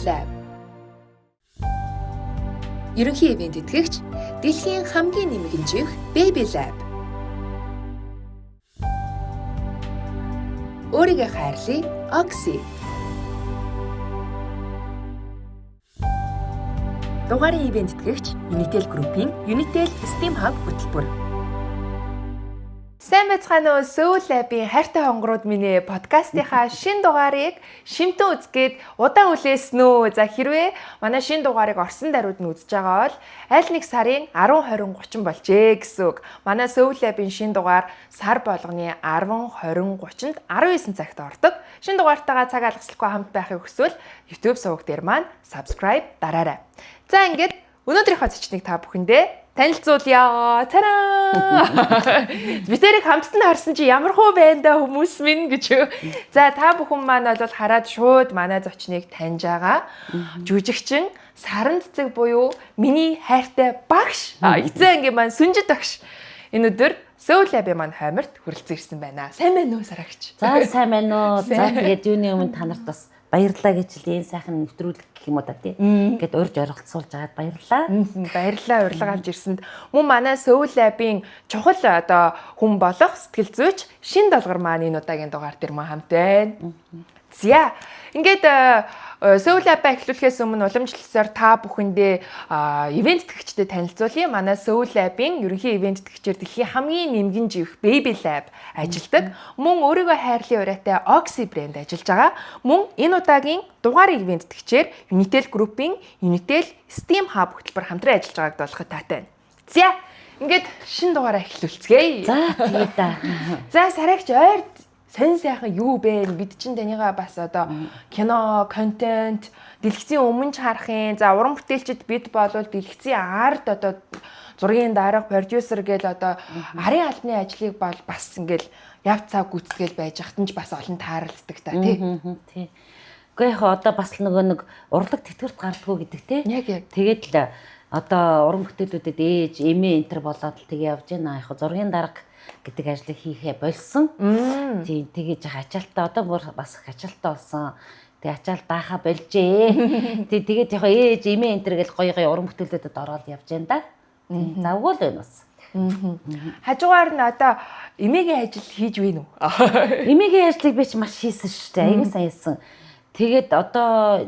Lab. Ерөнхий ивент итгэгч дэлхийн хамгийн нэмэгэн живх Baby Lab. Өөрийгөө хайрлая Oxy. Дугаарын ивент итгэгч Unitel Group-ийн Unitel Steam Hub хөтөлбөр. Сайн байцгаана уу? Сөүл Lab-ийн хайртай хонгорууд минь ээ подкастынхаа шин дугаарыг шимтэн үзгээд удаан хүлээсэн үү? За хэрвээ манай шин дугаарыг орсон даруйд нь үзэж байгаа бол аль нэг сарын 10, 20, 30 болжээ гэсэн үг. Манай Сөүл Lab-ийн шин дугаар сар болгоны 10, 20, 30-нд 19 цагт ордог. Шин дугаартайгаа цаг алгаслахгүй хамт байхыг хүсвэл YouTube суваг дээр маань subscribe дараарай. За ингээд өнөөдрийнхөө зочныг та бүхэндээ танилцуулъя. Тараа! Бид тэрийг хамтд нь харсан чи ямар хуу байна да хүмүүс минь гэж. За та бүхэн маань бол хараад шууд манай зочныг таньж байгаа. Жүжигчин Саран цэцэг буюу миний хайртай багш. Эцэг ангийн маань Сүнжид багш. Энэ өдөр Сөүл Lab-ийн маань хойморт хүрэлцэн ирсэн байна. Сайн байна уу Сарагч? За сайн байна уу. За тэгээд юуны өмнө та нарт бас баярлалаа гэж л энэ сайхан нэвтрүүлэг гэх юм уу та тий. Ингээд урьж оролцуулж байгаад баярлалаа. Баярлалаа урилга авч ирсэнд. Мөн манай Сөүл Lab-ийн чухал одоо хүн болох сэтгэл зүйч шин долгор маань энэ удаагийн дугаар дээр мөн хамт байна. За ингээд Сөүл Lab-а эхлүүлэхээс өмнө уламжлалсаар та бүхэндээ ивент тэтгэгчдэд танилцуулъя. Манай Сөүл Lab-ийн ерөнхий ивент тэтгэгчээр дэлхийн хамгийн нэмгэн живх Baby Lab ажилладаг. Мөн өөрийгөө хайрлын ураатай Oxy брэнд ажиллаж байгаа. Мөн энэ удаагийн дугаар ивент тэтгэгчээр Unitel Group-ийн Unitel Steam Hub хөтөлбөр хамтран ажиллаж байгааг дуулахад таатай байна. За ингээд шин дугаараа эхлүүлцгээе. За тэгээд да. За Сарагч ойр сонь сайхан юу бэ? Бид чинь таныгаа бас одоо кино, контент, дэлгэцийн өмнө ч харах юм. За уран бүтээлчд бид болвол дэлгэцийн ард одоо зургийн дарга, продюсер гээл одоо арын албаны ажлыг бол бас ингээл яв цав гүйцэтгэл байж хат нь ч бас олон тааралддаг та тий. Тий. Гэхдээ яг одоо бас л нөгөө нэг урлаг тэтгэврт гардггүй гэдэг тий. Яг яг. Тэгээд л одоо уран бүтээлүүдэд ээж, эмээ энтер болоод л тэгээ явж байна. Яг зургийн дарга гэдэг ажлыг хийхээ болсон. Тийм тэгээ жах ачаалтаа одоо бүр бас их ачаалтаа болсон. Тэгээ ачаал даахаа болжээ. Тий тэгээд яг ээж эмээ энтер гэл гоё гоё уран бүтээлүүдэд ороод явж байна да. Тийм завгүй л байна бас. Хажуугаар нь одоо эмээгийн ажил хийж байна уу? Эмээгийн ажлыг би ч маш хийсэн шүү дээ. Аягүй сайн хийсэн. Тэгээд одоо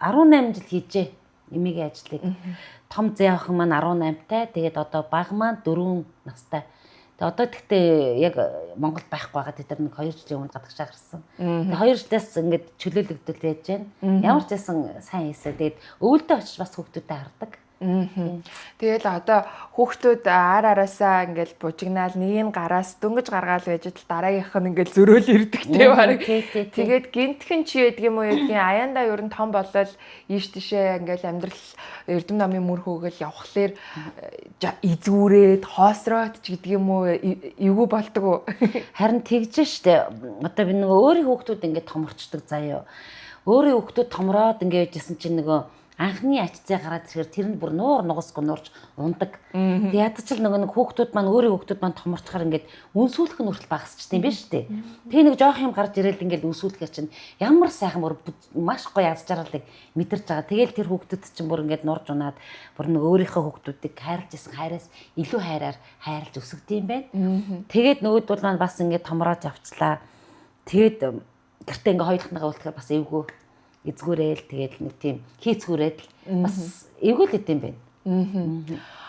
18 жил хийжээ эмээгийн ажлыг. Том зээ охин маань 18-тай. Тэгээд одоо баг маань 4 настай. Тэгээд одоо тэгтээ яг Монголд байхгүй байгаа. Тэд нар нэг 2 жилийн өмнө гадагшаа гарсан. Тэгээд 2 жилээс ингээд чөлөөлөгдөл байж байна. Ямар ч байсан сайн хийсэн. Тэгээд өвөлдөө очиж бас хүүхдүүдэд хардаг. Тэгэл одоо хүүхдүүд ар араасаа ингээл бужигнаал нэг нь гараас дөнгөж гаргаал байж тал дараагийнх нь ингээл зөрөөл ирдэг те баг. Тэгээд гинтхэн чи яадаг юм уу яадгийн аяндаа ер нь том болол ийш тишээ ингээл амьдрал эрдэм номын мөр хөөгөл явхлаар эзгүүрээд хоосроод ч гэдэг юм уу эвгүй болдог уу? Харин тэгж штэ. Одоо би нөгөө өөрийн хүүхдүүд ингээд томорчдөг заяа. Өөрийн хүүхдүүд томроод ингээд яжсэн чинь нөгөө анхны ач зээ гараад ирэхээр тэр нь бүр нуур нугасгүй нуурч ундаг. Тэг ядаж л нөгөө нэг хүүхдүүд маань өөрийн хүүхдүүд маань томорчхоор ингээд үнсүүлэх нь хүртэл багасчт юм биш үү? Тэгээ нэг жоох юм гарч ирээл ингээд үнсүүлэхээр чинь ямар сайхан бүр маш гоё аз жаргалыг мэдэрч байгаа. Тэгээл тэр хүүхдүүд чинь бүр ингээд нурж унаад бүр нэг өөрийнхөө хүүхдүүдийг хайрлаж исэн хайраас илүү хайраар хайрлаж өсгдөм юм байна. Тэгээд нөгөөдөл маань бас ингээд томроож авчлаа. Тэгээд гэртээ ингээд хоёулахныгаа үлдэхээр бас эвгүй эзгүүрээл тэгээд нэг тийм хийцгүүрээд л бас эвгүй л идэм байх.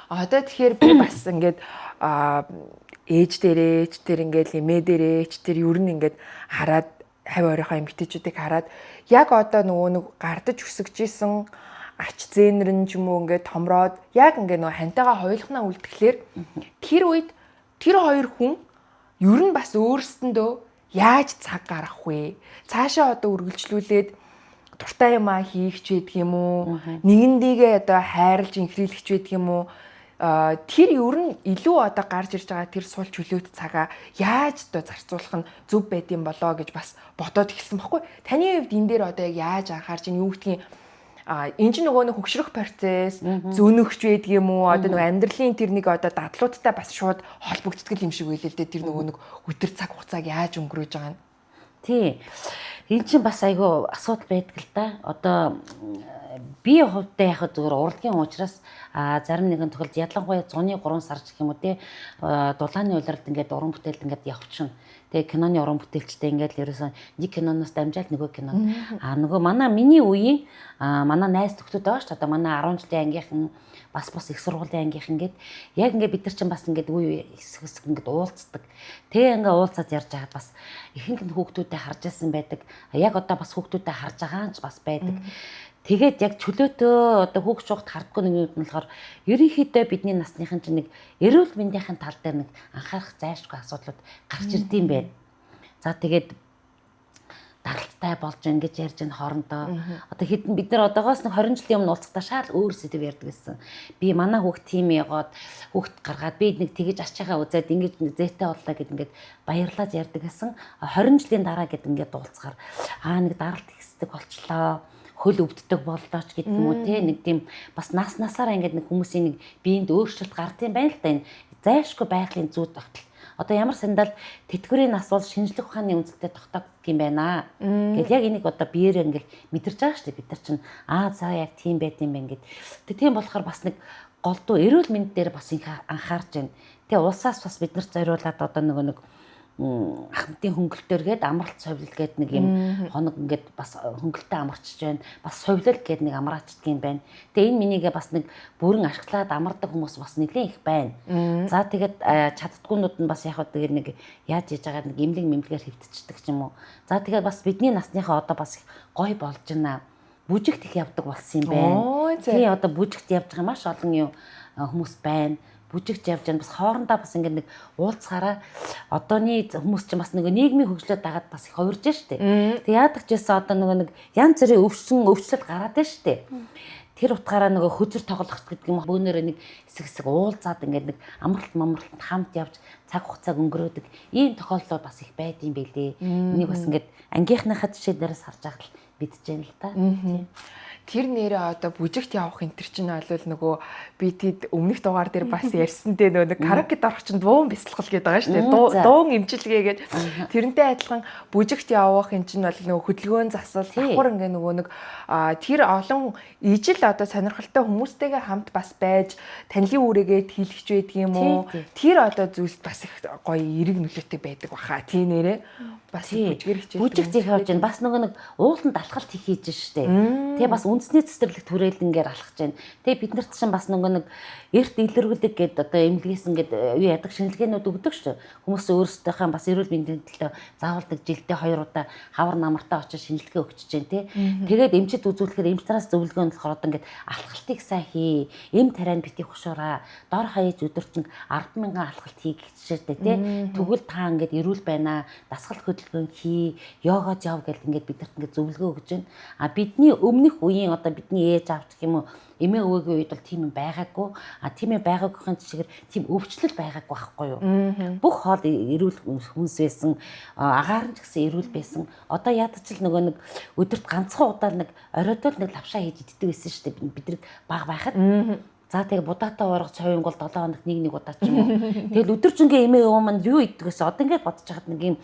Одоо тэгэхээр би бас ингээд ээж дээрээ ээж дээр ингээд эмээ дээрээ ээж дээр ер нь ингээд хараад хавь ойрынхоо эмэгтэйчүүдийг хараад яг одоо нөгөө нэг гардаж өсөж исэн ач зээнэр нь ч юм уу ингээд томроод яг ингээд нөгөө хантайгаа хоёулахнаа үлдэхлээр тэр үед тэр хоёр хүн ер нь бас өөрсдөндөө яаж цаг гаргах вэ? Цаашаа одоо үргэлжлүүлээд дуртай юмаа хийх ч байдаг юм уу? Нэгэндийгээ одоо хайрлж инхрийлэх ч байдаг юм уу? Тэр ер нь илүү одоо гарч ирж байгаа тэр сул чөлөөт цагаа яаж одоо зарцуулах нь зөв байд юм болоо гэж бас бодоод эхэлсэн баггүй. Таны хувьд энэ дээр одоо яг яаж анхаарч ин юу гэдгийг энэ чинь нөгөө нэг хөгшрөх процесс, зөөнөгч байдаг юм уу? Одоо нөгөө амьдралын тэр нэг одоо дадлуудтай бас шууд холбогддог юм шиг байлээ л дээ. Тэр нөгөө нэг өдөр цаг хугацааг яаж өнгөрөөж байгаа нь. Тий. Энэ чинь бас айгүй асуудал байдаг л да. Одоо би хувьдаа яг зөвхөн урлагийн учраас зарим нэгэн тохиолдолд ялангуяа зуны 3 сар гэх юм уу те дулааны улиралд ингээд уран бүтээлд ингээд явчихна. Тэгээ киноны уран бүтээлчтэй ингээд л ерөөсөн нэг киноноос дамжаал нөгөө кино. Нөгөө манай миний үеийн манай найз нөхдөд байгаа шүү дээ. Одоо манай 10 жилийн ангийнхан бас их сургуулийн ангийнхан ингээд яг ингээд бид нар чинь бас ингээд үе хэсэг хэсэг ингээд уулздаг. Тэгээ ингээд уулзаад ярьж байхад бас ихэнх нь хүүхдүүдэд харж байсан байдаг. Яг одоо бас хүүхдүүдэд харж байгаа ч бас байдаг. Тэгээд яг чөлөөтөө одоо хүүхд чухад хардггүй нэг юм нь болохоор ерөнхийдөө бидний насныхан чинь нэг эрүүл мэндийн тал дээр нэг анхаарах зайлшгүй асуудлууд гарч ирдэм байх. За тэгээд даралттай болж ингэж ярьж энэ хоорондоо одоо хэдэн бид нар одоогоос нэг 20 жилийн өмнө уулзахдаа шал өөр сэдв ярьдаг гэсэн. Би манай хүүхд тийм ягоод хүүхд гаргаад би нэг тэгэж ачаагаа үзээд ингэж нэг зээтэй боллоо гэд ингээд баярлаад ярьдаг гэсэн. 20 жилийн дараа гэд ингээд уулзахаар нэг даралт ихсдэг болчлоо, хөл өвддөг боллоо ч гэдэг юм уу те нэг тийм бас нас насаараа ингээд нэг хүмүүсийн нэг биед өөрчлөлт гард юм байна л да. Энэ зайлшгүй байгалийн зүй тогтол. Одоо ямар сандал тэтгэврийн нас бол шинжлэх ухааны үндэстэй тогтоог юм байна. Гэл яг энийг одоо биеэрээ ингээл мэдэрч байгаа шүү дээ. Бид нар чинь за яг тийм байд юм байна гэд. Тэг тийм болохоор бас нэг голдуу эрүүл мэнд дээр бас их анхаарч байна. Тэгээ улсаас бас бид нарт зориулаад одоо нөгөө нэг ахмадын хөнгөлтөөр гээд амралт совилол гээд нэг юм хоног ингээд бас хөнгөлтөө амарчж байна. Бас совилол гээд нэг амраачдаг юм байна. Тэгээ энэ минийгээ бас нэг бүрэн ашиглаад амардаг хүмүүс бас нэлээд их байна. За тэгээд чаддгүйнүүд нь бас яг хөө тэгээд нэг яаж хийж байгаа нэг имлэг мэмлэгээр хэвтчихдэг ч юм уу. За тэгээд бас бидний насныхаа одоо бас их гоё болж байна. Бүжигт их явдаг болсон юм байна. Тий одоо бүжигт явж байгаа маш олон юм хүмүүс байна. Бүжигч явж байна. Бас хоорондоо бас ингээд нэг уулзахаараа одооны хүмүүс чинь бас нөгөө нийгмийн хөгжлөө дагаад бас их хувирж штэ. Тэг яадаг ч байсан одоо нөгөө нэг янз бүрийн өвчлөл гараад байна штэ. Тэр утгаараа нөгөө хөзөр тоглох гэдэг юм бөөнөрөө нэг хэсэг хэсэг уулзаад ингээд нэг амралт мамралтанд хамт явж цаг хугацааг өнгөрөөдөг ийм тохиолдол бас их байд юм бэлээ. Энийг бас ингээд ангийнхныхаа жишээ дээрээс харж байхад л мэдэж байна л та. Тэр нэрээ одоо бүжигт явах энэ төр чинь бол нөгөө би тэд өмнөх дугаар дээр бас ярьсан дээ нөгөө нэг караокед орох чинь дуун бясалгал гэдэг байгаа шүү дээ. Дуун имчилгээ гэдэг. Тэрнтэй адилхан бүжигт явах энэ чинь бол нөгөө хөдөлгөөн засал давхар ингээ нөгөө нэг тэр олон ижил одоо сонирхолтой хүмүүстэйгээ хамт бас байж танилын үүрэгээ тэлгэж байдаг юм уу? Тэр одоо зүйлс бас их гоё эерэг нөлөөтэй байдаг баха. Тий нэрээ бас бүжгээр хичээл. Бүжиг зэх явж байна. Бас нөгөө нэг ууланд алхалт их хийж штэ. Тэгээ бас үндэсний цэцэрлэг түрээлэнгээр алхаж байна. Тэгээ бид нарт чинь бас нөгөө нэг эрт илэргүүлэг гээд одоо эмнэлгээс ингээд юу яадаг шинжилгээнүүд өгдөг шүү. Хүмүүс өөрсдийнхээ бас эрүүл мэндийн төлөө заавал нэг жилдээ 2 удаа хавар намартаа очиж шинжилгээ өгчөж जैन тий. Тэгээд эмчит үзүүлэхээр эмч нараас зөвлөгөө нь болохоор одоо ингээд алхалтыг сайн хий. Эм тарианд бити хушуураа. Дор хаяж өдөрт нь 10,000 алхалт хий гэж жишээтэй тий. Тэгвэл та ингээд эрүүл байна. Дасгал хөдөлгөөн хий, йогад яв гэл ингээд бидэрт ингээд зөвлөгөө өгж байна. А бидний өмнөх үеийн одоо бидний ээж аав гэх юм уу эмээ өвөөгийн үед бол тийм юм байгаагүй. А тийм юм байгаагүйхэн жишгээр тийм өвчлөл байгаагүй байхгүй юу? Бүх хоол эрүүл хүнс байсан, агаар нь ч гэсэн эрүүл байсан. Одоо ядаж л нөгөө нэг өдөрт ганцхан удаа нэг оройдол нэг лавшаа хийж иддэг байсан шүү дээ. Бид нар баг байхад. За тэгээ будаатай уурга цовингол 7 хоногт нэг удаа ч юм уу. Тэгэл өдөржингээ эмээ өвөө манд юу иддэг гэсэн. Одоо ингээд бодож хахад нэг юм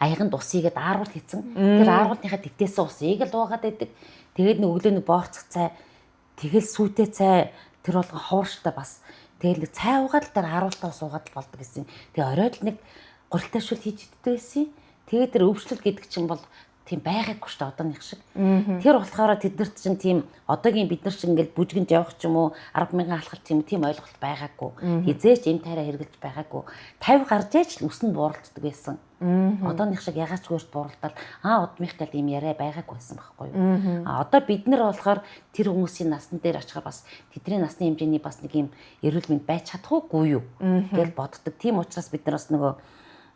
аяганд ус игээд аарвал хийцэн. Тэр аарвалныхаа твтээсэн усыг л уугаад байдаг. Тэгээд нэг өглөө нэг боорцох цай, тэгэл сүйтэй цай, тэр болгон ховор штэ бас. Тэгэл нэг цай уугаад л тэр аарвалтаа ус уугаад л болдог гэсэн. Тэгээ оройд л нэг гурилтай шүл хийж иддэг байсан. Тэгээд тэр өвчлөл гэдэг чинь бол тийм байгаагүй шүү дээ одооных шиг. Тэр болохоор тэднэрт чинь тийм одоогийн бид нар шиг ингээл бүжгэнд явах ч юм уу 10,000 алхалт тийм тийм ойлголт байгаагүй. Хизээч эм тайраа хэрглэж байгаагүй. 50 гарч ээж л үс нь бууралддаг байсан. Одооных шиг ягаачгүй өрт бууралдаад удмих гэл ийм яриа байгаагүй байсан байхгүй юу. А одоо бид нар болохоор тэр хүмүүсийн насн дээр очихоор бас тэдний насны хэмжээний бас нэг ийм эрүүл мэнд байж чадах уугүй юу гэж боддог. Тийм учраас бид нар бас нөгөө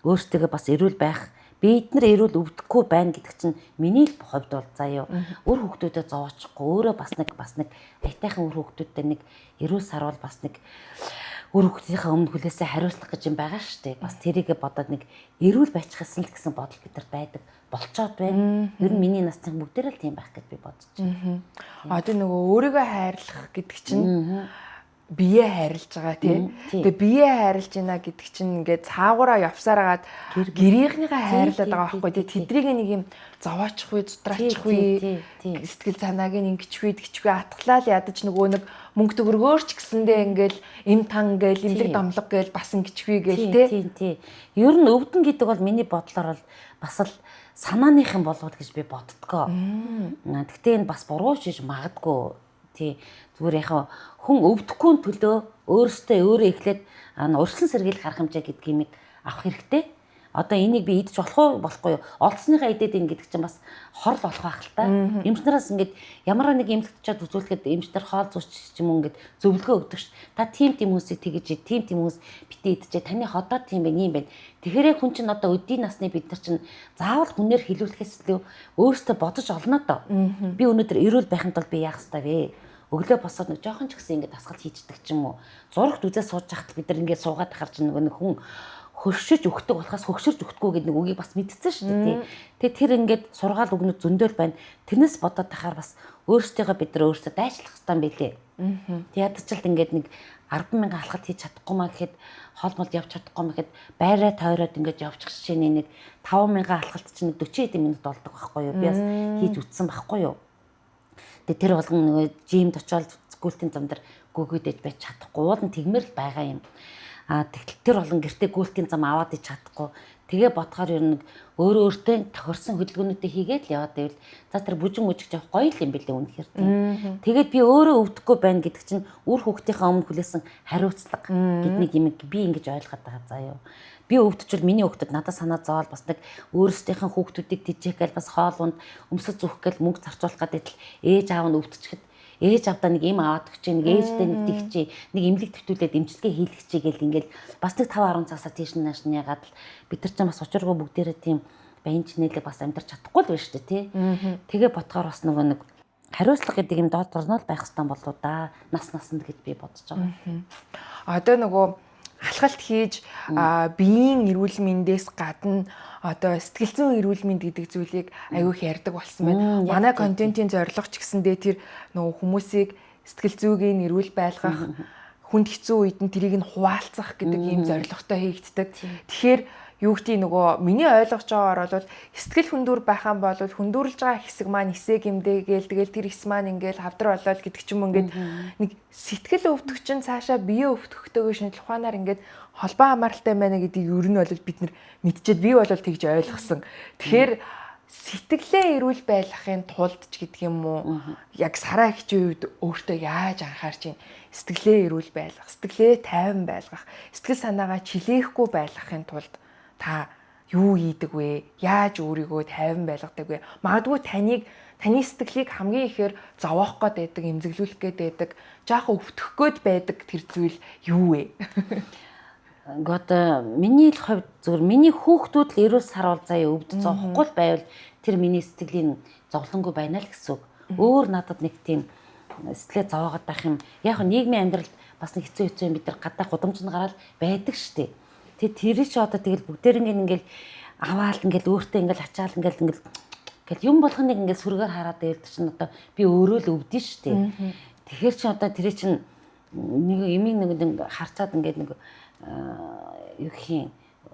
өөрсдөө бас эрүүл байх, бид нар эрүүл өвдөхгүй байна гэдэг чинь миний л хувьд бол заа юу. Үр хүүхдүүдэд зовоочихгүй өөрөө бас нэг аятайхан үр хүүхдүүдтэй нэг эрүүл сарвал бас нэг үр хүүхдийнхээ өмнө хүлээсээ хариуцлах гэж юм байгаа шүү дээ. Бас тэрийгэ бодоод нэг эрүүл байчих гэсэн л гэсэн бодол бидэрт байдаг болчоод байна. Ер нь миний насны бүгдээр л тийм байх гэж би бодож байна. Одоо нөгөө өөрийгөө хайрлах гэдэг чинь Бие хайрлаж байгаа тий. Тэгээ бие хайрлаж байна гэдэг чинь ингээд цаагаараа явсаар хагаад гэрийнхнийгаа хайрлаад байгаа байхгүй тий. Тэдрийг нэг юм зовоочихгүй, зутраачгүй, сэтгэл санааг нь ингэчгүй, тэгчгүй атглаа л ядаж нөгөө нэг мөнгө төгрөгөөр ч гэсэндээ ингээл им тан гээл, имлэг домлог гээл бас ингэчгүй гээл тий. Тий, тий. Ер нь өвдөн гэдэг бол миний бодлоор бол бас л санааныхан болов гэж би боддгоо. Гэхдээ энэ бас буруу шиж магадгүй. Тий. Зүгээр яхаа хүн өвдөхгүй төлөө өөрөөсөө өөрөө эхлээд урьдчилан сэргийлэх арга хэмжээ гэдэг юмыг авах хэрэгтэй. Одоо энийг би идэж болох уу, болохгүй юу? Олдсныхаа идээд ин гэдэг чинь бас хорл болох байх л та. Эмч нараас ингээд ямар нэг эмнэлэгт чад үзүүлэхэд эмч нар хоол зууч ч юм уу ингээд зөвлөгөө өгдөг ш. Та тийм тийм хүмүүсийг тэгэж, тийм тийм хүмүүс битээ идчихэ. Таны ходоо тийм байх, юм байна. Тэгэхээр хүн чинь одоо өдийн насны бид нар чинь заавал хүнээр хилүүлэхээс илүү өөртөө бодож олно доо. Би өнөөдөр эрүүл байхын тулд би яах ёстой вэ? Өглөө босоод нэг жоохон ч гэсэн ингээд дасгал хийждэг ч юм уу. Зурагт үзээ сууж хахад бид нар ингээд суугаад тахар чинь нөгөө нэг хүн хөршиж өгдөг болохоос хөгшөрч өгдөггүй гэдэг нэг үгийг бас мэдсэн шүү дээ тий. Тэгээ тэр ингээд сургаал үгнүүд зөндөөл байна. Тэрнээс бодоод тахаар бас өөрсдийгөө бид нар өөрсдөө дайчлах хэрэгтэй юм билээ. Тэг ядаж л ингээд нэг 10,000 алхалт хийж чадахгүй маа гэхэд хоол мол явж чадахгүй маа гэхэд байраа тойроод ингээд явчих жишээний нэг 5,000 алхалт чинь 40 хэдэн минут болдог байхгүй юу? Би бас хийж үтсэн байхгүй юу? Тэгээ тэр болгон нөгөө жимд очиод гүйлтийн зам дээр гүгүйдэж байж чадахгүй уул нь тэгмэр л байгаа юм. А тэгтэл тэр болгон гэртээ гүйлтийн зам аваад ич чадахгүй. Тэгээ бодохоор ер нь өөрөө өөртөө тохирсон хөдөлгөөнүүдээ хийгээд л яваад байвал за тэр бүжин мүжиг явах гоё л юм билээ үнэхээр тийм. Тэгээд би өөрөө өвдөхгүй байна гэдэг чинь үр хүүхдийнхээ өмнө хүлээсэн хариуцлага гэдэг нэг юм би ингэж ойлгоод байгаа заа юу. Би өвдчихвэл миний хүүхдүүд надад санаа зовоол бас нэг өөрсдийнхээ хүүхдүүдийг тэжээх гээл бас хоол унд өмсөж зүөх гээл мөнгө зарцуулах гэдэг ээж аав нь өвдчихэд ээж авдаа нэг юм аваад өгч, нэг ээжтэй нэг тэгчээ, нэг эмнэлэг төвтүүлээд эмчилгээ хийлгэчээ гэл ингээл бас нэг 5 10 цагсаа тийш нааш нь ягаад л бид нар ч бас учиргүй бүгдээрээ тийм баян чинээлэг бас амьдарч чадахгүй л байна шүү дээ тий. Тэгээ ботгоор бас нөгөө нэг хариуцлага гэдэг юм доод орнол байх хэрэгтэй болоо да. Нас насанд гэж би бодож байгаа. Одоо нөгөө алхалт хийж биеийн эрүүл мэндээс гадна одоо сэтгэл зүйн эрүүл мэнд гэдэг зүйлийг аюу их ярьдаг болсон байна. Манай контентын зорилго ч гэсэндээ тэр нөгөө хүмүүсийг сэтгэл зүйн эрүүл байлгах, хүнд хэцүү үед нь тэрийг нь хуваалцах гэдэг ийм зорилготой хийгддэг. Тэгэхээр юу гэдгийг нөгөө миний ойлгож байгаагаар бол сэтгэл хөндүр байх юм бол хөндүүрлж байгаа хэсэг маань эсэ гимдэгээл тэгэл тэр хэс маань ингээл хавдар болол гэдэг ч юм ингээд нэг сэтгэл өвдөх чинь цаашаа бие өвдөхтэйгээ шинжлэх ухаанаар ингээд холбоо хамааралтай байна гэдгийг ер нь бол бид нар мэдчихэд би бол тэгж ойлгосон. Тэгэхээр сэтгэлээ эрүүл байлгахын тулд ч гэдэг юм уу яг сараа хичээ үед өөртөө яаж анхаарч байна? Сэтгэлээ эрүүл байлгах, сэтгэлээ тайван байлгах, сэтгэл санаагаа чилээхгүй байлгахын тулд та юу хийдэг вэ? Яаж өөрийгөө тайван байлгадаг вэ? Магадгүй таныг таны сэтгэлийг хамгийн ихээр зовоох гээд байдаг, эмзэглүүлэх гээд байдаг, жаахан өвтгөх гээд байдаг тэр зүйл юу вэ? Ингээд миний л хувьд зүгээр миний хүүхдүүд л эрүүл саруул заяа өвд зовхгүй л байвал тэр миний сэтгэлийн зовлонгүй байна л гэсэн үг. Өөр надад нэг тийм сэтгэлээ зовоогоод байх юм. Яг нь нийгмийн амьдралд бас нэг хэцүү хэцүү юм бид нар гадаа гудамжинд гараад байдаг штеп. Тэг тэр чи одоо тэгэл бүгдээрингээ ингээл аваал ингээл өөртөө ингээл ачаал ингээл ингээл гэл юм болгоныг ингээл сүргээр хараад байвал чинь одоо би өөрөө л өвдөн штеп. Тэгэхээр чи одоо тэр чинь нэг юмыг нэг харцаад ингээд нэг юу гэх юм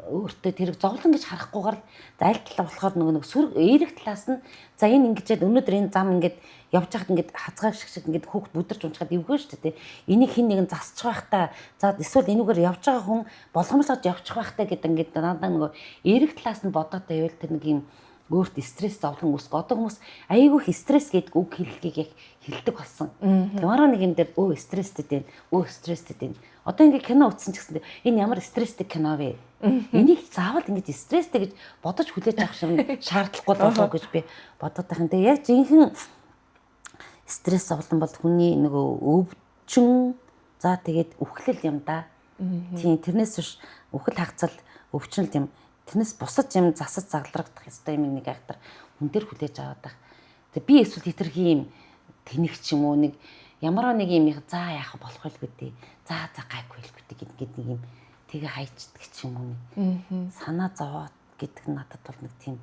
өөртөө тэрэг зовлон гэж харахгүйгээр аль талаа болохоор нөгөө нэг сүрэг эерэг талаас нь за энэ ингэжээд өнөөдөр энэ зам ингээд явж байхад ингээд хазгааг шиг шиг ингээд хүүхд бүдэрч унчхад эвгүй шүү дээ. Энийг хин нэгэн засчих байх та. За эсвэл энүүгээр явж байгаа хүн болгоомжлогод явчих байх та гэдэг ингээд надад нөгөө эерэг талаас нь бодоод байвал тэр нэг юм өөрт стресс зовлон үүсгэх. Одоо хүмүүс айгүй их стресс гэдэг үг хэллэгийг яг хэлдэг болсон. Ямар нэг юм дээр өө стресстэй дээ. Өө стресстэй дээ. Одоо ингээ кино үзсэн ч гэсэн энэ ямар стресстэй кино вэ? Энийг заавал ингэж стресстэй гэж бодож хүлээж авах шиг шаардлагагүй болов гэж би бодоод байгаа юм. Тэгээ яг жинхэнэ стресс зовлон бол хүний нөгөө өвчин за тэгээд үхлэл юм да. Тийм тэрнээс биш үхэл хагцал өвчнөл юм. Тэрнээс бусад юм засаж загларагдах ёстой юм нэг айхтар хүн дээр хүлээж аваад байх. Тэгээ би эсвэл хэтэрхий юм тэнэг ч юм уу нэг ямар нэг юм за яах болох вэ гэдэг. За за гайгүй л гэдэг ингээд нэг юм тэгээ хайчдаг ч юм уу нэг. Санаа зовоод гэдэг нь надад бол нэг тийм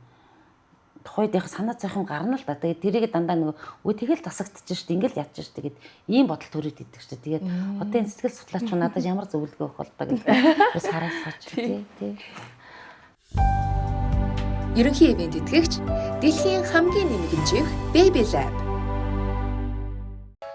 Тухайд яг санаа зовх юм гарна л да. Тэгээд тэрийг дандаа нөгөө өө тэгэл засагдчих шүү дээ. Ингээл ядчих шүү дээ гэд ийм бодол төрөд идэг шүү дээ. Тэгээд одоо энэ сэтгэл судлаач надад ямар зөвлөгөө өгөх бол та гэх бас хараасаач тий. Тий. Ерөнхий ивээн тэтгэгч дэлхийн хамгийн нэмэгдчих Baby Lab.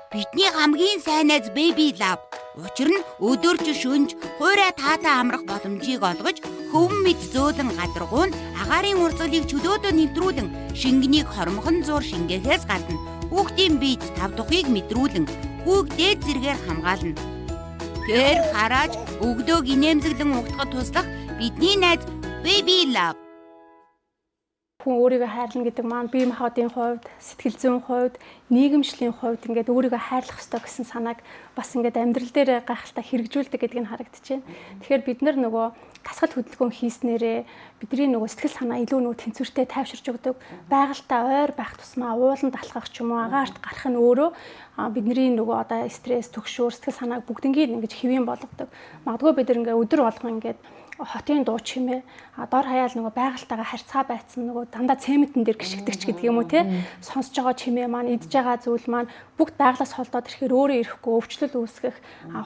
Бидний хамгийн сайн найз Baby Lab. Учир нь өдөрч шөнж хуурай таатай амрах боломжийг олгож хөвөн мэд зөөлөн гадаргуу нь агаарын урсгалыг чөлөөдөө нэвтрүүлэн шингэнийг хормхон зуур шингээхээс гадна хүүхдийн биед тав тухыг мэдрүүлэн хүүг дээд зэргээр хамгаална. Тэр харааж өглөөг инээмсэглэн угтахад туслах бидний найз Baby Lab. Хүн өөрийгөө хайрлана гэдэг маань бие махбодын хувьд, сэтгэл зүйн хувьд, нийгэмшлийн хувьд ингээд өөрийгөө хайрлах ёстой гэсэн санааг бас ингээд амьдрал дээр гайхалтай хэрэгжүүлдэг гэдг нь харагдаж байна. Тэгэхээр бид нар нөгөө дасгал хөдөлгөөн хийснээрээ бидний нөгөө сэтгэл санаа илүү нөгөө тэнцвэртэй тайвширч өгдөг. Байгальтай ойр байх тусмаа ууланд алхах ч юм уу агаарт гарах нь өөрөө бидний нөгөө одоо стресс, түгшүүр, сэтгэл санааг бүгднгийг ингэж хэвийн болгодог. Магадгүй бид нар ингээд өдөр болгон ингээд хотын дуу чимээ дор хаяал нөгөө байгальтайгаа харьцаа байцсан нөгөө дандаа цементэн дээр гიშгдэг ч гэдэг юм уу те сонсож байгаа чимээ маань идж байгаа зүйл маань бүгд байгалаас холдоод ирэхээр өөрөө ирэхгүй өвчлөл үүсгэх,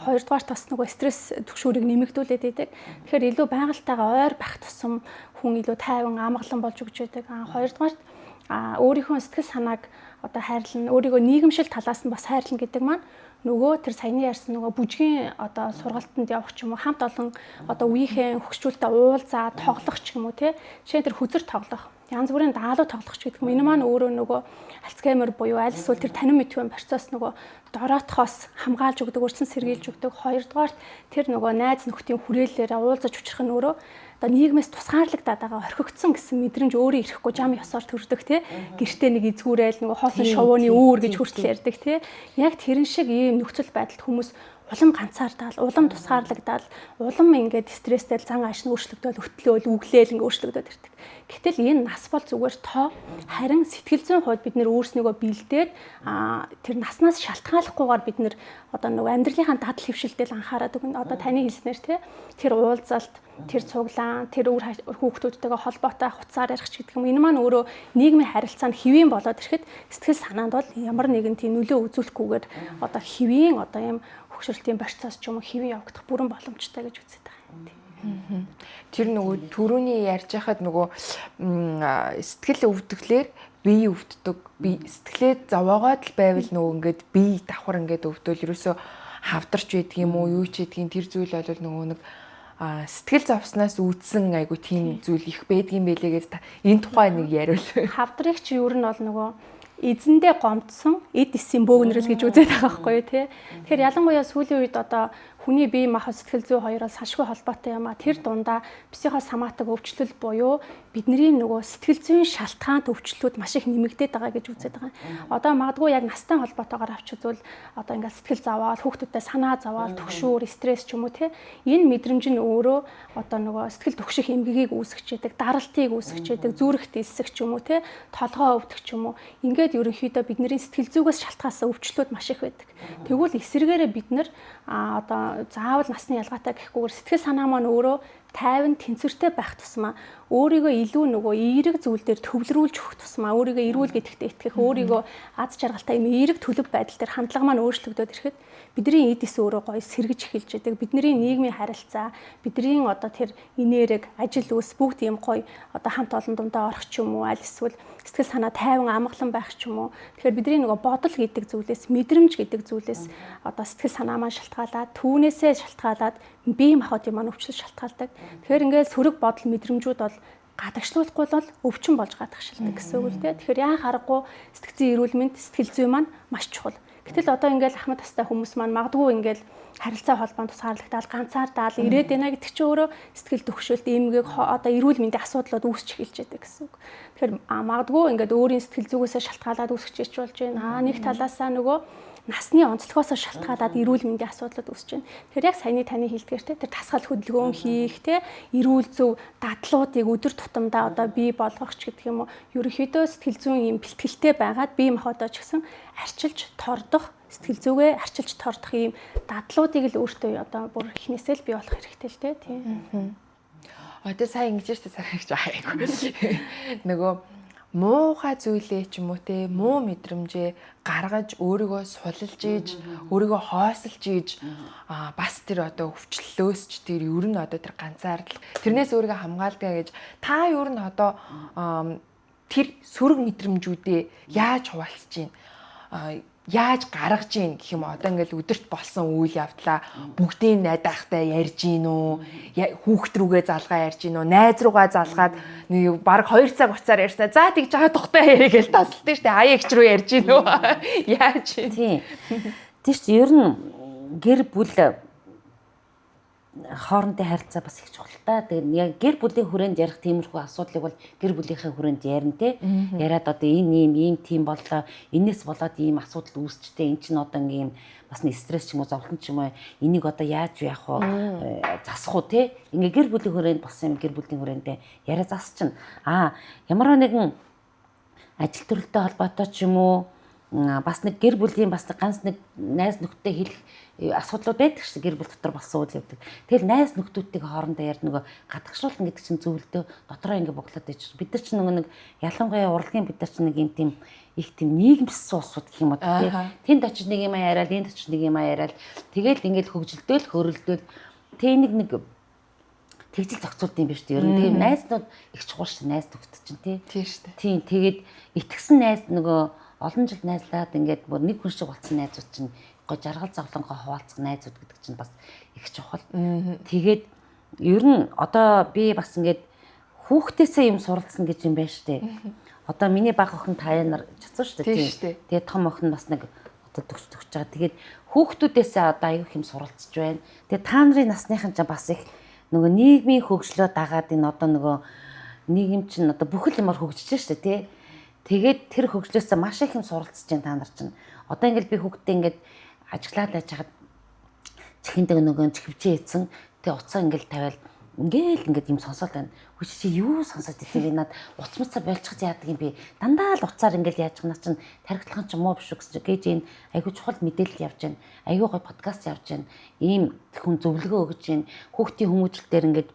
хоёрдугаар бас нөгөө стресс түгшүүрийг нэмэгдүүлээд идэг. Тэгэхээр илүү байгальтайгаа ойр байх тусам хүн илүү тайван амгалан болж өгч байдаг. Хоёрдугаарт өөрийнхөө сэтгэл санааг одоо хайрлана, өөрийгөө нийгэмшил талаас нь бас хайрлана гэдэг маань нөгөө тэр саяны ярьсан нөгөө бүжгийн одоо сургалтанд явах ч юм уу хамт олон одоо үеийнхээ хөгжүүлэлтэ уулзаа тоглох ч юм уу те жишээ нь тэр хөзөр тоглох, янз бүрийн даалуу тоглох ч гэдэг юм. Энэ маань өөрөө нөгөө Альцгеймер буюу аль эсвэл тэр танин мэдвэн процесс нөгөө дороотхоос хамгаалж өгдөг, өрсөн сэргийлж өгдөг. Хоёрдугаарт тэр нөгөө найз нөхдийн хүрээллээр уулзаж учрах нь өөрөө одоо нийгмээс тусгаарлагдаад байгаа орхигдсон гэсэн мэдрэмж өөрөө ирэхгүй жам ёсоор төрдөг те гэртээ нэг эзгүүрэл нөгөө хоосон шувууны үүр гэж хүртэл ярьдаг те яг тэрэн шиг ийм нөхцөл байдалд хүмүүс улам ганцаардаал, улам тусгаарлагдаал, улам ингээд стресстэй зан ааш нь өөрчлөгдөөл, хөтлөөл, үглээл ингээд өөрчлөгдөд ирдэг. Гэтэл энэ нас бол зүгээр тоо, харин сэтгэл зүйн хувьд бид нэр өөрснийгөө бэлдээд тэр наснаас шалтгааллахгүйгээр бид нэр одоо нөгөө амьдралынхаа дадал хэвшилтэл анхаарат өгнө. Одоо таны хэлснээр те тэр уулзалт, тэр цуглаан, тэр үр хүүхдүүдтэйгээ холбоотой хуцаар ярих ч гэдэг юм. Энэ маань өөрөө нийгмийн харилцаанд хэвийн болоод ирэхэд сэтгэл санаанд бол ямар нэгэн тийм нөлөө үзүүлэхгүйгээр одоо хэвийн одоо юм хөгшрөлтийн процесс ч юм уу хэвийн явагдах бүрэн боломжтой гэж үздэг байгаа юм. Тэр нөгөө түрүүний ярьж байхад нөгөө сэтгэл өвдөглөөр бие өвддөг. Би сэтгэлээ зовоогоод л байвал нөгөө ингээд бие давхар ингээд өвдөл ерөөсөө хавдарч байдаг юм уу юу ч гэдгийг тэр зүйл бол нөгөө нэг сэтгэл зовснаас үүдсэн айгу тийм зүйл их байдгийн байлээ гэж энэ тухай нэг яриул. Хавдрыг чи ер нь бол нөгөө эзэндээ гомдсон эд эсийн бөөгнөрөл гэж үзээд байгаа байхгүй юу те. Тэгэхээр ялангуяа сүүлийн үед одоо хүний бие махбод сэтгэл зүй хоёроос салшгүй холбоотой юм а. Тэр дундаа психосоматик өвчлөл буюу бидний нөгөө сэтгэл зүйн шалтгаант өвчлөлүүд маш их нэмэгдээд байгаа гэж үзээд байгаа. Одоо магадгүй яг настай холбоотойгоор авч үзвэл одоо ингээд сэтгэл зовоол, хүүхдүүдэд санаа зовоол, түгшүүр, стресс ч юм уу те. Энэ мэдрэмж нь өөрөө одоо нөгөө сэтгэл түгших эмгэгийг үүсгэж идэг, даралтыг үүсгэж идэг, зүрхт элсэх ч юм уу те, толгой өвдөх ч юм уу. Ингээд ерөнхийдөө бидний сэтгэл зүгээс шалтгаалсан өвчлөлүүд маш их байдаг. Тэгвэл эсрэгээрээ бид нар одоо заавал насны ялгаатай гэхгүйгээр сэтгэл санаа маань өөрөө тайван тэнцвэртэй байх тусмаа өөрийгөө илүү нөгөө эерэг зүйл дээр төвлөрүүлж өгөх тусмаа өөрийгөө эрүүл гэдэгтээ итгэх, өөрийгөө аз жаргалтай юм эерэг төлөв байдал дээр хандлага маань өөрчлөгдөд ирэхэд бидний эд эс өөрөө гоё сэргэж эхэлж байдаг. Бидний нийгмийн харилцаа, бидний одоо тэр энерги, ажил үйлс бүгд юм гоё одоо хамт олон дундаа орох ч юм уу, аль эсвэл сэтгэл санаа тайван амгалан байх ч юм уу. Тэгэхээр бидний нөгөө бодол гэдэг зүйлээс, мэдрэмж гэдэг зүйлээс одоо сэтгэл санаа маань шалтгаалаад, түүнээсээ шалтгаалаад бие махбодын маань өвчлөл шалтгаалдаг. Тэгэхээр ингээд сөрөг бодол мэдрэмжүүд бол гадагшлуулахгүй бол өвчин болж гадагшилдаг гэсэн үг л дээ. Тэгэхээр яа харахгүй сэтгцийн эрүүл мэнд, сэтгэл зүй маань маш чухал. Гэтэл одоо ингээл ахмад тастай хүмүүс маань магадгүй ингээл харилцаа холбоонд тусгаарлагдаад ганцаардаал ирээд байна гэдэг чинь өөрөө сэтгэл төгшөлт, эмгэг, одоо эрүүл мэндийн асуудлууд үүсч эхэлж байдаг гэсэн үг. Тэгэхээр магадгүй ингээд өөрийн сэтгэл зүгээсээ шалтгаалаад үүсгэж ирч болж байна. Нэг талаасаа нөгөө насны онцлогоос шалтгаалаад эрүүл мэндийн асуудлууд үүсэж байна. Тэгэхээр яг саяны таны хэлдгээр те тэр дасгал хөдөлгөөн хийх те эрүүл зөв дадлуудыг өдөр тутамдаа одоо бий болгох ч гэдэг юм уу. Ерөнхийдөө сэтгэл зүйн юм бэлтгэлтэй байгаад бие махбодоо ч гэсэн арчилж тордох, сэтгэл зүгээ арчилж тордох ийм дадлуудыг л өөртөө одоо бүр эхнээсээ л бий болох хэрэгтэй л те. Тийм. Одоо сайн ингэж штэ сарагч айгүй. Нөгөө Муухай зүйлээ ч юм уу те, муу мэдрэмжээ гаргаж, өөрийгөө сулалж ийж, өөрийгөө хоосолж ийж, бас тэр одоо өвчлөлөөс ч, тэр ер нь одоо тэр ганцаардал, тэрнээс өөрийгөө хамгаалдаг гэж та ер нь одоо тэр сөрөг мэдрэмжүүдээ яаж хуваалцаж байна, яаж гаргаж ийн гэх юм, одоо ингээл өдөрт болсон үйл явдлаа бүгдийн найдаахтай ярьж гин үү, хүүхд рүүгээ залгаа ярьж гин үү, найз руугаа залгаад нэг баг 2 цаг уцаар ярьснаа, за тэгж байгаа тухтай яриа гэж тасалдаг штэ, аяа эгч рүү ярьж гин үү, яаж? Тийм. Тэр чинь ер нь гэр бүл хоорондын харилцаа бас их чухал та. Тэгээд яг гэр бүлийн хүрээнд ярих тиймэрхүү асуудлыг бол гэр бүлийнхээ хүрээнд ярина те. Яриад одоо энэ ийм ийм тийм боллоо. Энээс болоод ийм асуудал үүсчтэй. Эн чинь одоо ингээм бас нэг стресс ч юм уу, зовлон ч юм уу, энийг одоо яаж яах вэ? Засах уу те. Ингээ гэр бүлийн хүрээнд болсон юм гэр бүлийн хүрээндээ яриа засчихна. Аа, ямар нэгэн ажил төрөлтэй холбоотой ч юм уу, бас нэг гэр бүлийн бас нэг ганц нэг найз нөхдөд хэлэх асуудлууд байдаг шүү, гэр бүл дотор болсон үйл явдал. Тэгэл найз нөхдүүдтэйг хоорондоо ярь, нөгөө гадагшуулна гэдэг чинь зөвлөдөө дотроо ингэ боглоод байж. Бид нар чинь нөгөө нэг ялангуяа урлагийн бид нар чинь нэг юм тийм их тийм нийгэмссэн улсууд гэх юм уу тий. Тэнд очиж нэг юм яриад, энд очиж нэг юм яриад, тэгэл ингээл хөгжилдөөл хөрөлдөөл тэг нэг нэг тэгжил зохицуулд юм биш үү? Ер нь тийм найзнууд их чухал шүү, найз нөхдөд чинь тий. Тийм шүү дээ. Тийм, тэгээд итгэсэн найз, нөгөө олон жил найзлаад ингээд бүр нэг хүн шиг болсон найзууд чинь гоо жаргал зовлонгоо хуваалцах найзууд гэдэг чинь бас их чухал. Тэгээд ер нь одоо би бас ингээд хүүхдээсээ юм суралцсан гэж юм байна штэ. Одоо миний бага охин таяа нар чадсан штэ. Тэгээд том охин бас нэг одоо төгсөж байгаа. Тэгээд хүүхдүүдээсээ одоо аюух юм суралцж байна. Тэгээд та нарын насныхан ч бас их нөгөө нийгмийн хөгжлөө дагаад энэ одоо нөгөө нийгэм чинь одоо бүхэл юмар хөгжиж штэ тий. Тэгээд тэр хөгжлөөсөө маш их юм суралцж байна та нар чинь. Одоо ингээд би хүүхдээ ингээд ажиглаад байж хаад чихэндээ нөгөө чихвчээ ийцэн тэг уцаа ингээд тавиал ингээл ингээд юм сонсоол байна. Үгүй чи юу сонсоод идэв, над уц муцаа болчих яадаг юм бэ? Дандаа л уцаар ингээл яаж наа чинь тархитлах чинь муу биш үү гэсэн гэж энэ айгүй чухал мэдээлэл явж байна. Айгүй гой подкаст явж байна. Ийм хүн зөвлөгөө өгч байна. Хүүхдийн хүмүүжил дээр ингээд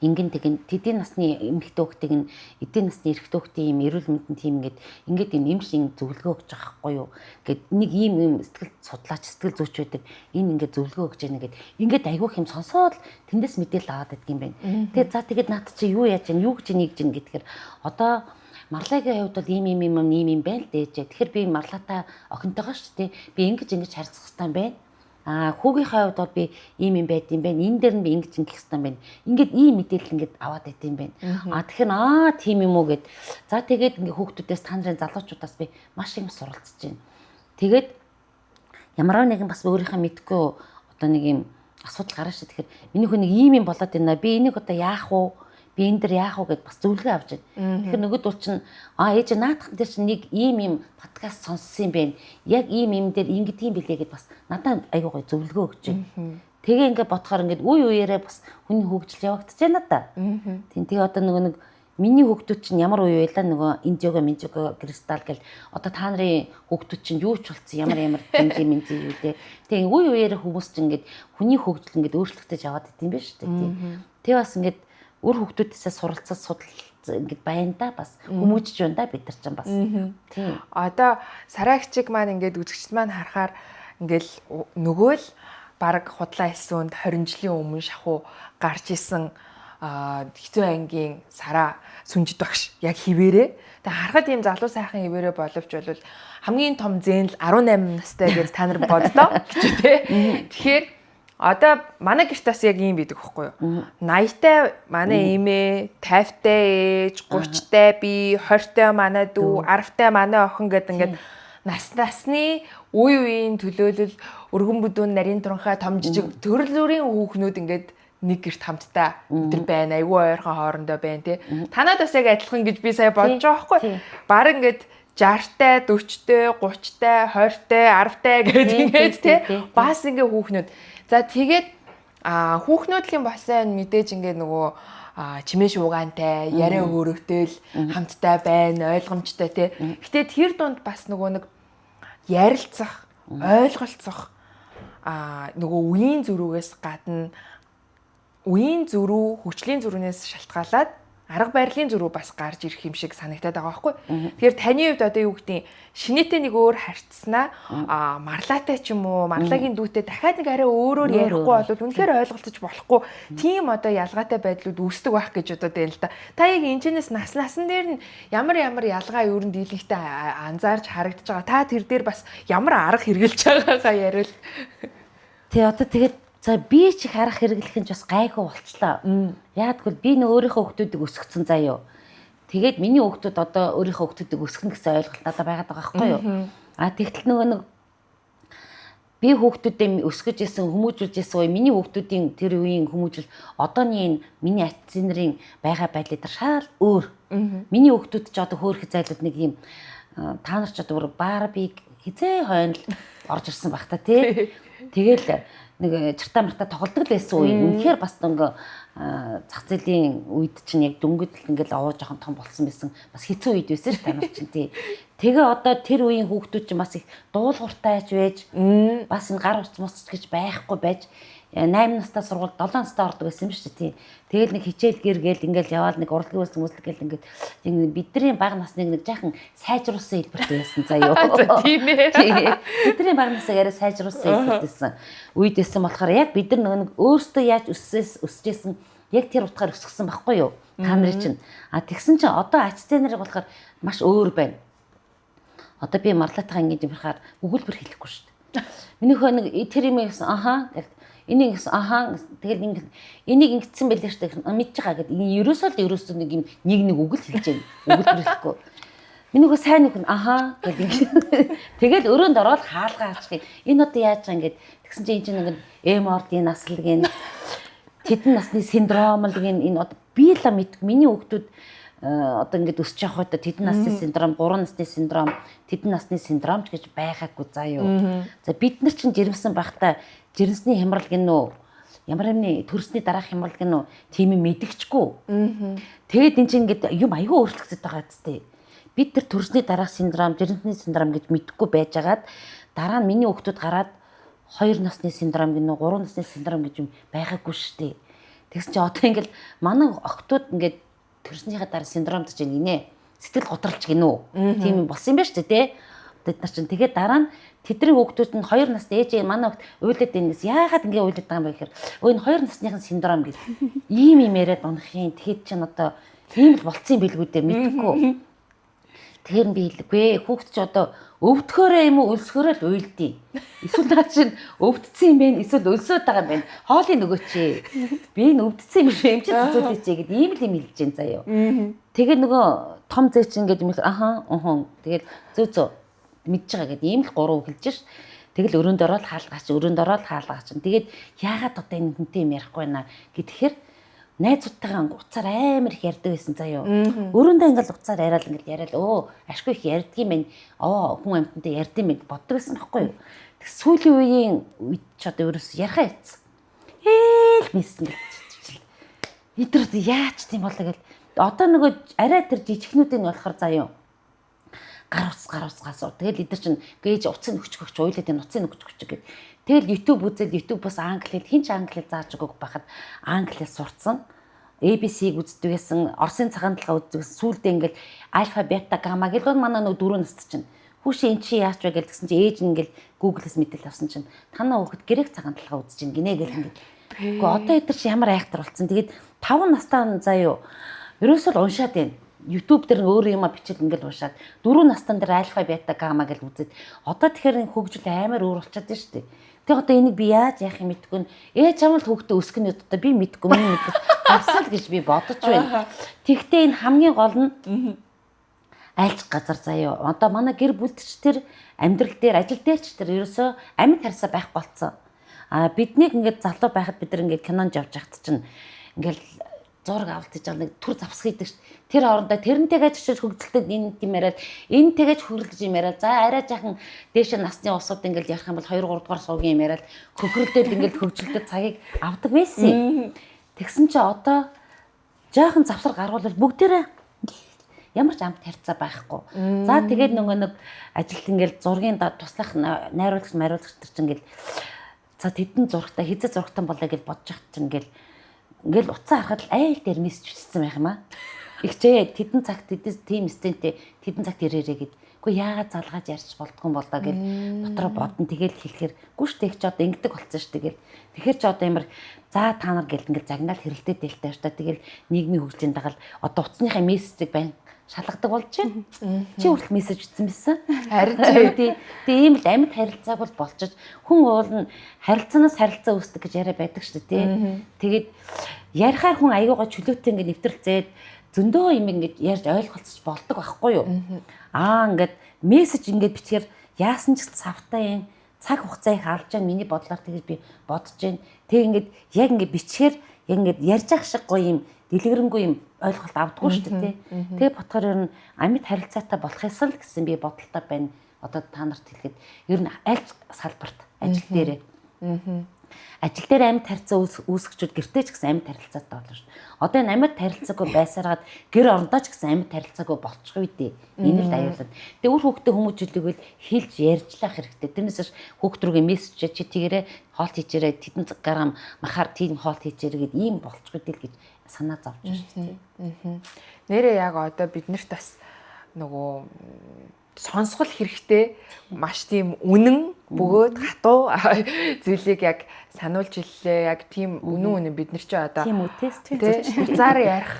ингэн тэгин тэдний насны эмэгтэй хүүхдийг нь эдийн насны эрэгтэй хүүхдийн юм эрүүл мэндэнд тийм ингээд ингээд юм юм шиг зөвлөгөө өгч байгаа хгүй юу гэд нэг ийм юм сэтгэл судлаач, сэтгэл зүйч байдаг, энэ ингээд зөвлөгөө өгч яана гэд ингээд айгүйх юм сонсоод тэндээс мэдээлэл аваад идэх юм байна. Тэгээд за тэгээд наад чи юу яаж яана, юу гэж нэг жин гэдгээр одоо Марлагийн хувьд бол ийм ийм юм ийм юм байна л дээжээ. Тэгэхээр би Марлаатай охинтойгоо шүү дээ. Би ингэж ингэж харьцах хэрэгтэй юм байна. Аа, хүүгийнхээ хувьд бол би ийм юм байд юм байна. Энэ дээр нь би ингэж ингэх хэрэгтэй юм байна. Ингээд ийм мэдээлэл ингээд аваад байт юм байна. Аа, тэгэхээр аа тийм юм уу гэд. За тэгээд ингээ хүүхдүүдээс, та нарын залуучуудаас би маш их суралцж байна. Тэгээд ямар нэгэн бас өөрийнхөө мэдгүй одоо нэг юм асуудал гарна шүү. Тэгэхээр миний хөө нэг ийм юм болоод байна. Би энийг одоо яах вэ? Би энэ дэр яах вэ гэд бас зөвлөгөө авч байна. Тэгэхээр нөгөөдөл чинь аа ээж наадхан дээр чинь нэг ийм юм подкаст сонссон юм байна. Яг ийм юм дээр ингэдэг юм билээ гэд бас надад айгуу гоё зөвлөгөө өгч байна. Тэгээ ингээд бодохоор ингээд үе үеэрээ бас хүний хөгжил явагдаж байна да. Тийм, тэгээ одоо нөгөө нэг миний хүүхдүүд чинь ямар үе байлаа, нөгөө индиого минжого кристалл гэл одоо та нарын хүүхдүүд чинь юу ч болцсон, ямар ямар дэмжи мэнжи юу дээ. Тэгээ үе үеэрээ хүмүүс чинь ингээд хүний хөгжил ингээд өөрчлөгдөж яваад идэм биш үү. Тийм. Тэгээ бас ингээд үр хүүхдүүдээсээ суралцаад судал ингээд байна да, бас хүмүүжж байна да бид нар чинь бас. Тийм. Одоо Сараагчиг маань ингээд үзэгчд маань харахаар ингээл нөгөө л баг худлаа хэлсүүнд 20 жилийн өмнө шахуу гарч исэн хэцүү ангийн Сараа сүнжид багш яг хിവэрээ. Тэгээ харахад ийм залуу сайхан хിവэрээ боловч бол хамгийн том зээн л 18 настай гэж та нар боддоо гэж тий. Тэгэхээр одоо манай гэрт бас яг ийм байдаг хөхгүй юу? 80-тай манай эмээ, 50-тай ээж, 30-тай би, 20-тай манай дүү, 10-тай манай охин гэдэг ингээд нас насны үе үеийн төлөөлөл өргөн бүдүүн нарийн туранхай том жижиг төрөл бүрийн хүүхнүүд ингээд нэг гэрт хамтдаа өдр байна. Айгүй ойрхон хоорондоо байна тий. Танад бас яг адилхан гэж би сая бодож байгаа хөхгүй. Бараг ингээд 60-тай, 40-тэй, 30-тай, 20-тай, 10-тай гэдэг ингээд тий. Бас ингээд хүүхнүүд. За тэгээд хүүхнүүдлийн болсон мэдээж ингээд нөгөө чимээ шуугаантай, яриа хөөрөгтэй л хамтдаа байна, ойлгомжтой тий. Гэтэ тэр дунд бас нөгөө нэг ярилцах, ойлголцох нөгөө үеийн зөрүүгээс гадна үеийн зөрүү, хөгжлийн зөрүүнээс шалтгаалаад арга барилын зөрүү бас гарч ирэх юм шиг санагтаад байгаа байхгүй. Тэгэхээр таны хувьд одоо юу гэдгийг шинээтэй нэг өөр харьцснаа марлаатай ч юм уу, марлагийн дүүтэй дахиад нэг арай өөрөөр ярихгүй бол үнэхээр ойлголцож болохгүй тийм одоо ялгаатай байдлууд үүсдэг байх гэж бодод байна л да. Та яг энэчнээс нас насан дээр нь ямар ямар ялгаа ер нь дийлэнхтэй анзаарч харагдаж байгаа. Та тэр дээр бас ямар арга хэрэглэж байгаагаа яриул. Тий, одоо тэгээд за би ч их арга хэрэглэх нь ч бас гайгүй болчлоо. Яагад гэвэл би нөө өөрийнхөө хүүхдүүдийг өсгөцсөн заяо. Тэгээд миний хүүхдүүд одоо өөрийнхөө хүүхдүүдийг өсгөнө гэсэн ойлголт надад байгаад байгаа байхгүй юу? А тэгтэл нөгөө нэг би хүүхдүүдээ өсгөж исэн, хүмүүжүүлж исэн үе миний хүүхдүүдийн тэр үеийн хүмүүжил одооны энэ миний ач нарын байгаа байдлыг тэр шал өөр. Миний хүүхдүүд ч одоо хөөрхө зайлууд нэг юм та нар ч одоо бүр Барбиг хизээ хойно л орж ирсэн баг та тий. Тэгэл нэг чартаа мартаа тоглодог л байсан үе. Үнэхээр бас ингээ зах зээлийн үед чинь яг дөнгөж л ингээл овоо жоохон том болсон байсан. Бас хэцүү үед байсан ш та нар чинь тий. Тэгээ одоо тэр үеийн хүүхдүүд чинь бас их дуулууртай ч байж бас энэ гар утас муц гэж байхгүй байж 8 настай сургууль 7 настай ордог байсан юм шүү дээ тий. Тэгэл нэг хичээл гэргээл ингээл яваал нэг урлагийн үс мүслэг гэл ингээд бидний бага насныг нэг жаахан сайжруулсан хэлбэрт байсан заяо. Тийм ээ. Бидний бага насыг арай сайжруулсан хэлбэрт байсан. Үед байсан болохоор яг бид нар нэг өөрсдөө яаж өсөжсэн яг тэр утгаар өсгсөн байхгүй юу? Та нарын чинь. А тэгсэн чинь одоо ач зээ нарыг болохоор маш өөр байна. Одоо би марлаатайгаа ингэж юм харахаар өгүүлбэр хэлэхгүй шүү дээ. Миний хөө нэг тэр юм гэсэн аха гэл энийг гэсэн аха тэгэл ингэ энийг ингэсэн байлээ шүү дээ мэдж байгаа гэд ерөөсөө л ерөөсөө нэг юм нэг нэг үг л хэлж байна. Өгүүлбэр хэлэхгүй. Миний хөө сайн нөхөн аха гэл ингэ тэгэл өрөөнд ороод хаалгаа ачих. Энэ одоо яаж байгаа ингээд тэгсэн чинь энэ чинь ингээд МРД наслаг гин тэдэн насны синдром л гин энэ одоо би л мэдгүй миний хүүхдүүд одоо ингээд өсөж явах үед тэдэн насны синдром, 3 насны синдром, тэдэн насны синдром ч гэж байгаагүй заа юу. За бид нар чинь жирэмсэн байхдаа жирэмсний хямрал гин үү? Ямар юмны төрсний дараах хямрал гин үү? Тийм юм мэдгэчгүй. Тэгээд эн чинь ингээд юм айгүй өөрчлөгдөж байгаа зү. Бид тэр төрсний дараах синдром, жирэмсний синдром гэж мэдэхгүй байжгаад дараа нь миний хүүхдүүд гараад 2 насны синдром гин үү, 3 насны синдром гэж юм байгаагүй шүү дээ. Тэгсэн чинь одоо ингээд манай охтууд ингээд төрснийхээ дараа синдромд ч гинэ. Сэтгэл готролч гинэ үү? Тийм юм болсон юм байна шүү дээ, тэ. Тэд нар чинь тэгээд дараа нь тэдний хүүхдүүд нь 2 насны ээж манай хүүхд уйлаад байна гэсэн. Яагаад ингэ уйлаад байгаа юм бэ гэхээр өө энэ 2 насныхын синдром гэж ийм юм яриад унах юм. Тэгэхэд чинь одоо ийм л болцсон юм билгүү дээ мэдэхгүй. Тэгэхээр би хэлэхгүй. Хүүхд чи одоо өвдөхөөрөө юм уу өлсгөөрөө л уйлдیں۔ Эсвэл наа чинь өвдсөн юм байна, эсвэл өлсөөд байгаа юм байна. Хоолыг нөгөөч. Би энэ өвдсөн юм шиг юм чи зүзүүлээч гэд ийм л юм хэлж जैन заяо. Тэгээ нөгөө том зээ чинь ингээд юм аха ухан тэгэл зөө зөө мэдж байгаа гэд ийм л гурав хэлж ш. Тэгэл өрөөнд ороод хаалгаач, өрөөнд ороод хаалгаач. Тэгээд яагаад одоо энэ хүнтэй юм ярихгүй байна гэхээр найзуудтайгаа уцаар амар их ярьдаг байсан заяо. Өрөөндөө ингээл уцаар яриад ингээл яриад өө ашгүй их ярьдгийм байх. Оо хүн амьтантай ярьдгийм байх боддог байсан байхгүй юу. Тэг сүүлийн үеийн үед ч одоо ерөөс ярихаа яцсан. Ээл мис ингээл. Эдгээр яач тийм болоо гэл одоо нөгөө арай тэр жижигхнүүдийн болохоор заяо. Гар утас гар утас гас. Тэгэл эдгээр чинь гээж утсыг өгч өгч уйлаад энэ утсыг өгч өгч гэд. Тэгэл YouTube үзэл YouTube бас англи хэл хин ч англи хэл зааж өгөөг байхад англи хэл сурцсан. ABC-г үздэг байсан, Оросын цагаан толгой үздэг байсан. Сүүлдээ ингээл альфа, бета, гамма гэл манай нөгөө дөрөв наст чинь. Хүүшээ эн чи яач вэ гэл тэгсэн чи ээж нь ингээл Google-с мэдээлэл авсан чинь танаа хүүхэд грек цагаан толгой үзэж гин гинэ гэл ингээд. Гэхдээ одоо эдгээр чи ямар айхтар болцсон. Тэгээд 5 настай заа юу. Ерөөсөө л уншаад байна. YouTube дээр өөр юм а бичээд ингээл уншаад 4 настан дээр альфа, бета, гамма гэл үзээд одоо тэгэхээр хөгжил амар өөр болчиход байна шүү дээ. Тэг одоо энийг би яаж яах юм мэдэхгүй. Ээж чамд хүүхдээ өсгөх нь одоо би мэдэхгүй миний мэдэх гарсан л гэж би бодож байна. Тэгтээ энэ хамгийн гол нь айлч газар заяа. Одоо манай гэр бүлд ч тэр амьдрал дээр ажил дээр ч тэр ерөөсөө амьд харьсаа байхгүй болцсон. А биднийг ингээд залуу байхад бид нар ингээд кинонд явж байхад чинь ингээд зураг авалт гэж байгаа нэг түр завсах хийдэг шүү дээ. Тэр орондоо тэрнтэйгээ ч очиж хөгжилтэй энэ тийм яриад энтэйгээ ч хөрөлдөж юм яриад за арай жаахан дээшээ насны усууд ингээл ярих юм бол 2 3 дугаар суугийн юм яриад хөхрөлдөд ингээл хөгжилтэй цагийг авдаг байсан. Тэгсэн чи одоо жаахан завсар гаргуул бүгдээрээ ямар ч амт харьцаа байхгүй. За тэгээд нөгөө нэг ажилт ингээл зургийн туслах найруулагч мариулагч нар чинь ингээл за тэдэн зурагтай хизээ зурагтан болоо гэж бодож яхад чинь ингээл ингээл уцаа харахад л айл дээр мессеж бичсэн байх юм аа. Игчээ тэдэн цагт тэдэс тийм сцентэй тэдэн цагт ирээрээ гэд. Үгүй яагаад залгааж ярьж болдгоо юм бол доо гэл дотроо бодно. Тэгэл хэлэхээр гүү штэ их ч одоо ингэдэг болсон штэ гэл. Тэгэхээр ч одоо ямар за та нар гэл ингээл загнаал хэрэлдээд дэлтэй штэ. Тэгэл нийгмийн хөгжлийн дагаал одоо утасныхаа мессежийг байн шалгадаг болж байна. Чи хүртэл мессеж бичсэн байсан. Харин тий. Тэгээ ийм л амьд харилцааг бол болчиж хүн уул нь харилцаанаас харилцаа үүсдэг гэж яриа байдаг шүү дээ тий. Тэгээд ярихаар хүн аюугаа чөлөөтэй ингэ нэвтрэлцээд зөндөө юм ингэж ярьж ойлголцож болдог байхгүй юу? Аа ингээд мессеж ингээд бичгээр яасан ч савтай юм цаг хугацаа их алж байгаа миний бодлоор тэгэж би бодож байна. Тэг ингээд яг ингээд бичгээр яг ингээд ярьж ах шиг гоё юм дэлгэрэнгүй юм ойлголт авдаггүй шүү дээ тий. Тэгээ бодохоор ер нь амьд харилцаатай болох ёсол гэсэн би бодолтой байна. Одоо та нарт хэлэхэд ер нь аль салбарт ажил дээрээ. Ажил дээр амьд харилцаа үүсгэжүүд гэртээ ч гэсэн амьд харилцаатай болно шүү дээ. Одоо энэ амьд харилцаагүй байсараад гэр орондоо ч гэсэн амьд харилцаагүй болчихгүй дээ. Энэ л аюулна. Тэгээ үр хүүхдээ хүмүүжүүлээгэл хэлж ярьжлах хэрэгтэй. Тэрнээс хүүхд рүүгээ мессеж чи тэгэрээ хоолт хийжээрэй тэдэн грамм махаар тийм хоолт хийжээрэй гэд ийм болчихгүй дээ л гэж санаа зовж шүү дээ. Нэрээ яг одоо биднэрт бас нөгөө сонсгол хэрэгтэй маш тийм үнэн бөгөөд хатуу зүйлийг яг сануулж хэллээ. Яг тийм үнэн үнэн бид нар чи одоо тийм үү тест буцаар ярих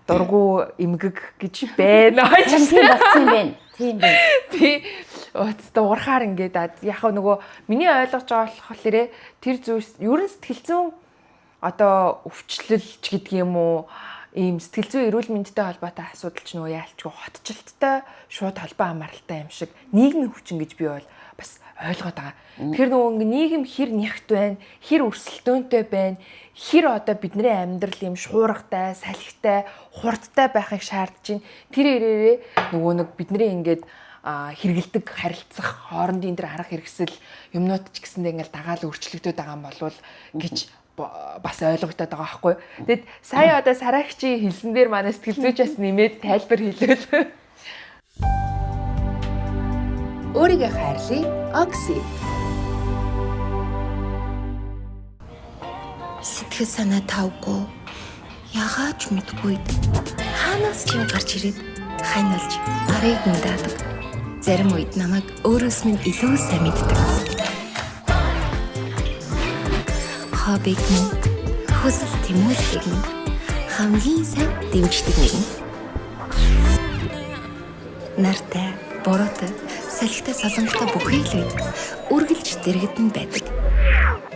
дургу эмгэг гэж байна. Тийм болсон юм байна. Тийм байна. Тий ууц дуурахаар ингээд яг нөгөө миний ойлгож байгаа болохоор тэр зүйлс ерөн сэтгэл зүйн одоо өвчлөл ч гэдэг юм уу ийм сэтгэл зүйн эрүүл мэндтэй холбоотой асуудал ч нөгөө яалчгүй хотчлттой шууд холбоо хамааралтай юм шиг нийгмийн хүчин гэж би бол бас ойлгоод байгаа. Тэгэхээр нөгөө ингээ нийгэм хэр нягт байна, хэр өрсөлдөөнтэй байна, хэр одоо бидний амьдрал ийм шуургатай, салхитай, хурдтай байхыг шаардж байна. Тэр ирээрээ нөгөө нэг бидний ингээд хэрэгэлдэг харилцах хоорондын тэр арга хэрэгсэл юмнууд ч гэсэндээ ингээл дагаал өөрчлөгдөд байгаа юм болвол гэж бас ойлгогдоод байгаа байхгүй. Тэгэд сая одоо Сарагчи хэлсэн дээр манай сэтгэл зүйч бас нэмээд тайлбар хэлвэл. Өөрийгөө хайрлая. Окси. Сэтгэл санаа тавгүй. Ягаад ч мэдгүй. Хаанаас ч юм гарч ирээд хань болж гарыг нь даадаг. Зарим үед намайг өөрөөс минь илүү сайн мэддэг. Хоббиг нь хүсэл тэмүүллийг нь хамгийн сайн дэмждэг нэгэн. Нартай, буруутай, салхитай, солонготой бүхий л үед үргэлж дэргэдэн байдаг.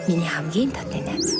Миний хамгийн татны найз.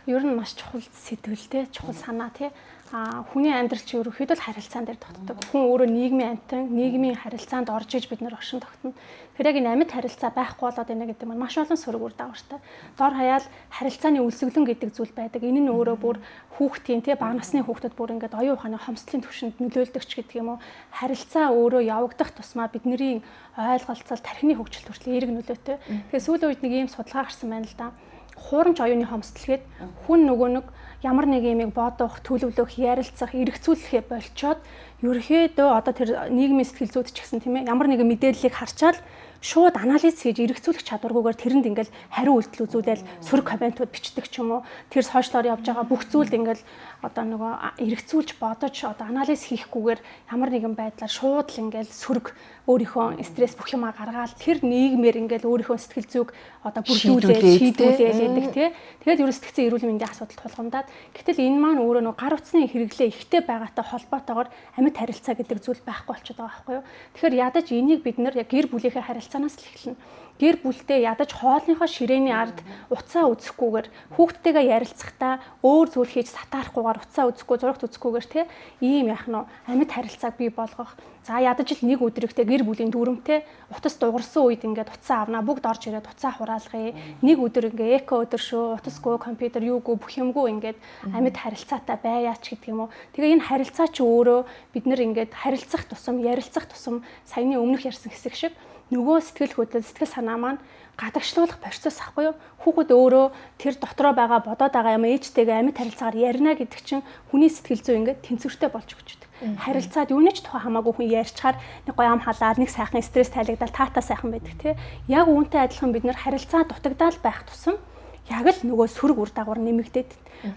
Ер нь маш чухал сэдвэлтэй, чухал санаа тий. А хүний амьдрал чи ерөнхийдөө л харилцаан дээр тогтдог. Хүн өөрөө нийгмийн амьтан, нийгмийн харилцаанд орж иж бид нар оршин тогтно. Тэгэхээр яг энэ амьд харилцаа байхгүй болоод байна гэдэг нь маш олон сөрөг үр дагавартай. Дор хаяал харилцааны өлсгөлэн гэдэг зүйл байдаг. Энэ нь өөрөө бүр хүүхдийн тий бага насны хүүхдэд бүр ингээд оюун ухааны хомсдлын түвшинд нөлөөлдөг ч гэдэг юм уу. Харилцаа өөрөө явагдах тусмаа бидний ойлголцол, тархины хөгжил хүртэл эерэг нөлөөтэй. Тэгэхээр сүүлийн үед нэг ийм судалгаа гарсан байна л да. Хуурамч оюуны хомсдол гээд хүн нөгөө нэг ямар нэг юмыг бодох, төлөвлөх, ярилцах, эргцүүлэхээ болчоод ерөнхийдөө одоо тэр нийгмийн сэтгэл зүйд ч гэсэн тийм ээ ямар нэгэн мэдээллийг харчаал шууд анализ хийж эргцүүлэх чадваргүйгээр тэрэнд ингээл хариу үйлдэл үзүүлээл сөрөг комментууд бичдэг ч юм уу тэр сошиалор явж байгаа бүх зүйлд ингээл одоо нөгөө эргцүүлж бодож одоо анализ хийхгүйгээр ямар нэгэн байдлаар шууд л ингээл сөрөг өөрийнхөө стресс бүх юмаа гаргаал тэр нийгмээр ингээл өөрийнхөө сэтгэл зүйг одоо бүрдүүлээл шийдвүлээл гэдэг тий. Тэгээд ерөн сэтгцэн эрүүл мэндийн асуудал тулгамдаад гэтэл энэ маань өөрөө нөгөө гар утасны хэрэглээ ихтэй байгаатай холбоотойгоор амьд харилцаа гэдэг зүйл байхгүй болчиход байгаа байхгүй юу. Тэгэхээр ядаж энийг бид нар яг гэр бүлийнхээ харилцаанаас л эхэлнэ. Гэр бүлтэй ядаж хоолныхоо ширээний ард утсаа үзэхгүйгээр хүүхдтэйгээ ярилцахдаа өөр зүйл хийж сатаарахгүйгээр утсаа үзэхгүй зурагт үзэхгүйгээр те ийм яах нь амьд харилцааг бий болгох. За ядаж л нэг өдрөгтэй гэр бүлийн дүрмтэй утас дугарсан үед ингээд утсаа авнаа бүгд орж ирээд утсаа хураалгая. Нэг өдөр ингээ эко өдөр шүү утасгүй компьютер юугүй бүх юмгүй ингээд амьд харилцаатай байяач гэдэг юм уу. Тэгээ энэ харилцаа чи өөрөө бид нэр ингээд харилцах тусам ярилцах тусам саяны өмнөх ярьсан хэсэг шиг нөгөө сэтгэл хөдлөл сэтгэл санаа маань гадагшлуулах процесс ахгүй юу? Хүүхэд өөрөө тэр дотроо байгаа бодоод байгаа юм ээжтэйгээ амьд харилцаагаар ярина гэдэг чинь хүний сэтгэл зүй ингээд тэнцвэртэй болж өгч байдаг. Харилцаад юуны ч тухай хамаагүй хүн ярьчаар нэг гоё ам халаад нэг сайхан стресс тайлагдал таатай сайхан байдаг тий. Яг үүнтэй адилхан бид нэр харилцаа дутагдаал байх тусам Яг л нөгөө сөрөг үр дагавар нэмэгдээд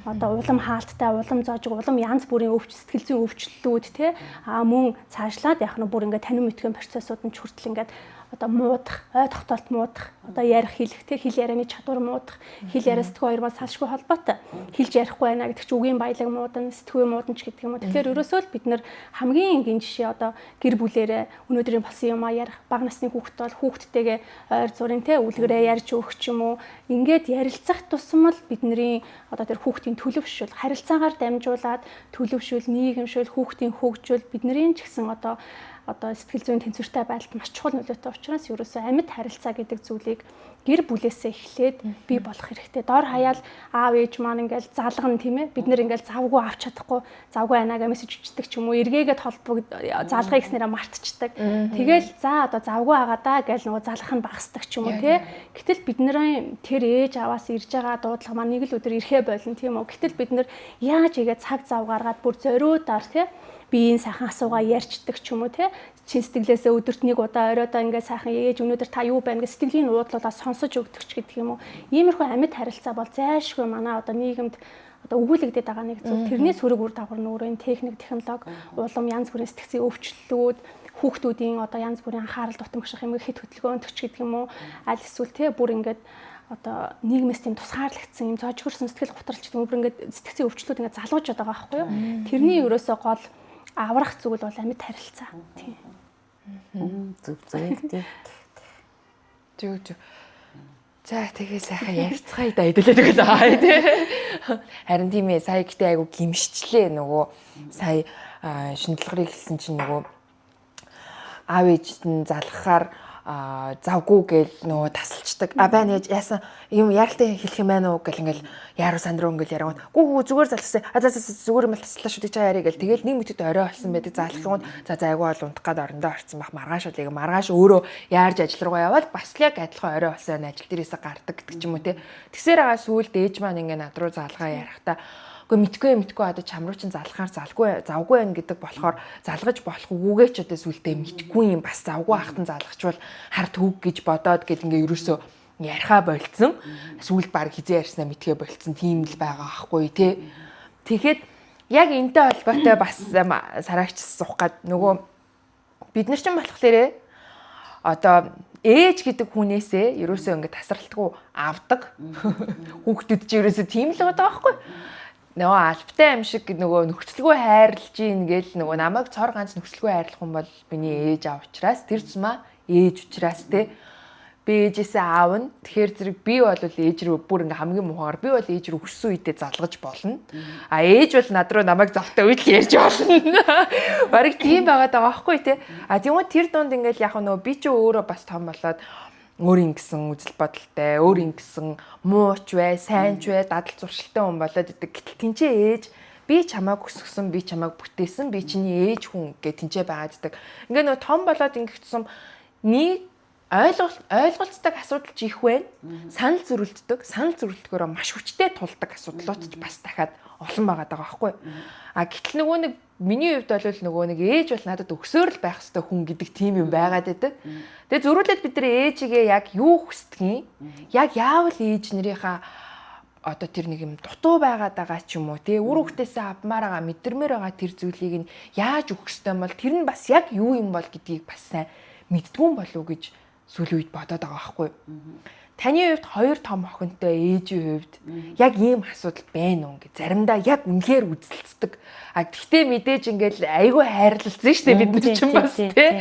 одоо улам хаалттай, улам зоожиг, улам янз бүрийн өвч, сэтгэл зүйн өвчлөлүүд те а мөн цаашлаад яг нь бүр ингээд танин мэдхэн процессууд нь ч хүртэл ингээд одоо муудах, ой тогтоолт муудах, одоо ярих хэлэх те хэл ярианы чадвар муудах, хэл яриа сэтгүү хоёр бол салшгүй холбоотой. Хэлж ярихгүй байна гэдэг чинь үгийн баялаг муудана, сэтгүү муудана ч гэдэг юм уу. Тэгэхээр ерөөсөө л бид нар хамгийн энгийн жишээ одоо гэр бүлээрээ өнөөдрийн болсон юмаа ярих, бага насны хүүхэд бол хүүхэдтэйгээ ойр зургийн те үлгэрээ ярьж өгөх ч юм уу. Ингээд ярилцах тусам л бидний одоо тэр хүүхдийн төлөвшөл, харилцаагаар дамжуулаад төлөвшөл, нийгэмшил, хүүхдийн хөгжил бидний ч гэсэн одоо сэтгэл зүйн тэнцвэртэй байдалд маш чухал нөлөөтэй учраас ерөөсөө амьд харилцаа гэдэг зүйлийг гэр бүлээсээ эхлээд бий болох хэрэгтэй. Дор хаяал аав ээж маань ингээл залгана тийм ээ. Бид нэр ингээл завгүй авч чадахгүй, завгүй айнаага мессеж өчтдөг ч юм уу, эргээгээд холбог залгая гэснээрээ мартчихдаг. Тэгэл за одоо завгүй байгаа даа гэж нөгөө залгах нь багасдаг ч юм уу тий. Гэтэл бидний тэр ээж аваас ирж байгаа дуудлага маань нэг л өдөр ирэхээ болно тийм үү. Гэтэл бид нэр яаж игээ цаг зав гаргаад бүр зориудаар тий би энэ сайхан асуугаа ярьчдаг ч юм уу те чин сэтгэлээсээ өдөрт нэг удаа оройдоо ингээд сайхан ээж өнөөдөр та юу байна гэж сэтгэлийн уудлуулаа сонсож өгдөг ч гэдэг юм уу. Иймэрхүү амьд харилцаа бол зайлшгүй манай одоо нийгэмд одоо өгүүлэгдээд байгаа нэг зүйл. Тэрний сөрөг үр дагавар нь өөрөө энэ техник, технологи, улам янз бүрийн сэтгцийн өвчлөлүүд, хүүхдүүдийн одоо янз бүрийн анхаарал дутмагших юм хэд хөдөлгөөнтөч гэдэг юм уу. Аль эсвэл те бүр ингээд одоо нийгмээс тийм тусгаарлагдсан юм зоожгорсон сэтгэл готролч гэдэг юм бүр ингээд сэтгцийн өвчлөлүүд ингээд залгуужаад байгаа байхгүй юу. Тэрний ерөөсөө гол аврах зүйл бол амьд харилцаа. Тийм. Зүг зүг тийм. Зүг зүг. За тэгээ сайхан ярилцгаая да хэдүүлээ тэгэл аа тий. Харин тийм ээ сая гэтээ айгу гимшчлээ нөгөө сая шинжилгарыг хэлсэн чинь нөгөө аав ээжд нь залгахаар завгүй гээл нөгөө тасалчдаг. А байна ээж яасан юм яралтай хэлэх юм байна уу гэл ингээл яаруу сандруу ингээл яриад. Гүү гүү зүгээр залгасан. А за за зүгээр юм таслаа шүү дээ чаа яриа гэл. Тэгэл нэг мэтэд орой болсон байдаг заалах юм. За за айгуу бол унтах гад орондоо орцсон бах маргааш бол яг маргааш өөрөө яарж ажил руугаа явбал бас л яг адилхан орой болсон ажил дээрээсээ гардаг гэдэг ч юм уу те. Тэгсээр байгаа сүүлд ээж маань ингээ над руу залгаа ярихтаа үгүй мэдгүй одоо чам руу чин залхахаар залгүй завгүй байх гэдэг болохоор залгаж болох үгүйгээ ч одоо сүултээ мэдгүй юм бас завгүй ахтан залгачвал хар төг гэж бодоод гэл ингээ ерөөсөө яриха болцсон. Сүүлд баг хизээ ярьснаа мэдхээ болцсон тийм л байгаа аахгүй тий. Тэгэхэд яг энтэй холбоотой бас сараагч суух гад нөгөө бид нар чинь болохоор одоо ээж гэдэг хүнээсээ ерөөсөө ингээ тасралтгүй авдаг. Хүүхдүүд чи ерөөсөө тийм л байгаа байхгүй. Нөгөө албатай юм шиг нөгөө нөхцөлгүй хайрлаж ийн гэл нөгөө намайг цор ганц нөхцөлгүй хайрлах хүн бол миний ээж аав учраас тэр тусмаа ээж учраас те би ээжээсээ аавна. Тэгэхээр зэрэг би бол ээж рүү бүр ингээ хамгийн муухайгаар би бол ээж рүү өссөн үедээ залгаж болно. А ээж бол над руу намайг завтай үед л ярьж болно. Бараг тийм байгаад байгаа байхгүй те. А тэгмээ тэр дунд ингээл яг нөгөө би ч өөрөө бас том болоод өөр ингэсэн үзэл бодолтой, өөр ингэсэн мууч бай, сайн ч бай, дадал зуршилтай хүн болоод идэг. Гэтэл тэнцээ ээж би чамайг өсгсөн, би чамайг бүтээсэн, би чиний ээж хүн гэж тэнцээ байгаад идэг. Ингээ нөгөө том болоод ингэх тусам нэг ойлголцдог асуудал ч их байна. Санал зөрөлддөг, санал зөрөлдгөөрөө маш хүчтэй тулдаг асуудлууд ч бас дахиад олон байгаа даа байхгүй. А гэтэл нөгөө нэг миний хувьд бол нөгөө нэг ээж бол надад өгсөөр л байх хэвээр хүн гэдэг тийм юм байгаад байдаг. Тэгээ зөрүүлээд бид нар ээжигээ яг юу хүсдгийг, яг яавал ээж нарынхаа одоо тэр нэг юм дутуу байгаад байгаа ч юм уу тий үр хөвгтөөсөө авмаар байгаа мэдэрмээр байгаа тэр зүйлийг нь яаж өгөх ёстой юм бол тэр нь бас яг юу юм бол гэдгийг бас сайн мэддгүүн болов уу гэж сүүлийн үед бодоод байгаа байхгүй. Таны хувьд хоёр том охинтой ээжийн хувьд яг ийм асуудал байна уу гэж заримдаа яг үнэхээр үзэлцдэг. А тэгтээ мэдээж ингээл айгүй хайрлалцсан шүү дээ бид нар чинь бас тий.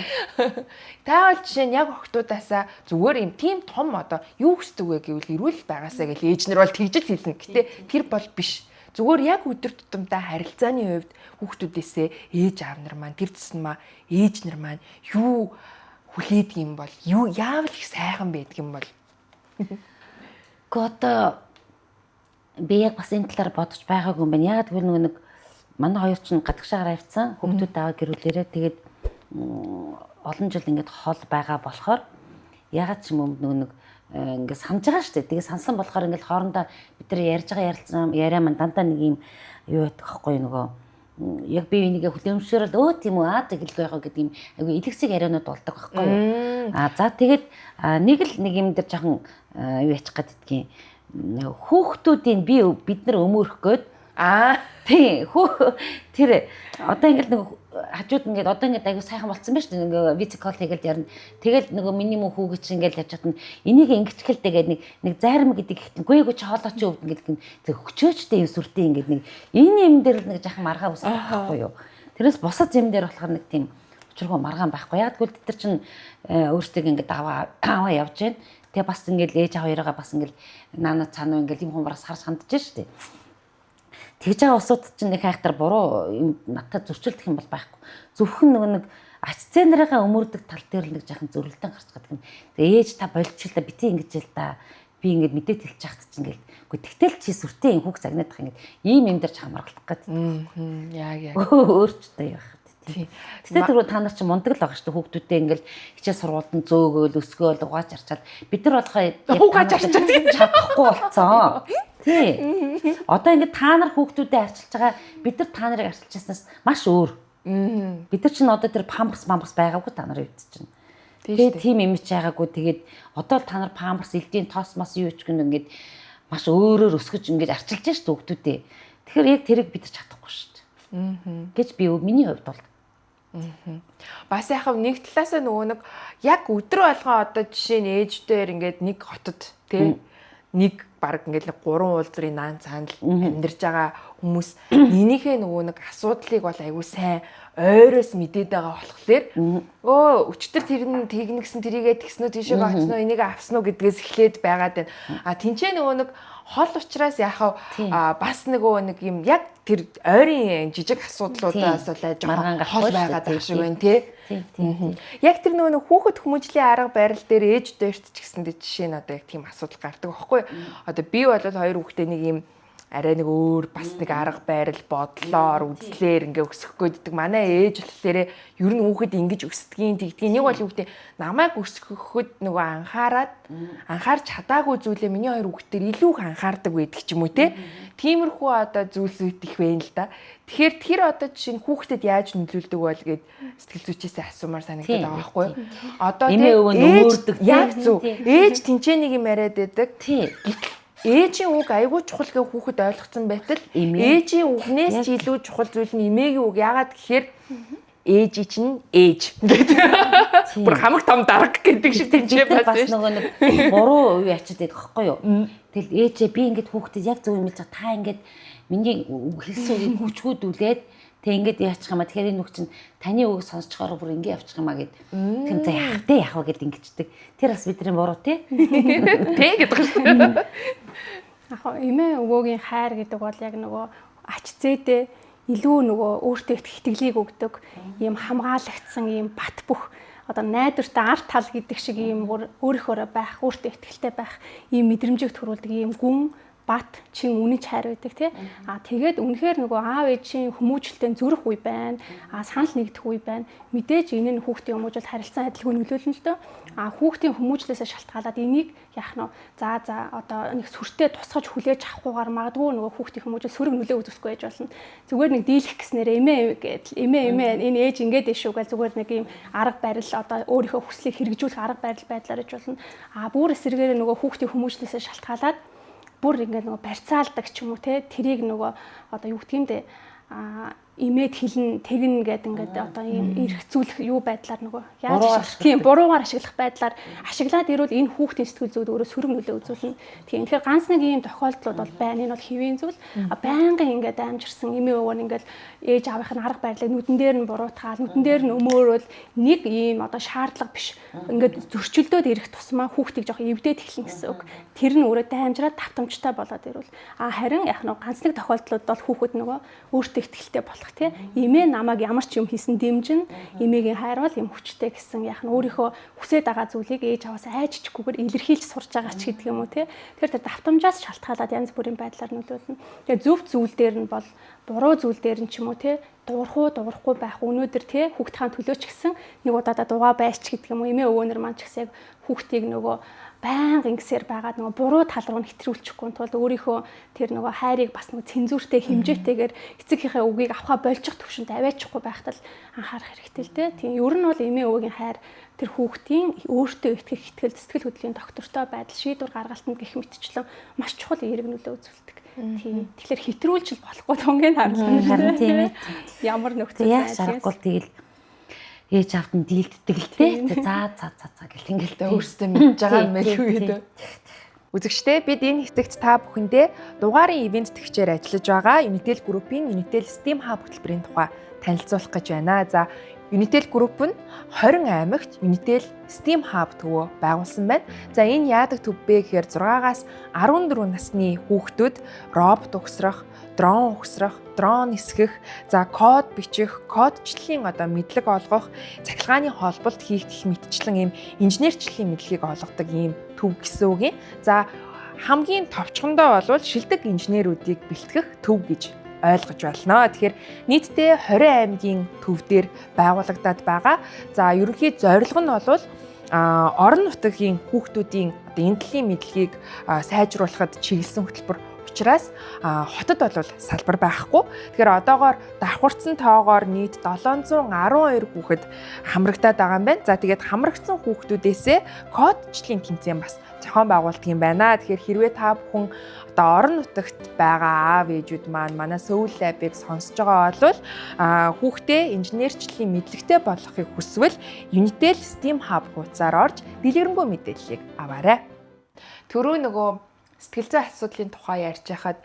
Та бол жишээ нь яг охтуудаасаа зүгээр юм тийм том одоо юу хүсдэг вэ гэвэл эрүүл байгаасаа гэл ээж нар бол тэгж л хэлнэ. Гэтэ тэр бол биш. Зүгээр яг өдөр тутамдаа харилцааны хувьд хүүхдүүдээсээ ээж аав нар маань тэр тусмаа ээж нар маань юу хүлээдэг юм бол юу яавал их сайхан байдаг юм бол. Гэхдээ одоо би яг бас энэ талаар бодож байгаагүй юм байна. Яагаад гэвэл нөгөө нэг манай хоёр чинь гадагшаагаар авцсан хүүхдүүд аваа гэрүүлээрээ тэгээд олон жил ингээд хол байгаа болохоор ягаад ч юм нөгөө нэг ингээд санаж байгаа шүү дээ. Тэгээд сансан болохоор ингээд хоорондоо бид нар ярьж байгаа ярилцсан яриа маань дандаа нэг юм юу байдаг аахгүй нөгөө яг би энийгээ хүлэмжшөөрөл өө тийм үү аа тэгэлгүй яхаа гэдэг юм айгүй илгэсэг яриануд болдог байхгүй юу. А за тэгээд нэг л нэг юм дээр жоохон юу ячих гээд идэгин. Хүүхдүүдийн бид нар өмөрөх гээд тий хүү тэр одоо ингээл нэг хажууд ингээд одоо ингээд аягүй сайхан болцсон байна шүү дээ. Ингээ видео кол хийгээл ярина. Тэгэл нөгөө миний мөн хүүгээ чи ингээл явж хатна. Энийг ингэчгэл тэгээд нэг зарим гэдэг ихтэн гүй чи хоолой чи өвдөн гэдэг нь тэг хөчөөчтэй юм сүртэй ингээд нэг энэ юм дээр л нэг жахан маргаа үсэх байхгүй юу. Тэрээс бусад юм дээр болохоор нэг тийм учиргүй маргаан байхгүй. Яг тэгвэл тэд нар чинь өөрсдөө ингээд аваа явж байна. Тэгээ бас ингээд ээж аав хоёроо бас ингээд наана цаанаа ингээд юм хүмүүс харж хандж шүү дээ. Тэгж байгаа усууд чинь нэг хайхтар буруу юм надад зөрчилдөх юм бол байхгүй. Зөвхөн нөгөө нэг ач зээнэрээ өмөрдөг тал дээр л нэг жаахан зөрөлдөн гарч гадаг юм. Тэгээ ээж та болчихлаа бити ингэж л та би ингээд мэдээд хэлж яхад чинь ингээл үгүй тэгтэл чи сүртэй юм хүүх загнаад тах ингээд ийм юм дээр ч хамааргалах гээд. Яг. Өөрчтэй явах. Тэгтээ тэр та нар чинь мундаг л байгаа шүү дээ. Хүүхдүүдээ ингээл хичээл сургуульд нь зөөгөөл, өсгөөл, угааж арчаад бид нар болохоо угааж арчаад чадахгүй болцсон. Тий. Одоо ингээд та нар хүүхдүүдээ арчилж байгаа, бид нар та нарыг арчилж байснаас маш өөр. Бид нар чинь одоо тэр памперс байгаагүй та нарын үед чинь. Тэгээ тийм юм ч байгаагүй. Тэгээд одоо л та нар памперс, элдийн тоос мас юу ч гэн ингээд маш өөрөөр өсгөж ингээд арчилж байгаа шүү дээ хүүхдүүдээ. Тэгэхээр яг тэрийг бид нар чадахгүй шүү дээ. Гэж би миний хувьд бол Бас яхав нэг талаасаа нөгөө нэг яг өдрө болгон одоо жишээ нь ээждээр ингээд нэг хотод тий нэг баг ингээд нэг гурван уулзрын наан цаанд амьдарч байгаа хүмүүс энийхээ нөгөө нэг асуудлыг бол айгүй сайн ойроос мэдээд байгаа болохоор өө өчтөр тэр нь тэгнэ гэсэн тэрийгээ тэгснөө тийшээ очсноо энийг авсан уу гэдгээс эхлээд байгаад байна. А тэнцээ нөгөө нэг хол учраас яхав бас нөгөө нэг юм яг тэр ойрын жижиг асуудлуудаас бол жоохон хол байгаад байх шиг байна тий. Яг тэр нөгөө нэг хүүхэд хүмүүжлийн арга барил дээр ээж дээрт ч гэсэндээ жишээ нь одоо яг тийм асуудал гардаг байхгүй. Одоо би бол хоёр хүүхдээ нэг юм арай нэг өөр бас нэг арга барил бодлоор үзлээр ингээ өсгөх гээд гэдэг. Манай ээж болохоор ер нь хүүхэд ингэж өсдгийн тэгдгийн нэг бол хүүхдээ намайг өсгөхөд нөгөө анхаарч чадаагүй зүйлээ миний хоёр хүүхдээр илүү их анхаардаг байдаг ч юм уу те. Тиймэрхүү одоо зүйлсүүд их байна л да. Тэгэхээр тэр одоо жишээ нь хүүхдэд яаж нөлөөлдөг бол гэд сэтгэл зүйчээсээ асуумаар санагдаад байгаа байхгүй юу? Одоо те яг зөв. Ээж тэнцээ нэг юм яриад байдаг. Гэтэл ээжийн үг айгүй чухал гэж хүүхэд ойлгоцсон байтал ээжийн үгнээс ч илүү чухал зүйл нь эмээгийн үг. Яагаад гэхээр ээжи чинь ээж гэдэг. Бүр хамаг том дарга гэдэг шиг тэнцээ бас нөгөө нэг буруу үе ачаад байдаг байхгүй юу? Тэгэл ээжээ би ингээд хүүхдэд яг зөв юм хэлж байгаа. Та ингээд миний хэлсэн үгийг хүчгүүдүүлээд тэг ингээд яачих юм а. Тэгэхээр энэ үг чинь таны үг сонсчхоор бүр ингэ явчих юм а гэд. Тэр за яах вэ яах вэ гэд ингэчдэг. Тэр бас бидний буруу тий. Тэ гэдэг шүү дээ. Яг эмээ өвөөгийн хайр гэдэг бол яг нөгөө ач зээдээ илүү нөгөө өөртөө итгэлийг өгдөг ийм хамгаалагдсан ийм бат бөх одоо найдвартай арт тал гэдэг шиг ийм өөрийнхөөрөө байх, өөртөө итгэлтэй байх ийм мэдрэмжийг төрүүлдэг ийм гүн бат чин үнэнч хайр байдаг тий. А тэгээд үнэхээр нөгөө аав ээжийн хүмүүжлэлтэй зүрх үе байна. А санал нэгдэх үе байна. Мэдээж энэ нь хүүхдийн хүмүүжил харилцан адилгүй нөлөөлнө л дөө. А хүүхдийн хүмүүжлээсээ шалтгаалаад энийг яах нь за одоо нэг сүртэй тусгаж хүлээж авахгүйгээр магадгүй нөгөө хүүхдийн хүмүүжил сөрөг нөлөө үзүүлэхгүй байж болно. Зүгээр нэг дийлэх гэснээр эмээ гэдэл эмээ энэ ээж ингээд дэш шүү гэл зүгээр нэг юм арга барил одоо өөрийнхөө хүслийг хэрэгжүүлэх арга барил байдлаар иж болно. А бүр эсэргээр нөгөө хүүхдийн хүмүүжлээсээ шалтгаалаад бүр ингээд нөгөө барьцаалдаг ч юм уу те тэрийг нөгөө одоо юу гэдг юм бэ имэд хилэн тэгнэ гэд ингээд одоо ийм эргцүүлэх юу байдлаар нөгөө яаж тийм буруугаар ашиглах байдлаар ашиглаад ирвэл энэ хүүхдийн сэтгэл зүйд өөрөө сөрөг нөлөө үзүүлнэ. Тийм тэгэхээр ганц нэг ийм тохиолдлууд бол байна. Энэ бол хэвийн зүйл. Байнгын ингээд амжирсан эмээ өвөө нь ингээд ээж аавынх нь арга барилыг нүдэн дээр нь буруутгаал нүдэн дээр нь өмөөрөөл нэг ийм одоо шаардлага биш. Ингээд зөрчилдөөд ирэх тусмаа хүүхдийг жоох эвдээд эхэлнэ гэсэн үг. Тэр нь өөрөө даймжраад давтамжтай болоод ирвэл харин яг нэг ганц нэг тохиолдлууд бол хүүхэд нөгөө өөртөө ихтэй болох тий. Эмээ намайг ямар ч юм хийсэн дэмжин, эмээгийн хайр бол юм хүчтэй гэсэн яг нь өөрийнхөө хүсээд байгаа зүйлийг ээж аваас айжчихгүйгээр илэрхийлж сурч байгаа ч гэдэг юм уу тий. Тэгэхээр тэр давтамжаас шалтгаалаад янз бүрийн байдлаар нөлөөлнө. Тэгээ зөв зүйл дээр нь бол Буруу зүйл дээр нь ч юм уу те дуурах уу, дуурахгүй байх өнөөдөр те хүүхдийн төлөө ч гэсэн нэг удаадаа дугаа байч гэдэг юм уу, эмээ өвөөнөр маань ч гэсэн яг хүүхдийг нөгөө байнга ингэсээр байгаад нөгөө буруу тал руу нь хэтрүүлчихгүй тул өөрийнхөө тэр нөгөө хайрыг бас нөгөө цензуртэй хэмжээтэйгээр эцэгийнхээ үгийг авахаа болчих төвшөнд аваачихгүй байхад л анхаарах хэрэгтэй л дээ. Тийм, ер нь бол эмээ өвөгийн хайр тэр хүүхдийн өөртөө итгэх итгэл, сэтгэл хөдлөлийн доктортой байдал, шийдвэр гаргалтанд гэх мэтчлэн маш чухал эерэг нөлөө үзүүлдэг. Тийм. Тэгэхээр хэтрүүлж л болохгүй тунгийн хариулт. Харин тийм ээ. Ямар нөхцөл байж аргагүй тэгэл ээж авд нь дийлддэг л те. За за за за гэл ингээл тэ өөрсдөө мэдж байгаа юм байлгүй дээ. Үзэгчдээ, бид энэ хэсэгт та бүхэндээ дугаарын ивент тэгчээр ажиллаж байгаа Unitel Group-ийн Unitel STEAM Hub хөтөлбөрийн тухай танилцуулах гэж байна. За, Unitel Group нь 20 аймагт Unitel STEAM Hub төвөө байгуулсан байна. За, энэ яадаг төв бэ гэхээр 6-аас 14 насны хүүхдүүд робот угсрах, дрон угсрах, дрон нисгэх, за код бичих, кодчлалын одоо мэдлэг олгох, цахилгааны холболт хийх гэх мэтчлэн ийм инженерчлэлийн мэдлэгийг олгодог ийм төв гэсэн үг юм. За, хамгийн товчхондоо болвол шилдэг инженерүүдийг бэлтгэх төв гэж ойлгож байна. Тэгэхээр нийтдээ 20 аймгийн төв дээр байгуулагдаад байгаа. За, ерөнхий зорилго нь бол орон нутгийн хүүхдүүдийн одоо энэ төрлийн мэдлэгийг сайжруулахад чиглэсэн хөтөлбөр учраас хотод бол салбар байхгүй. Тэгэхээр одоогоор давхарцсан тоогоор нийт 712 хүүхэд хамрагдаад байгаа юм байна. За, тэгээд хамрагдсан хүүхдүүдээсээ кодчлалын тэмцээн бас зохион байгуулдаг юм байна. Тэгэхээр хэрвээ та бүхэн одоо орон нутагт байгаа аав ээжүүд маань манай Сөүл Lab-ыг сонсож байгаа бол хүүхдээ инженерчлэлийн мэдлэгтэй болгохыг хүсвэл Unitel STEAM Hub хуудасаар орж дэлгэрэнгүй мэдээллийг аваарай. Түрүү нөгөө сэтгэл зүйн асуудлын тухай ярьж байхад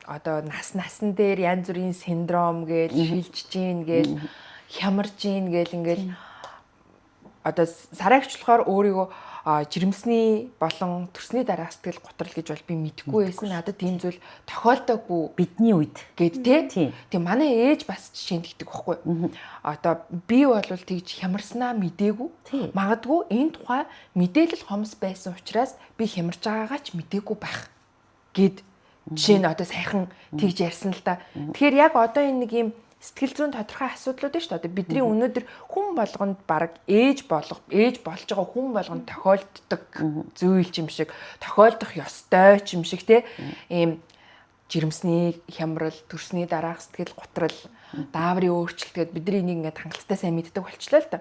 одоо нас насан дээр янз бүрийн синдром гээл шилжиж гин гээл хямарж гин гээл ингээл одоо сараагч болохоор өөрийгөө жирэмсний болон төрсний дараах сэтгэл готрол гэж бол би мэдэхгүй байсан. Надад тийм зүйл тохиолдоогүй бидний үед гээд тий. Тийм, манай ээж бас жишээнд тэгдэг байхгүй. Одоо би бол тэгж хямарснаа мдээгүй. Магадгүй энэ тухай мэдээлэл хомс байсан учраас би хямарж байгаагаа ч мдээгүй байх гэд жишээ нь одоо сайхан тэгж ярьсан л да. Тэгэхээр яг одоо энэ нэг юм сэтгэл зүйн тодорхой асуудлууд нь шүү дээ. Одоо бидний өнөөдөр хүн болгонд баг ээж болж байгаа хүн болгонд тохиолддог зүйл юм шиг, тохиолдох ёстой ч юм шиг те. Ийм жирэмсний хямрал, төрсний дараах сэтгэл готрол, дааврын өөрчлөлт гэдээ бидний энийг ингээд хангалттай сайн мэддэг болчлоо л да.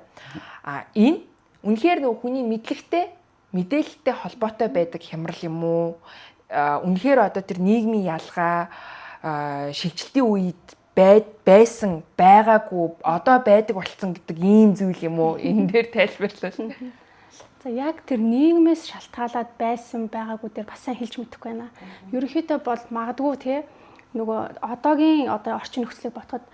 А энэ үнэхээр нөгөө хүний мэдлэгтэй, мэдээлэлтэй холбоотой байдаг хямрал юм уу? Үнэхээр одоо тэр нийгмийн ялгаа, шилжилтийн үед байсан, байгаагүй, одоо байдаг болцсон гэдэг ийм зүйл юм уу? Энэ дээр тайлбарлал. За, яг тэр нийгмээс шалтгаалаад байсан, байгаагүй дээр бас сайн хэлж мэдэхгүй байна. Ерөнхийдөө бол магадгүй те нөгөө одоогийн одоо орчин нөхцөлийг бодоход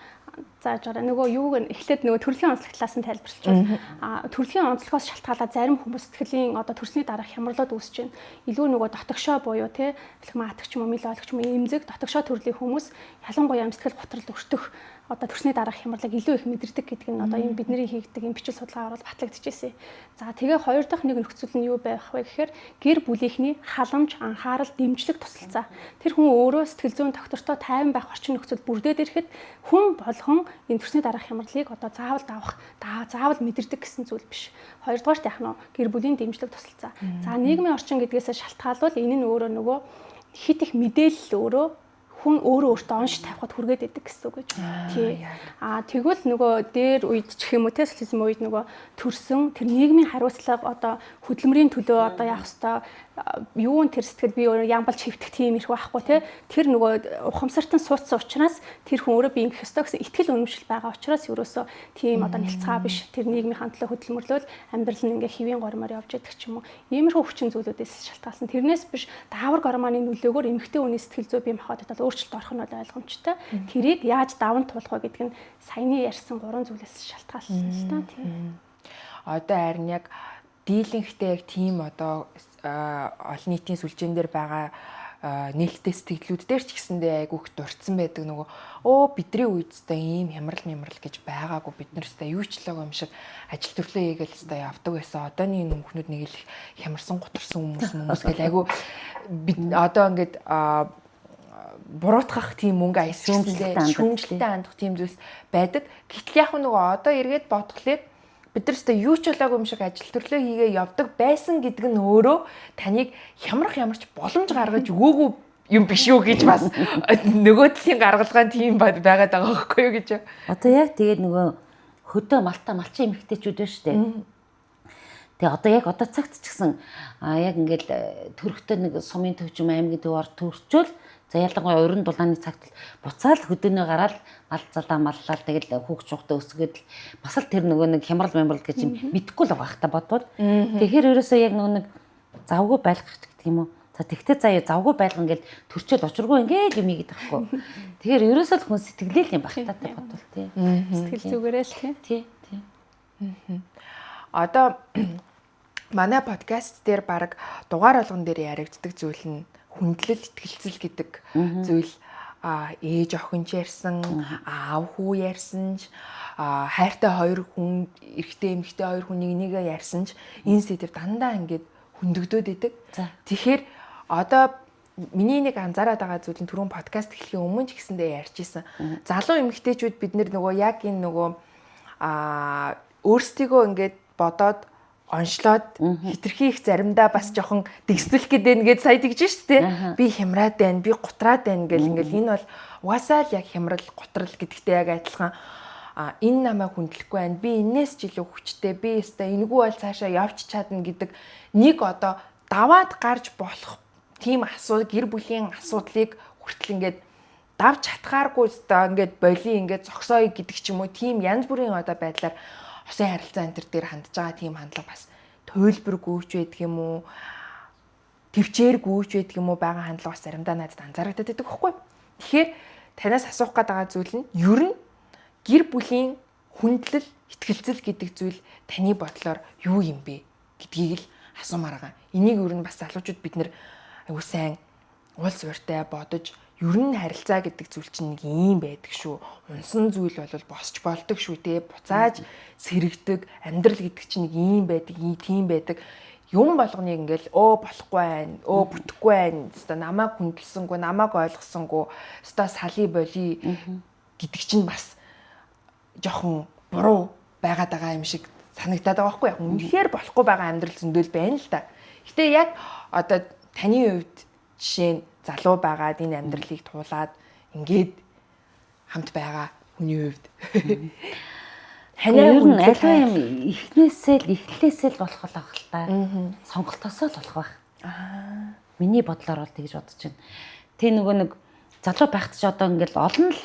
зааж байгаа. Нөгөө юуг нь эхлээд нөгөө төрөлхийн онцлог талаас нь тайлбарлчихвал төрөлхийн онцлогоос шалтгаалаад зарим хүмүүс сэтгэлийн одоо төрсний дараах хямралууд үүсэж байна. Илүү нөгөө дотогшоо буюу те флегматик ч юм уу, мэлоолог ч юм уу, эмзэг дотогшоо төрлийн хүмүүс ялангуяа сэтгэл готролд өртөх одоо төрсний дараах хямралыг илүү их мэдэрдэг гэдэг нь одоо энэ бидний хийгдэг энэ бичил судалгаагаар бол батлагдчихсэн. За, тэгээ хоёр дахь нэг нөхцөл нь юу байх вэ гэхээр гэр бүлийнхний халамж, анхаарал, дэмжлэг, тусалцаа. Тэр хүн өөрөө сэтгэл зүйн доктортой тайван байх орчин нөхцөл бүрдээд ирэхэд хүн болгон энэ төрсний дараах хямралыг одоо заавал давах, заавал мэдэрдэг гэсэн зүйл биш. Хоёрдугаарт яах нь гэр бүлийн дэмжлэг, тусалцаа. За, нийгмийн орчин гэдгээсээ шалтгаалвал энэ нь өөрөө нөгөө хит их мэдээлэл өөрөө хүн өөрөө өөртөө онш тавихад хүргээд идэг гэсэн үг гэж. Тий. Аа, тэгвэл нөгөө дээр үед ч гэх юм уу те социализм үед нөгөө төрсөн тэр нийгмийн хариуцлага одоо хөдөлмөрийн төлөө одоо яах ёстой юун тэр сэтгэл би өөрөө ямбалж хэвтэх тийм эрх байхгүй те тэр нөгөө ухамсартан суудсан учраас тэр хүн өөрөө би ингэх ёстой гэсэн итгэл үнэмшил байгаа учраас ерөөсөө тийм одоо нэлцгаа биш тэр нийгмийн төлөө хөдөлмөрлөөл амьдрал нь ингээ хэвийн гормоор явж идэг ч юм уу, иймэрхүү хүчин зүйлүүдээс шалтгаалсан. Тэрнээс биш даавар гормоны нөлөөгөөр эмэгтэй хүний сэтгэл зүй бие махбодод бол өөрчлөлт орох нь бол ойлгомжтой. Тэрийг яаж даван туулах вэ гэдэг нь саяны ярьсан гурван зүйлээс шалтгаалсан л та, тийм. Одоо харин яг дийлэнхтэй яг тийм одоо олон нийтийн сүлжээн дээр байгаа нээлттэй сэтгэлүүд дээр ч гэсэндээ айгүйх дурдсан байдаг нөгөө бидний үед өстой ийм хямрал мямрал гэж байгаагүй, бид нар өстой юу ч лог юм шиг ажил төрлөө хийгээл өстой явдаг байсан. Одооны энэ хүмүүхнүүд нэг л хямарсан гутарсан хүмүүс гэл айгүй бид одоо ингээд Буруутгах тийм мөнгө аясчлээ, шүүмжлэлтэй хандах тийм зүйлс байдаг. Гэтэл яг нөгөө одоо эргээд бодглохлоор бид нар өстой юу ч болоогүй юм шиг ажил төрлөө хийгээ явдаг байсан гэдэг нь өөрөө таныг хямрах ямарч боломж гаргаж өгөөгүй юм биш үү гэж бас нөгөө талын гаргалгаа нь тийм байгаад байгаа байхгүй юу гэж. Одоо яг тэгээд нөгөө хөдөө малтаа малчин эмэгтэйчүүд байна шүү дээ. Тэгээ одоо яг одоо цагт ч гэсэн яг ингээл төрхтөө нэг сумын төв ч юм аймгийн төв ор төрчөөл, за ялангуяа уран дулааны цагт буцаал хөдөөнөө гараал мал залаа маллал, тэгэл хүүхд чухтаа өсгөөд л бас л тэр нөгөө нэг хямрал мямрал гэж юм мэдэхгүй л байгаа хта бодвол. Тэгэхээр ерөөсөө яг нөгөө нэг завгүй байлгах гэдэг юм уу? За тэгтээ заяа завгүй байлган гэл төрчөөл учиргүй ингээл юм ийгээд байхгүй. Тэгэхээр ерөөсөө л хүн сэтгэлээл юм байх та бодвол тий. Сэтгэл зүгээрээ л тий. Тий, тий. Одоо манай подкаст дээр баг дугаар болгон дээр яригддаг зүйл нь хүндлэл, итгэлцэл гэдэг зүйл. Ээж охин ч ярьсан, аав хүү ярьсан ч, хайртай хоёр хүн, эрэгтэй эмэгтэй хоёр хүн нэг нэгээ ярьсан ч энэ сэдэв дандаа ингээд хөндөгдөөд идэг. Тэгэхээр одоо миний нэг анзаараад байгаа зүйл нь түрүүн подкаст эхлэхийн өмнө ч гэсэндээ ярьж исэн. Залуу эмэгтэйчүүд бид нэр нөгөө яг энэ нөгөө өөрсдийгөө ингээд бодоод онцлоод хитрхи их заримдаа бас жоохон дэгсдэлэх гэдэг нэгэд сая тэгж шүү дээ. Би хямраад байна, би гутраад байна гэл ингээл энэ бол угаасаа л яг хямрал, гутрал гэдэгтэй яг адилхан энэ намайг хүндлэхгүй байна. Би энээс ч илүү хүчтэй. Би өстой энэгүй бол цаашаа явж чадна гэдэг нэг одоо даваад гарч болох тийм асуудал, гэр бүлийн асуудлыг хүртэл ингээд давж чадхааргүй өстой ингээд боли ингээд зогсооё гэдэг ч юм уу, тийм янз бүрийн одоо байдлаар хосын харилцаа энэ төр дээр хандж байгаа тийм хандлага бас туйлбаргүй ч байдаг юм уу, төвчээргүй ч байдаг юм уу, байгаа хандлага бас заримдаа надад анзаарагдаад байдаг байхгүй. Тэгэхээр танаас асуух гээд байгаа зүйл нь ер нь гэр бүлийн хүндлэл, итгэлцэл гэдэг зүйл таны бодлоор юу юм бэ гэдгийг л асуумаар байгаа. Энийг ер нь бас залуучууд бид нэр аягүй сайн уул суурьтай бодож, ер нь харилцаа гэдэг зүйл чинь нэг юм байдаг шүү. Унсан зүйл бол босч болдог шүү те. Буцааж сэрэгдэг, амьдрал гэдэг чинь нэг юм байдаг, тийм байдаг. Юм болгоныг ингээл өө болохгүй байна, өө бүтэхгүй байна, өстой намайг хүндэлсэнгүй, намайг ойлгосонгүй, өстой сали боли гэдэг чинь бас жоохон буруу байгаад байгаа юм шиг санагдаад байгаа байхгүй яг. Үнэхээр болохгүй байгаа амьдрал зөндөл байна л да. Гэтэ яг одоо таны хувьд жишээ нь залуу байгаад энэ амьдралыг туулаад ингээд хамт байгаа хүний хувьд ханаа ер нь аливаа юм эхнээсээ л эхлээсээ л болох л ах л та. Сонголтосоо л болох байх. Миний бодлоор бол тэгж бодож байна. Тэ нөгөө нэг залуу байхад ч одоо ингээл олон л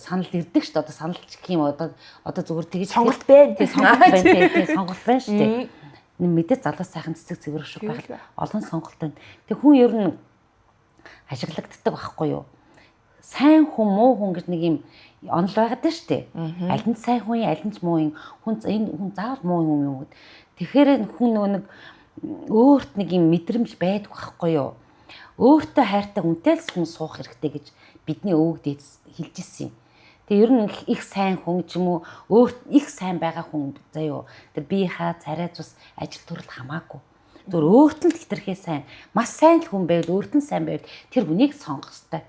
санал ирдэг шүү дээ. Одоо санал ч гэх юм одоо зүгээр тэгж сонголт байна. Тэ сонголт байна. Тэ сонголт байна шүү дээ. Мэдээ залуу сайхан цэцэг цэвэр шиг байх олон сонголт байна. Тэг хүн ер нь ажиглагддаг байхгүй юу? Сайн хүн, муу хүн гэж нэг юм онол байгаад байна шүү дээ. Аль нь сайн хүн, аль нь ч муу юм. Хүн энэ хүн заавал муу юм юм гэд. Тэгэхээр хүн нөгөө нэг өөрт нэг юм мэдрэмж байдаг байхгүй юу? Өөртөө хайртай хүнтэй л хүн суух хэрэгтэй гэж бидний өвөг дээд хэлж ирсэн юм. Тэгээ ер нь их сайн хүн ч юм уу, өөрт их сайн байгаа хүн заяо. Тэр бие хаа царай цус ажил төрөл хамаагүй. Зүгээр өөрт нь хэтэрхий сайн, маш сайн л хүн байвал, өөрт нь сайн байвал тэр хүнийг сонгох ёстой.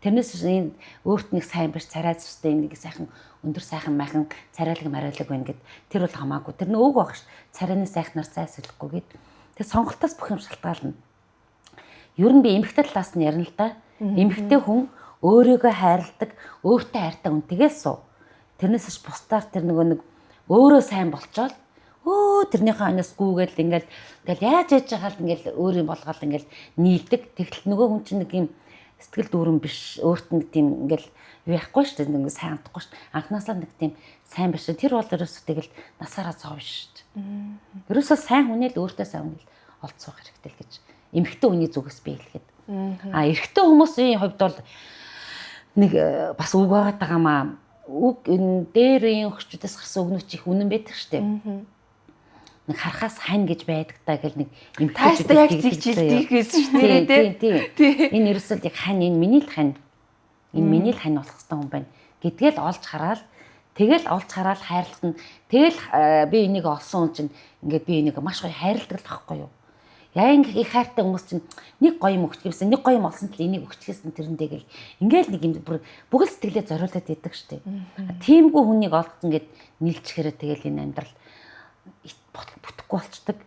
Тэрнээс энэ өөрт нэг сайн биш, царай цустай нэг сайхан өндөр сайхан майхан царайлаг мариалаг байна гэд тэр бол хамаагүй. Тэр нь өг баг ш. Царайны сайхнаар цай сэлэхгүй гэд. Тэр сонголтоос бүх юм шалтгаална. Ер нь би эмэгтэй талаас нь ярина л да. Эмэгтэй хүн өөрийгөө хайрладаг, өөртөө хайртай хүнтэйгээ суу. Тэрнээс ч бусдаар тэр нөгөө нэг өөрөө сайн болчоол тэрнийхээ хойноос гүүгээл ингээл тэгэл яаж яж байгаа л ингээл өөр юм болгоол ингээл нийлдэг. Тэгтэл нөгөө хүн чинь нэг юм сэтгэл дүүрэн биш, өөрт нэг тийм ингээл юу яахгүй шүү дээ, нэг сайн хандахгүй шүү дээ. Анхнаасаа нэг тийм сайн биш. Тэр бол ерөөсөө тэгэл насаараа зов шүү дээ. Ерөөсөө сайн хүнээ л өөртөө сайн хүнээ л олцсох хэрэгтэй л гэж эмэгтэй хүний зүгээс би хэлгээд. А эрэгтэй хүмүүсийн хувьд бол нэг бас үг байгаад байгаа маа. Үг энэ дээр үеийн өгчүүдээс гарсан үгнүүд чи их үнэн байдаг шүү дээ. Нэг харахаас хань гэж байдаг та гэл нэг эмэгтэйчүүд яг тэгж хэлдэг гэсэн шүү дээ. Тийм. Энэ ерөөсөө яг хань, энэ миний л хань. Энэ миний л хань болох хэвээр хүн байна гэдгээл олж хараал, тэгэл олж хараал хайрлах нь, тэгэл би энийг олсон хүн чинь ингээд би энийг маш гоё хайрладаг л байхгүй юу. Яа ингэ их хайртай хүмүүс чинь нэг гоё юм өгч юмсан, нэг гоё юм олсон тал энийг өгчгээсэн тэрэндээ гэл ингээл нэг юм бүр бүгд сэтгэлээ зориулаад идэг штэ. Тиймгүй хүнийг олдсон гэд нийлчихээрээ тэгэл энэ амьдрал бүтэхгүй болчдөг.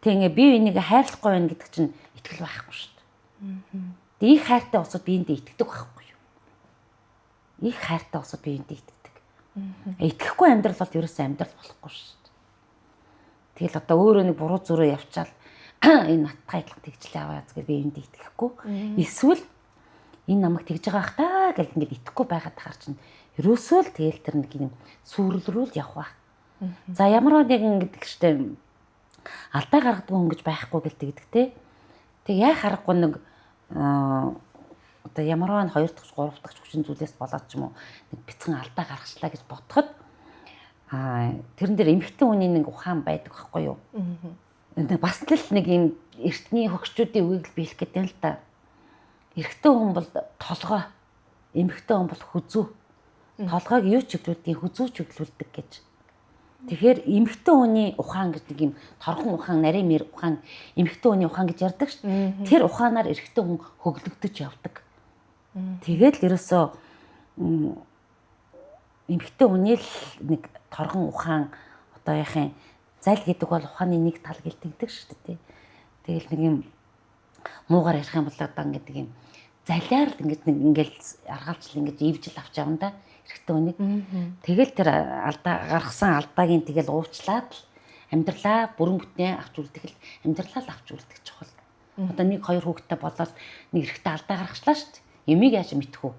Тэг ингээ бие биенийг хайрлахгүй байна гэдэг чинь итгэл байхгүй штэ. Тэг их хайртай улсууд биендээ итгэдэг байхгүй юу? Их хайртай улсууд биендээ итгэдэг. Итгэхгүй амьдрал бол ерөөсөө амьдрал болохгүй штэ. Тэгэл одоо өөрөө нэг буруу зүрөө явчаал энэ наттай адилхан тэгжлээ аваа гэж би энд итгэхгүй. Эсвэл энэ намайг тэгж байгаа бах та гэл ингээд итгэхгүй байгаад тахаар чинь ерөөсөө л тэгэл тэр нэг юм сүрэл рүү л явах байх. За ямар нэгэн гэдэг штэ алдаа гаргадаг хүн гэж байхгүй гэл тэгдэг те. Тэг яа харахгүй нэг одоо ямар нэг 2 дахь 3 дахь хүчин зүйлээс болоод ч юм уу нэг бяцхан алдаа гаргачлаа гэж бодоход тэрэн дээр эмэгтэй хүний нэг ухаан байдаг байхгүй юу? Бас л нэг юм эртний хөгшчүүдийн үгийг л биелэх гэдэг юм л та. Эрэгтэй хүн бол толгой, эмэгтэй хүн бол хүзүү. Толгойг юу ч чиглүүлдэг, хүзүү чиглүүлдэг гэж. Тэгэхээр эмэгтэй хүний ухаан гэж нэг юм торхон ухаан, нарийн мэр ухаан, эмэгтэй хүний ухаан гэж ярьдаг шүү дээ. Тэр ухаанаар эрэгтэй хүн хөглөгдөж явдаг. Тэгээд л ерөөсөө эмэгтэй хүний л нэг торгон ухаан одоо яхин зал гэдэг бол ухааны нэг тал гэлтэгдэг шүү дээ. Тэгэл нэг юм муугар ярих юм бол одоо ингээд нэг юм залиар л ингээд нэг ингээл аргаалжл ингээд ивжил авч явна да эрэгтэй хүнийг. Тэгэл тэр алдаа гаргасан алдаагийн тэгэл уучлаад л амьдралаа бүрэн бүтнээ авч үлдэх л амьдралаа л авч үлдэх чухал. Одоо нэг хоёр хүүхэдтэй болоод нэг эрэгтэй алдаа гаргачлаа шүү дээ. Юмыг яаж мэдэх вэ?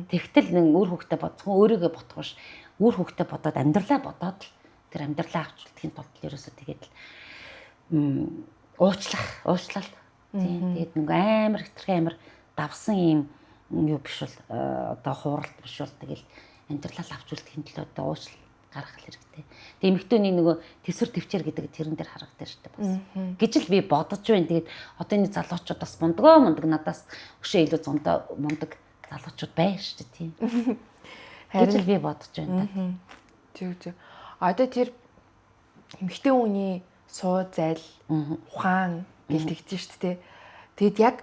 Тэгтэл нэг үр хүүхэдтэй бодсон өөрийгөө бодох биш. Үр хүүхэдтэй бодоод амьдралаа бодоод л тэр амьдралаа авч үлдэхин тулд ерөөсөө тэгээд л уучлах тийм. Тэгээд нэг амар хэтэрхий амар давсан юм юу биш бол одоо хууралт биш бол тэгэл амьдралаа авч үлдэхин төлөө одоо уучлал гаргах хэрэгтэй. Тэгээд эмэгтэйний нөгөө төсвөр төвчээр гэдэг тэрэн дээр харагдаж шүү дээ бас. Гэж л би бодож байна. Тэгээд одоо энэ залуучууд бас мундаг надаас өшөө илүү зундаа мундаг залуучууд байна шүү дээ тийм. Гэж л би бодож байна. Зөв зөв. Одоо тэр эмэгтэй хүний суу зайл ухаан гэлтэгдэж шүү дээ. Тэгэд яг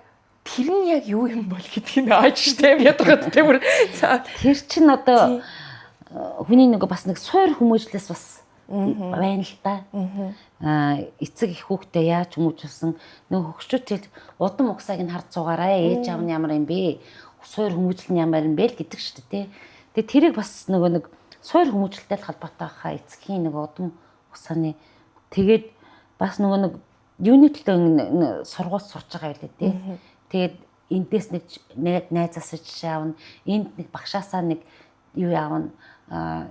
тэр нь яг юу юм бол гэдгийг нь ааж штэ ядгаад тэ бүр тэр чинь одоо хүний нэг бас нэг суур хүмүүжлээс бас байна л та. Эцэг их хүүхдээ яаж хүмүүжүүлсэн нөгөө хөгшчүүд удам угсааг нь хард суугаарай ээж аав нь ямар юм бэ? Суур хүмүүжил нь ямар юм бэ л гэдэг шүү дээ. Тэгээ тэрийг бас нөгөө нэг суур хүмүүжлэлтэй л холбоотой хаа эцгийн нэг удам угсааны тэгээд бас нөгөө нэг юуны төлөө сургууль сурч байгаа байлээ тий. Тэгээд эндээс нэг найзаас жишээ авна, энд нэг багшаасаа нэг юу явна,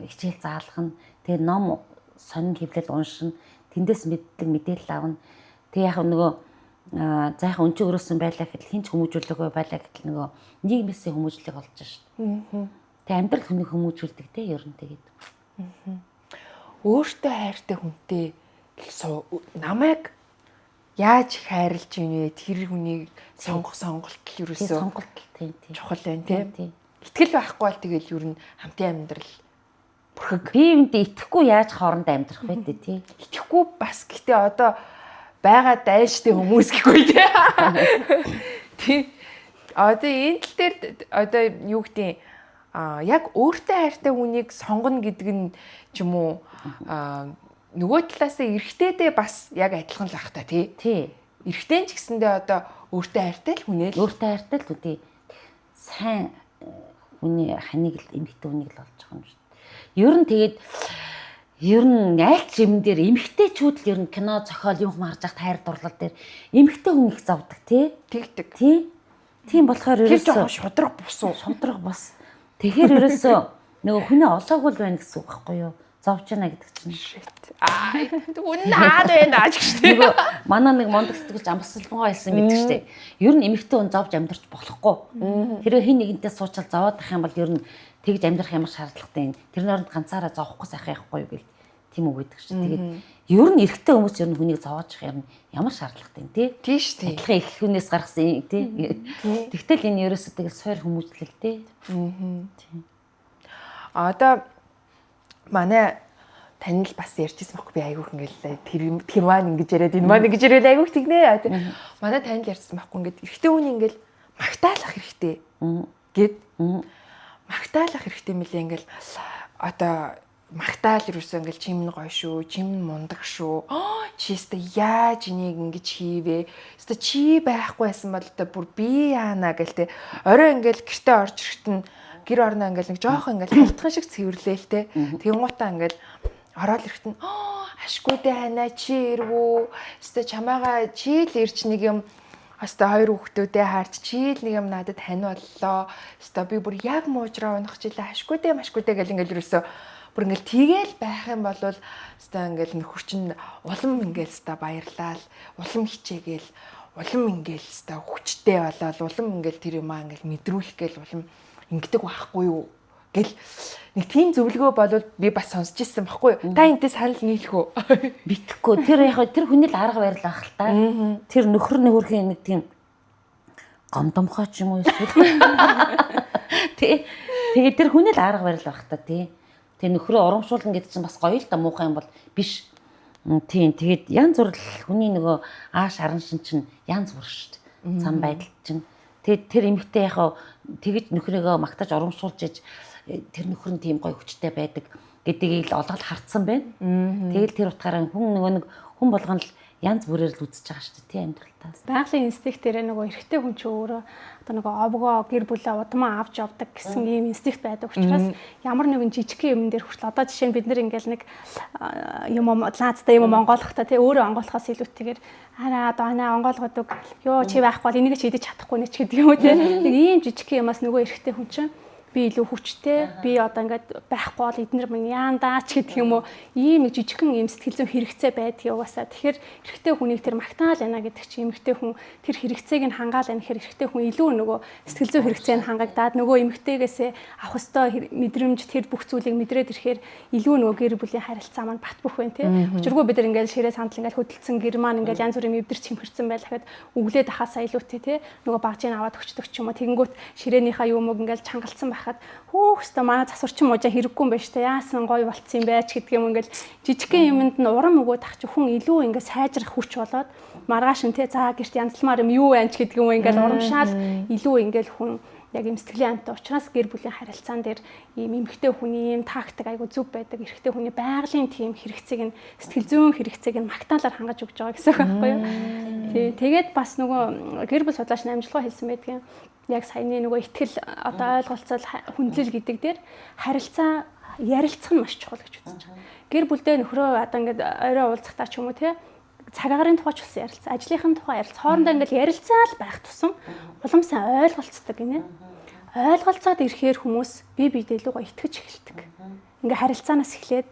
хичээл заалгана. Тэгээд ном сонин хэвлэл уншина. Тэндээс мэдлэг мэдээлэл авна. Тэгээд яг нөгөө зайхан өнчиг өрөөсөн байлаа гэхэл хинч хүмүүжүүлээгүй байлаа гэхэл нөгөө нийгмээсээ хүмүүжлэг олж шээ. Тэгээд амьдрал хүнийг хүмүүжүүлдэг те ер нь тэгээд. Өөртөө хайртай хүнтэй намайг яаж хайрлж ийнэ тэр хүнийг сонгох сонголт л ерөөсөө сонголт тийм чухал байна тийм. Итгэл байхгүй бол тэгэл ер нь хамтын амьдрал бүрхэг. Би юунд итгэхгүй яаж хоорондоо амьдрах вэ тий. Итгэхгүй бас гэтээ одоо байгаа дайштай хүмүүс гэхгүй тий. Тий. Одоо энэ тал дээр одоо юу гэдэг яг өөртөө хайртай хүнийг сонгоно гэдэг нь ч юм уу нөгөө талаасаа эрэгтэйдээ бас яг адилхан л ах та тий. Тий. Эрэгтэй ч гэсэндээ одоо өөртөө хайртай л хүнээ л өөртөө хайртай л үгүй. Сайн хүний ханыг л эмэгтэй хүнийг л олж байгаа юм шүү дээ. Ер нь тэгээд ер нь аль ч юм дээр эмэгтэйчүүд л ер нь кино зохиол юм харж байхад хайр дурлал дээр эмэгтэй хүн их зовдөг тий. Тэгдэг. Тий. Тийм болохоор ерөөсөө тэр жоохон шудраг бус уу? Шудраг бус. Тэгэхээр ерөөсөө нөгөө хүнээ олоогүй л байна гэсэн үг байхгүй юу? Зовж байна гэдэг чинь. Аа үнэн хаад байна ааж гэж. Нөгөө манай нэг мундаг сэтгэлж амсалбангоо хэлсэн мэддэг штэ. Ер нь эмэгтэй хүн зовж амьдарч болохгүй. Хэрвээ хин нэгэнтэй суучаал зовоод ах юм бол ер нь тэгж амьдрах ямар шаардлагатай юм. Тэр оронд ганцаараа зовхгүй сайхан явахгүй юу гэл тийм үг өгдөг штэ. Тэгээд ер нь эрэгтэй хүмүүс ер нь хүнийг зовоож явах юм ямар шаардлагатай юм тий. Тийм штэ. Адилхан их хүнээс гаргасан тий. Тэгтэл энэ ерөөсөө тэгэл суур хүмүүжлэл тий. Одоо манай Танил бас ярьжсэн байхгүй, би айгүйх ингээл тэр маань ингэж яриад, энэ маань ингэж яриад айгүйх тэгнэ. Манай танил ярьсан байхгүй, ингээд эрэгтэй хүн ингээл магтаалах хэрэгтэй гэд. Магтаалах хэрэгтэй мөлий, ингээл одоо магтаал юусэн ингээл чим нь гоё шүү, чим нь мундаг шүү. Чи өстө яаж энийг ингэж хийвэ? Өстө чи байхгүй байсан бол одоо бүр би яана гэл те. Орой ингээл гэртээ орж ирэхэд нь гэр орноо ингээл нэг жоохон ингээл халтхан шиг цэвэрлээл те. Тэнгуутаа ингээл ороод ирэхэд нь ашгүй дээ ханаа, чи эргүү. Өстө чамаага чи л ирч нэг юм Хаста хоёр хүүхдүүдээ харж чи л нэг юм надад хань боллоо. Өстө би бүр яг муужраа унах чилээ, ашгүй дээ, машгүй дээ гэл ингээл ерөөсөө бүр ингээл тэгээл байх юм бол өстө ингээл нөхөр чинь улам ингээл өстө баярлаал, улам хичээгээл, улам ингээл өстө хүчтэй болоод, улам ингээл тэр юмаа ингээл мэдрүүлэх гээл улам ингэдэг байхгүй юу гэл нэг тийм зөвлөгөө болвол би бас сонсч ирсэн байхгүй юу. Та энэтэй санал нийлэх үү? Битгэхгүй. Тэр яг тэр хүний л арга барил ах л та. Тэр нөхөр нөхөрхийн нэг тийм гомдомхой ч юм уу эсвэл. Тий. Тэгээд тэр хүний л арга барил ах та, тий. Тэр нөхрөө урамшуулна гэдэг чинь бас гоё л да, муухай юм бол биш. Тийм. Тэгээд янз бүр л хүний нөгөө ааш аран шин чинь янз бүр шүү дээ. Зам байдал чинь. Тэгээд тэр эмэгтэй яг тэгэж нөхрийгөө магтаж урамшуулж иж тэр нөхөр нь тийм гоё хүчтэй байдаг гэдгийг л олгол харцсан байна. Тэгэл тэр утгаараа хүн нөгөө нэг хүн болгон л янз бүрээр л үзэж байгаа шүү дээ, тийм амьдралтаас. Байгалийн инстинктээрээ нөгөө эрэгтэй хүн чинь өөрөө одоо нөгөө овгоо гэр бүлээ удмаа авч явдаг гэсэн ийм инстинкт байдаг учраас ямар нэгэн жижигхэн юм дээр хүртэл одоо жишээ нь бид нэр ингээл нэг юм лаазтай юм онгойлохдоо тий өөрөө онгойлохоос илүүтэйгээр араа одоо анаа онгойлгодог ёо чи байхгүй бол энийг чи идэж чадахгүй нэ ч гэдэг юм уу тий. Нэг ийм жижигхэн юмас нөгөө эрэгтэй хүн чинь би илүү хүчтэй, би одоо ингээд байхгүй бол эднэр минь яандаа ч гэдэг юм уу, ийм нэг жижигхэн ийм сэтгэл зүйн хэрэгцээ байдгийг угаасаа. Тэгэхээр эрэгтэй хүнийг тэр магтаал байна гэдэг чинь эмэгтэй хүн тэр хэрэгцээг нь хангаал байна гэхээр эрэгтэй хүн илүү нөгөө сэтгэл зүйн хэрэгцээг нь хангагдаад нөгөө эмэгтэйгээсээ авах ёстой мэдрэмж тэр бүх зүйлийг мэдрээд ирэхээр илүү нөгөө гэр бүлийн харилцаа маань бат бөх байна тий. Учиргүй бид нар ингээд ширээ сандал ингээд хөдөлсөн гэр маань ингээд янз бүрийн эвдэрч чимхэрсэн байлахад өглөө дахаасаа илүүтэй тий нөгөө багжийг аваад өгчдөг ч юм уу, тэгэнгүүт ширээнийхаа юм уу ингээд чангалцсан байх хүүх өстө манай засварчин мужаа хэрэггүй юм байна штэ, яасан гоё болцсон юм байж гэдэг юм ингээл жижигхэн юмд нь урам өгөөд ах чи хүн илүү ингээ сайжрах хүч болоод маргааш нь те за гэрт янзлмаар юм юу байна ч гэдэг юм ингээл урамшаал илүү ингээл хүн яг юм сэтгэлийн амттай учраас гэр бүлийн харилцаан дээр ийм эмэгтэй хүний ийм тактик айгу зөв байдаг. Эрэгтэй хүний байгалийн тийм хэрэгцээг нь сэтгэл зүйн хэрэгцээг нь магтаалаар хангаж өгч байгаа гэсэн үг байхгүй юу? Тий. Тэгээд бас нөгөө гэр бүл судлаач намжлага хэлсэн байдгийн. Яг саяны нөгөө итгэл одоо ойлголцол хүндлэл гэдэг дээр харилцаа ярилцах нь маш чухал гэж үзэж байгаа. Гэр бүлдээ нөхрөө одоо ингээд орой уулзахдаа ч юм уу те цаг агарын тухай ч болсон ярилцаа, ажлынхын тухай ярилцаа, хоорондоо ингээд ярилцаа л байх тусам улам сайн ойлголцдог гинэ. Ойлголцоод ирэхээр хүмүүс бие биедээ илүү гоё итгэж эхэлдэг. Ингээ харилцаанаас эхлээд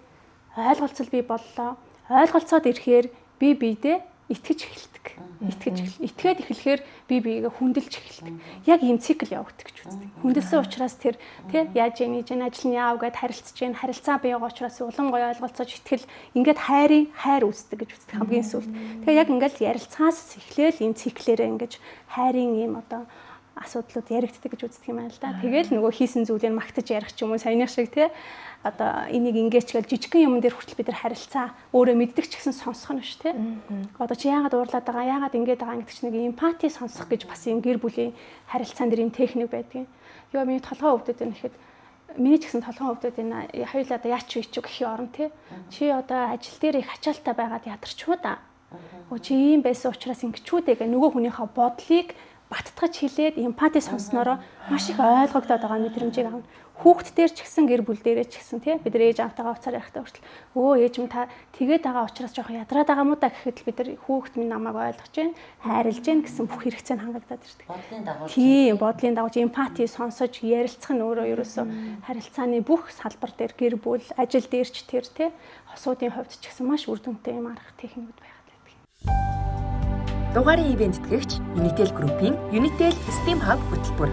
ойлголцол бий боллоо. Ойлголцоод ирэхээр бие биедээ итгэж эхэлдэг. Итгэж эхэл. Итгээд эхлэхээр бие биегээ хүндэлж эхэлдэг. Яг ийм цикл явагддаг гэж үздэг. Хүндэлсэн учраас тэр тий яаж яа нэж ажил нь яав гэд харилцаж гин харилцаа бий байгаа учраас улам гоё ойлголцож итгэл ингээд хайрын хайр үүсдэг гэж үздэг хамгийн сүүлд. Тэгэхээр яг ингээд ярилцахаас эхлээл ийм циклээрээ ингэж хайрын ийм одоо асуудлууд яригддаг гэж үздэг юм байна л да. Тэгэл нөгөө хийсэн зүйлийг магтаж ярих ч юм уу саяных шиг тий одоо энийг ингээч гэл жижигхэн юм дээр хүртэл бид нар харилцаа өөрөө мэддэг ч гэсэн сонсох нь биш тий. Одоо чи яагаад уурлаад байгаа, яагаад ингэж байгаа гэдэг чинь нэг эмпати сонсох гэж бас юм гэр бүлийн харилцаан дээр юм техник байдаг. Йоо миний толгой өвдөд байна гэхэд миний ч гэсэн толгой өвдөд байна. Хоёулаа одоо яач вэ ч гэх орон тий. Чи одоо ажил дээр их ачаалттай байгаад ядарчгүй да. Өө чи ийм байсан учраас ингэчүү дээ гэх нөгөө хүнийхээ бодлыг баттгаж хэлээд эмпати сонсноороо маш их ойлгогдоод байгаа мэдрэмжийг авна. Хүүхд дээр ч гэсэн гэр бүл дээрээ ч гэсэн тий бид нар ээж аавтайгаа уцаар ярихдаа хүртэл өө ээж минь та тэгээд байгаа учраас жоохон ядраад байгаа мó да гэхэд л бид нар хүүхд минь намайг ойлгож байна, хайрлаж байна гэсэн бүх хэрэгцээ нь хангагдаад ирдэг. Бодлын дагуу. Тийм, бодлын дагуу эмпати сонсож ярилцах нь өөрөө ерөөсөө харилцааны бүх салбар дээр гэр бүл, ажил дээр ч тэр тий хосуудын хувьд ч гэсэн маш үр дүнтэй юм арга техникүүд байгаад байдаг. Дугаарын ивээн тэтгэгч Unitel Group-ийн Unitel Steam Hub хөтөлбөр.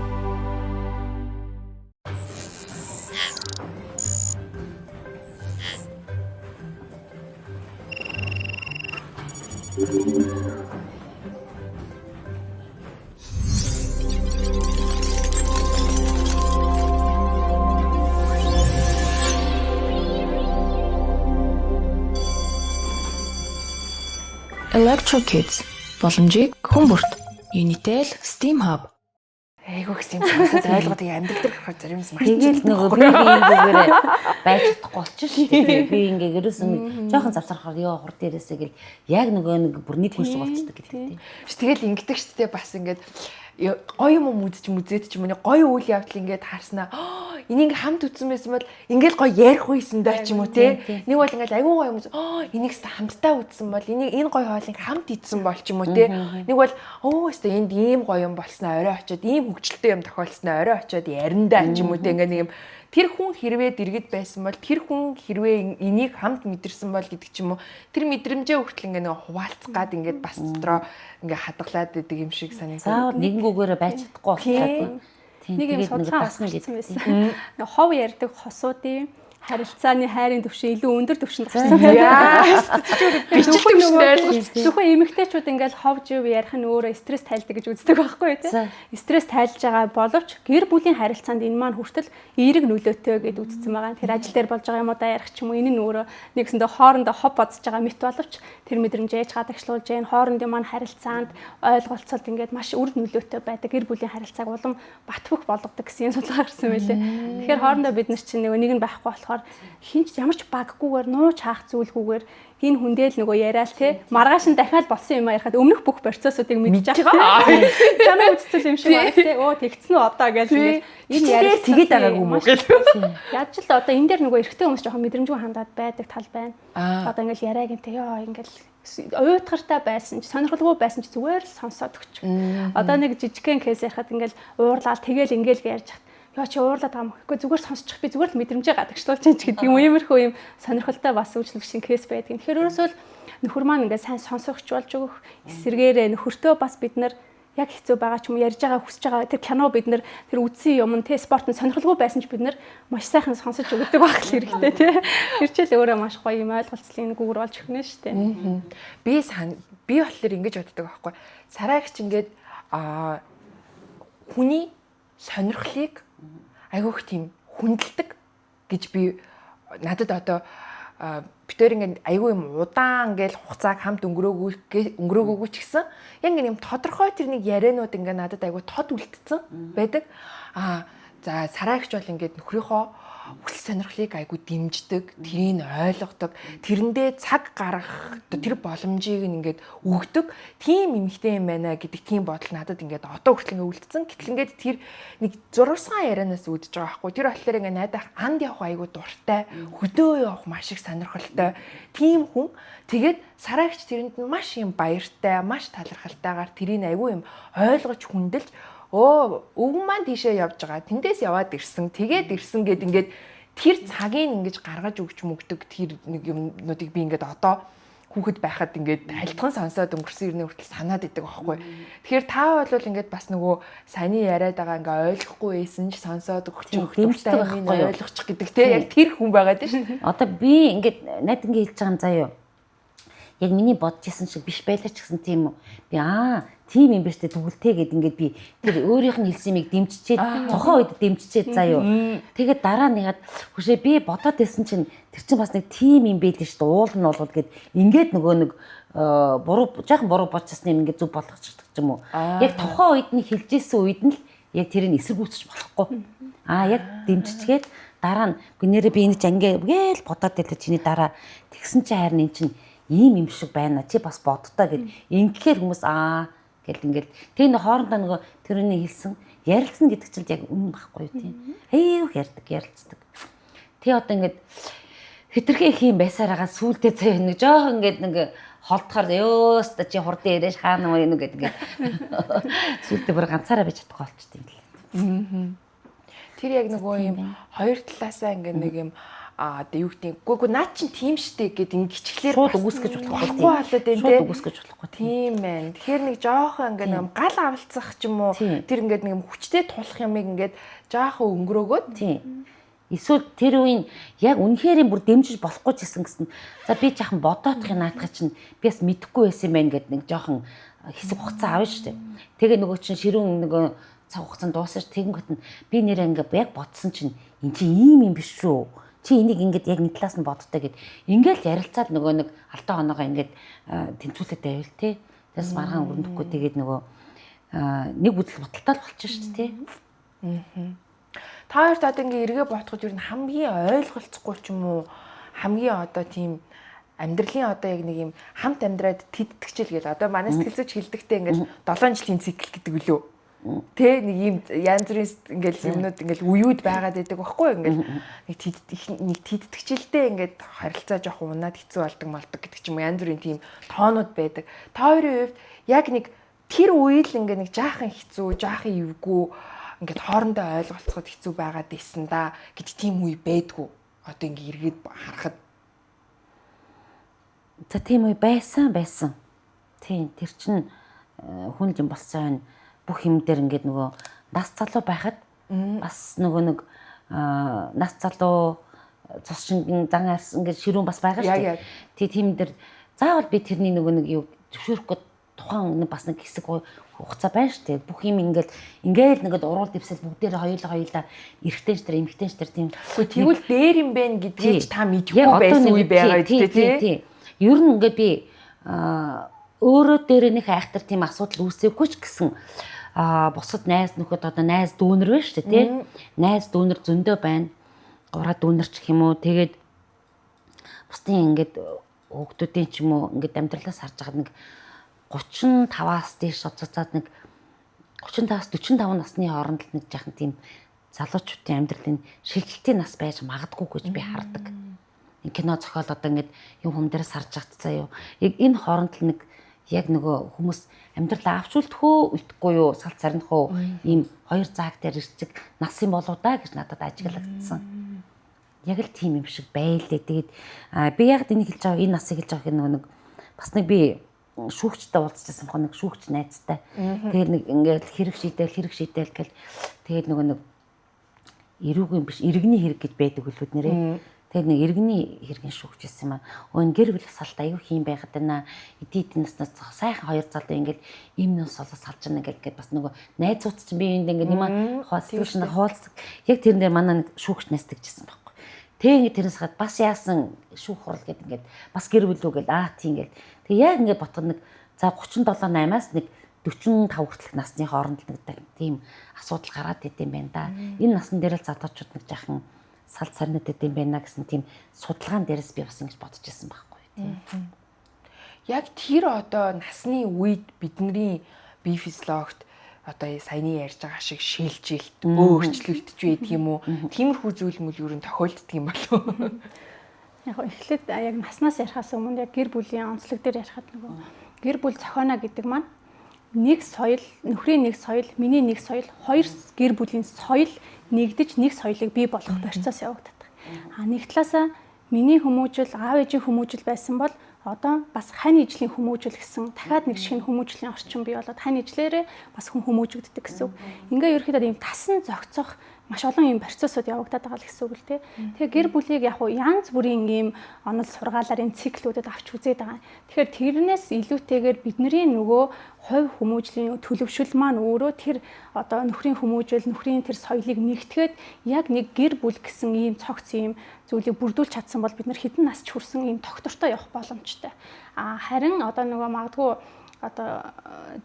Electro Kids боломжийг хүн бүрт. Unitel STEAM Hub. Айгуу гэсэн юм сонсоод ойлгоод ингээ амьдрал дээр гарахаар зарим юм Тэгэл нөгөө би ингээгээрээ байж чадахгүй болчих шүү дээ. Би ингээ ерөөсөн нэг жоохон завсархаар ёо хур дээрээсээ гэл яг нөгөө нэг бүр нэг хүн шиг болчдөг гэдэг тийм. Тэгэл ингэдэг шүү дээ, бас ингээд гоё юм үзэж мүзээд ч юм уу, гоё үйл явдал ингээд харснаа энийг ингээ хамт үзсэн байсан бол ингээл гоё ярих байсан даа ч юм уу те. Нэг бол ингээл айгүй гоё юм үз энийг хэвээ хамтдаа үзсэн бол энийг энэ гоё хоолыг хамт идсэн бол ч юм уу те. Нэг бол өө хэвээ энд ийм гоё юм болсноо орой очиод ийм хөгжилтэй юм тохиолдсноо орой очиод ярина ч юм уу те. Ингээ нэг юм тэр хүн хэрвээ дэргэд байсан бол, тэр хүн хэрвээ энийг хамт мэдэрсэн бол гэдэг ч юм уу, тэр мэдрэмжээ хүртэл ингээ нэг хуваалцах гад ингээд бас дотроо ингээ хадгалаад идэг юм шиг санагдав. Заавал нэгнгүүгээрээ байж чадахгүй болчихлоо. Тийм, Нэг юм тэгээд нэг судалгаа дасна гарсан гэдэг. байсан. Хов ярьдаг хосуудын харилцааны хайрын түвшин илүү өндөр түвшинд гарсан байдаг. Яа, бичил түвшинд ойлголцсон. Зөвхөн эмэгтэйчүүд ингээл хов жив ярих нь өөрөө стресс тайлдаг гэж үздэг байхгүй тий. За. Стресс тайлж байгаа боловч гэр бүлийн харилцаанд энэ маань хүртэл эерэг нөлөөтэй гэд үзсэн байгаа. Тэр ажил дээр болж байгаа юмудаа ярих ч юм уу, энэ нь өөрөө нэгсэндээ хоорондоо хов бодсож байгаа мэт боловч тэр мэдрэмж ээж гадагшлуулж जैन хоорондын маань харилцаанд ойлголцолд ингээд маш үр нөлөөтэй байдаг. Гэр бүлийн харилцааг улам бат бөх болгодог гэсэн юм судалгаа гарсан байлээ. Тэгэхээр хоорондоо бид нар чинь нэг нь байхгүй болохоор хинч ямар ч баггүйгээр нууц хаах зүйлгүйгээр энэ хүндээ л нөгөө яриад те маргааш нь дахиад болсон юм ярихад өмнөх бүх процессуудыг мэдж байгаа. Чамайг үзсэн юм шиг байна те. Өө тэгсэн үү одоо гэж ингээд Энэ яриа тэгээд байгаагүй юм уу гэл. Яаж л одоо энэ дээр нөгөө эрэгтэй хүмүүс жоохон мэдрэмжгүй хандаад байдаг тал байна. Одоо ингээл яриаг нь те ёо ингээл уйтгартай байсан ч сонирхолгүй байсан ч зүгээр л сонсоод өгч. Одоо нэг жижигхэн кейс ярихад ингээл уурлаад тэгэл ингээл ярьж хат ёо чи уурлаад байгаа юм. Үгүй зүгээр сонсчих, би зүгээр л мэдрэмжээ гадагшлуулж чинь ч гэдэг юм. Иймэрхүү юм сонирхолтой бас үйлчлэгчийн кейс байдаг. Тэгэхээр өөрөөсөө л нөхөр маань ингээд сайн сонсогч болж өгөх, эсэргээрээ нөхөртөө бас бид нар яг хэцүү байгаа ч юм уу, ярьж байгаа хүсэж байгаа тэр кино бид нар тэр үзсэн юм нь те спорт нь сонирхолгүй байсан ч бид нар маш сайхан сонсож өгдөг байх л хэрэгтэй те. Тэр чил өөрөө маш гоё юм ойлголцлын гүүр болж өгнө шүү дээ. Би болохоор ингэж боддог байхгүй. Сараагч ингээд хүний сонирхлыг айгүйх тийм хүндэлдэг гэж би надад одоо битээр ингээд айгүй юм удаан ингээл хугацааг хамт өнгөрөөгөөгүй ч гэсэн яг ингээд юм тодорхой тэр нэг ярианууд ингээд надад айгүй тод үлдсэн байдаг. Аа за сараагч бол ингээд нөхрийнхөө хүсэл сонирхлыг айгүй дэмждэг, тэрийг ойлгодог, тэрэндээ цаг гаргах тэр боломжийг ингээд өгдөг тийм эмэгтэй юм байна гэдэг тийм бодол надад ингээд одоо хүртэл ингээд үлдсэн. Гэтэл ингээд тэр нэг зурвасган ярианаас үүдэж байгаа байхгүй. Тэр болохоор ингээд найдах анд явах айгүй дуртай, хөдөө явах маш их сонирхолтой тийм хүн. Тэгээд сараагч тэрэнд нь маш юм баяртай, маш талархалтайгаар тэрийг айгүй юм ойлгож хүндэлж өвгөн маань тийшээ явж байгаа. Тэндээс яваад ирсэн. Тэгээд ирсэн гэд ингээд тэр цагийг ингэж гаргаж өгч мөгдөг тэр нэг юмнуудыг би ингээд одоо хүүхэд байхад ингээд хальтхан сонсоод өнгөрсөн ирнэ хүртэл санаад идэг аахгүй. Тэгэхээр та бол ингээд бас нөгөө саяны яриад байгаа ингээ ойлгохгүй байсан ч сонсоод өгч дуртай юм ойлгочих гэдэг те яг тэр хүн байгаа дээ шүү дээ. Одоо би ингээд найд ингээ хэлж байгаа юм заяа. Яг миний бодож исэн шиг биш байлаа ч гэсэн тийм үү. Би тийм юм биш үү тэгвэл гэд ингээд би тэр өөрийнх нь хэлсэн юмыг дэмжичээд тухайн үед дэмжичээд заяа. Тэгээд дараа нэгэд хөшөө би бодоод байсан чинь тэр чинь бас нэг тийм юм байл шүү дээ. Уул нь болгоод гэд ингээд нөгөө нэг буруу жоохон буруу бодчихсан юм ингээд зөв болгочихдаг ч юм уу. Яг тухайн үед нь хэлжсэн үед нь л яг тэрийг эсэргүүцэж болохгүй. Яг дэмжичгээд дараа нь үгүй нэрээ би энэ ч ингээ гээл бодоод байлаа чиний дараа тэгсэн чинь харин эн чинь ийм юм шиг байна чи бас боддоо гэд ингэхээр хүмүүс гэл ингээл тэг нэ хоорондоо нөгөө тэрний хэлсэн ярилцсан гэдэг чинь яг үнэн байхгүй юу тийм аюух ярьдаг ярилцдаг. Тэг одоо ингээд хэтэрхий их юм байсаар байгаа сүултээ заяа нэг жоох ингээд нэг холдохоор ёоста чи хурдан ирээш хаана уу энэ гэд ингээд сүултээ бүр ганцаараа байж чадахгүй болчт юм л. Тэр яг нөгөө юм хоёр талаасаа ингээд нэг юм одоо юу гэдэг нь үгүй наад чинь тийм штэ гэд ингэ хичгэлээр шууд үгүйсгэж болохгүй болоод байна те. Шууд үгүйсгэж болохгүй тийм байна. Тэгэхээр нэг жоохон ингээд нэг гал авалцах ч юм уу тэр ингээд нэг юм хүчтэй тулах юмыг ингээд жоохон өнгөрөөгөөд тийм. Эсвэл тэр үеийн яг үнэхээр бүр дэмжиж болохгүй ч гэсэн за би жоохон бодоодох наадах чинь би бас мэдэхгүй байсан юм байна гэд нэг жоохон хэсэг хугацаа авна штэ. Тэгээ нөгөө чинь ширүүн нөгөө цаг хугацаанд дуусаж тэгэнгүүт нь би нэрээ ингээд яг бодсон чинь эн чинь ийм юм биш шүү. Чи энийг ингээд яг нэг талаас нь бодтой гэд ингээл ярилцаад нөгөө нэг алдаа оноогоо ингээд тэнцвүүлээд байвал те. Тэрс маргаан өрнөхгүй тэгээд нөгөө нэг үзэл бодолтой л болчих шүү дээ те. Та хоёрт одоо ингээ эргээ бодоход ер нь хамгийн ойлголцохгүй ч юм уу хамгийн одоо тийм амьдралын одоо яг нэг юм хамт амьдраад тэдтгэжэл гэл одоо манай сэтгэл зүйч хэлдэгтэй ингээл 7 жилийн цикл гэдэг үлээ. Тэ нэг юм янз бүрийн ингээл юмнууд ингээл үеуд байгаад байдаг байхгүй ингээл нэг тэд нэг тэдтгэжлтэй ингээд харилцаа жоох унаад хэцүү болдог молдог гэдэг ч юм уу янз бүрийн тийм тоонууд байдаг. Та хоёрын хувьд яг нэг тэр үе л ингээ нэг жаахан хэцүү, жаахан эвгүй ингээд хоорондоо ойлголцоход хэцүү байгаад исэн да гэж тийм үе байдгүй. Одоо ингээ эргээд харахад За тийм үе байсан байсан. Тийм тэр чин хүн юм болсон байна. Бүх юм дээр ингээд нөгөө нас залуу байхад бас нөгөө нэг нас залуу цус шингэн зан арс ингээд ширүүн бас байгаа шүү дээ. Тий тийм дээр заавал би тэрний нөгөө нэг юу зөвшөөрөхгүй тухайн бас нэг хэсэг хугацаа байна шүү дээ. Бүх юм ингээл ингээл нэгэд уруул дэвсэл бүгдээр хоёулаа эрэгтэй ч тэр эмэгтэй ч тэр тийм. Тэгвэл дээр юм бэ гэдгийг та мэдэхгүй байсан үе байгаа үү тий. Ер нь ингээд би өөрөө дээр нэг айхтар тийм асуудал үүсээгүй ч гэсэн бусад найз нөхөд одоо найз дүүнер байна шүү дээ тий. Найз дүүнер зөндөө байна. Гураа дүүнер ч гэх юм уу. Тэгээд бусдын ингээд хүүхдүүдийн ч юм уу ингээд амьдралаас харж байгаа нэг 35-аас дээш оцоцоод нэг 35-аас 45 насны хооронд л нэг жахан тийм залуучуудын амьдралын шилжилтийн нас байж магадгүй гэж би хардаг. Энэ кино зохиол одоо ингээд юм хүм дээрээс харж байгаа цаа юу. Яг энэ хооронд л нэг яг нөгөө хүмүүс амьдралаа авч үлдэх үү, үлдэхгүй юу, салт сарних уу ийм хоёр зааг дээр ирчих нас юм болоо да гэж надад ажиглагдсан. Яг л тийм юм шиг байлээ. Тэгээд би яг энийг хэлж байгаа, энэ насыг хэлж байгаа нөгөө нэг бас нэг би шүүгчтэй уулзчихсан бох нэг шүүгч найзтай. Тэгээд нэг ингээд хэрэг шийдэл гэл тэгээд нөгөө нэг эрүүгүй юм биш, иргэний хэрэг гэж байдаг үлүүд нэрээ. Тэгээд нэг иргэний хэргийн шүүгч байсан юм аа. Өө энэ гэр бүл салт аюу хийм байгаад байна. Эдийн наснаас сайхан хоёр залуу ингээд им нүс солоо салж байна ингээд бас нөгөө найзууд чинь би энд ингээд юм хуваалцдаг хуваалцдаг. Яг тэрэн дээр манай нэг шүүгч найз тэгжсэн байхгүй. Тэг ингээд тэрнээс хаад бас яасан шүүх хурал гэдэг ингээд бас гэр бүл үү гэл аа тийм ингээд. Тэг яг ингээд ботход нэг за 37 8-аас нэг 45 хүртэлх насны хооронд нэг тийм асуудал гараад идэм байна да. Энэ насн дээр л залуучууд нэг жаахан салт сарнад идэм байна гэсэн тийм судалгаан дээрээс би бас ингэж бодож ирсэн байхгүй тийм. Яг тэр одоо насны үед бидний бие физиологт одоо саяны ярьж байгаа шиг шилжилт, өөрчлөлтж байдаг юм уу? Тиймэрхүү зүйл мүл юу н тохиолддог юм болов уу? Яг эхлээд яг наснаас ярихаас өмнө яг гэр бүлийн онцлог дээр ярихад нөгөө гэр бүл зохионо гэдэг маань нэг соёл, нөхрийн нэг соёл, миний нэг соёл, хоёр гэр бүлийн соёл нэгдэж нэг соёлыг бий болгох процесс явагддаг. А нэг талаасаа миний хүмүүжил, аав ээжийн хүмүүжил байсан бол одоо бас хань ижлийн хүмүүжил гэсэн дахиад нэг шинэ хүмүүжлийн орчин бий болоод хань ижлээрээ бас хүн хүмүүжигддэг гэсэн үг. Ингээ ерөөхдөө ийм тасан зохицох маш олон юм процессууд явагдаад байгаа л гэсэн үг л дээ. Тэгээ гэр бүлийг яг уу янз бүрийн ийм онол сургаалаар энэ циклүүдэд авч үзээд байгаа. Тэгэхээр тэрнээс илүүтэйгээр бидний нөгөө хувь хүмүүжлийн төлөвшөл маань өөрөө тэр одоо нөхрийн хүмүүжил, нөхрийн тэр соёлыг нэгтгээд яг нэг гэр бүл гэсэн ийм цогц ийм зүйлийг бүрдүүлж чадсан бол бид нар хэдэн нас ч хүрсэн ийм тогтвортой явах боломжтой. А харин одоо нөгөө магадгүй одоо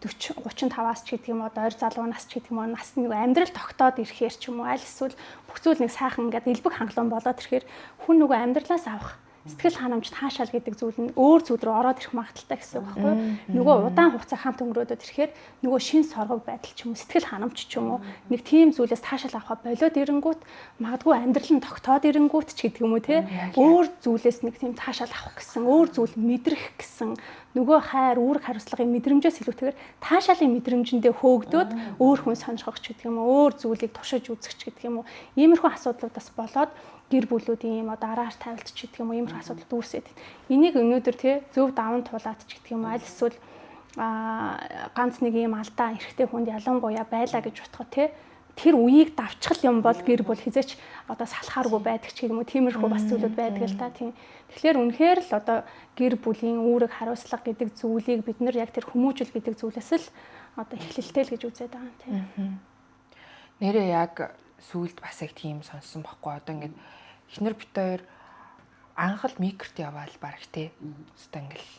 40 35-аас ч гэдэг юм одоо ойр залуу нас ч гэдэг юм уу нас нэг амьдрал тогтоод ирэхээр ч юм уу аль эсвэл бүх зүйл нэг сайхан ингээд элбэг хангалуун болоод ирэхээр хүн нөгөө амьдралаас авах сэтгэл ханамж таашаал гэдэг зүйл нь өөр зүйл рүү ороод ирэх магадaltaй гэсэн үг байхгүй юу? Нөгөө удаан хугацаа хамт өнгөрөөдөд ирэхээр нөгөө шин соргог байдал ч юм уу сэтгэл ханамж ч юм уу нэг тийм зүйлээс таашаал авахаа болиод ирэнгүүт магадгүй амьдрал нь тогтоод ирэнгүүт ч гэдэг юм уу те өөр зүйлээс нэг тийм таашаал авах гэсэн өөр зүйл мэдрэх гэсэн нөгөө хайр үүрэг хариуцлагын мэдрэмжээс илүүтэйгээр таашаалын мэдрэмжэндээ хөөгдөөд өөр хүн сонирхох ч гэдэг юм уу өөр зүйлийг туршиж үзэх ч гэдэг юм уу иймэрхүү асуудлуудаас болоод гэр бүлүүдийн ийм одоо араар тавилт ч гэдэг юм уу иймэрхүү асуудлууд үүсээд байна. Энийг өнөөдөр те зөв даван туулаад ч гэдэг юм уу аль эсвэл ганц нэг ийм алдаа эрэгтэй хүнд ялангуяа байлаа гэж бодоход те тэр үеийг давчхал юм бол гэр бүл хизээч одоо салахааргүй байдаг ч юм уу тиймэрхүү бас зүйлүүд байдаг л та тийм. Тэгэхээр үнэхээр л одоо гэр бүлийн үүрэг хариуцлага гэдэг зүйлийг бид нар яг тэр хүмүүжил гэдэг зүйлээс л одоо эхлэлтэй л гэж үзээд байгаа юм тийм. Нэрээ яг сүүлд бас яг тийм сонссон байхгүй одоо ингээд Эхнэр бит хоёр анх л микрт яваал баг те. Хэвээ ингээл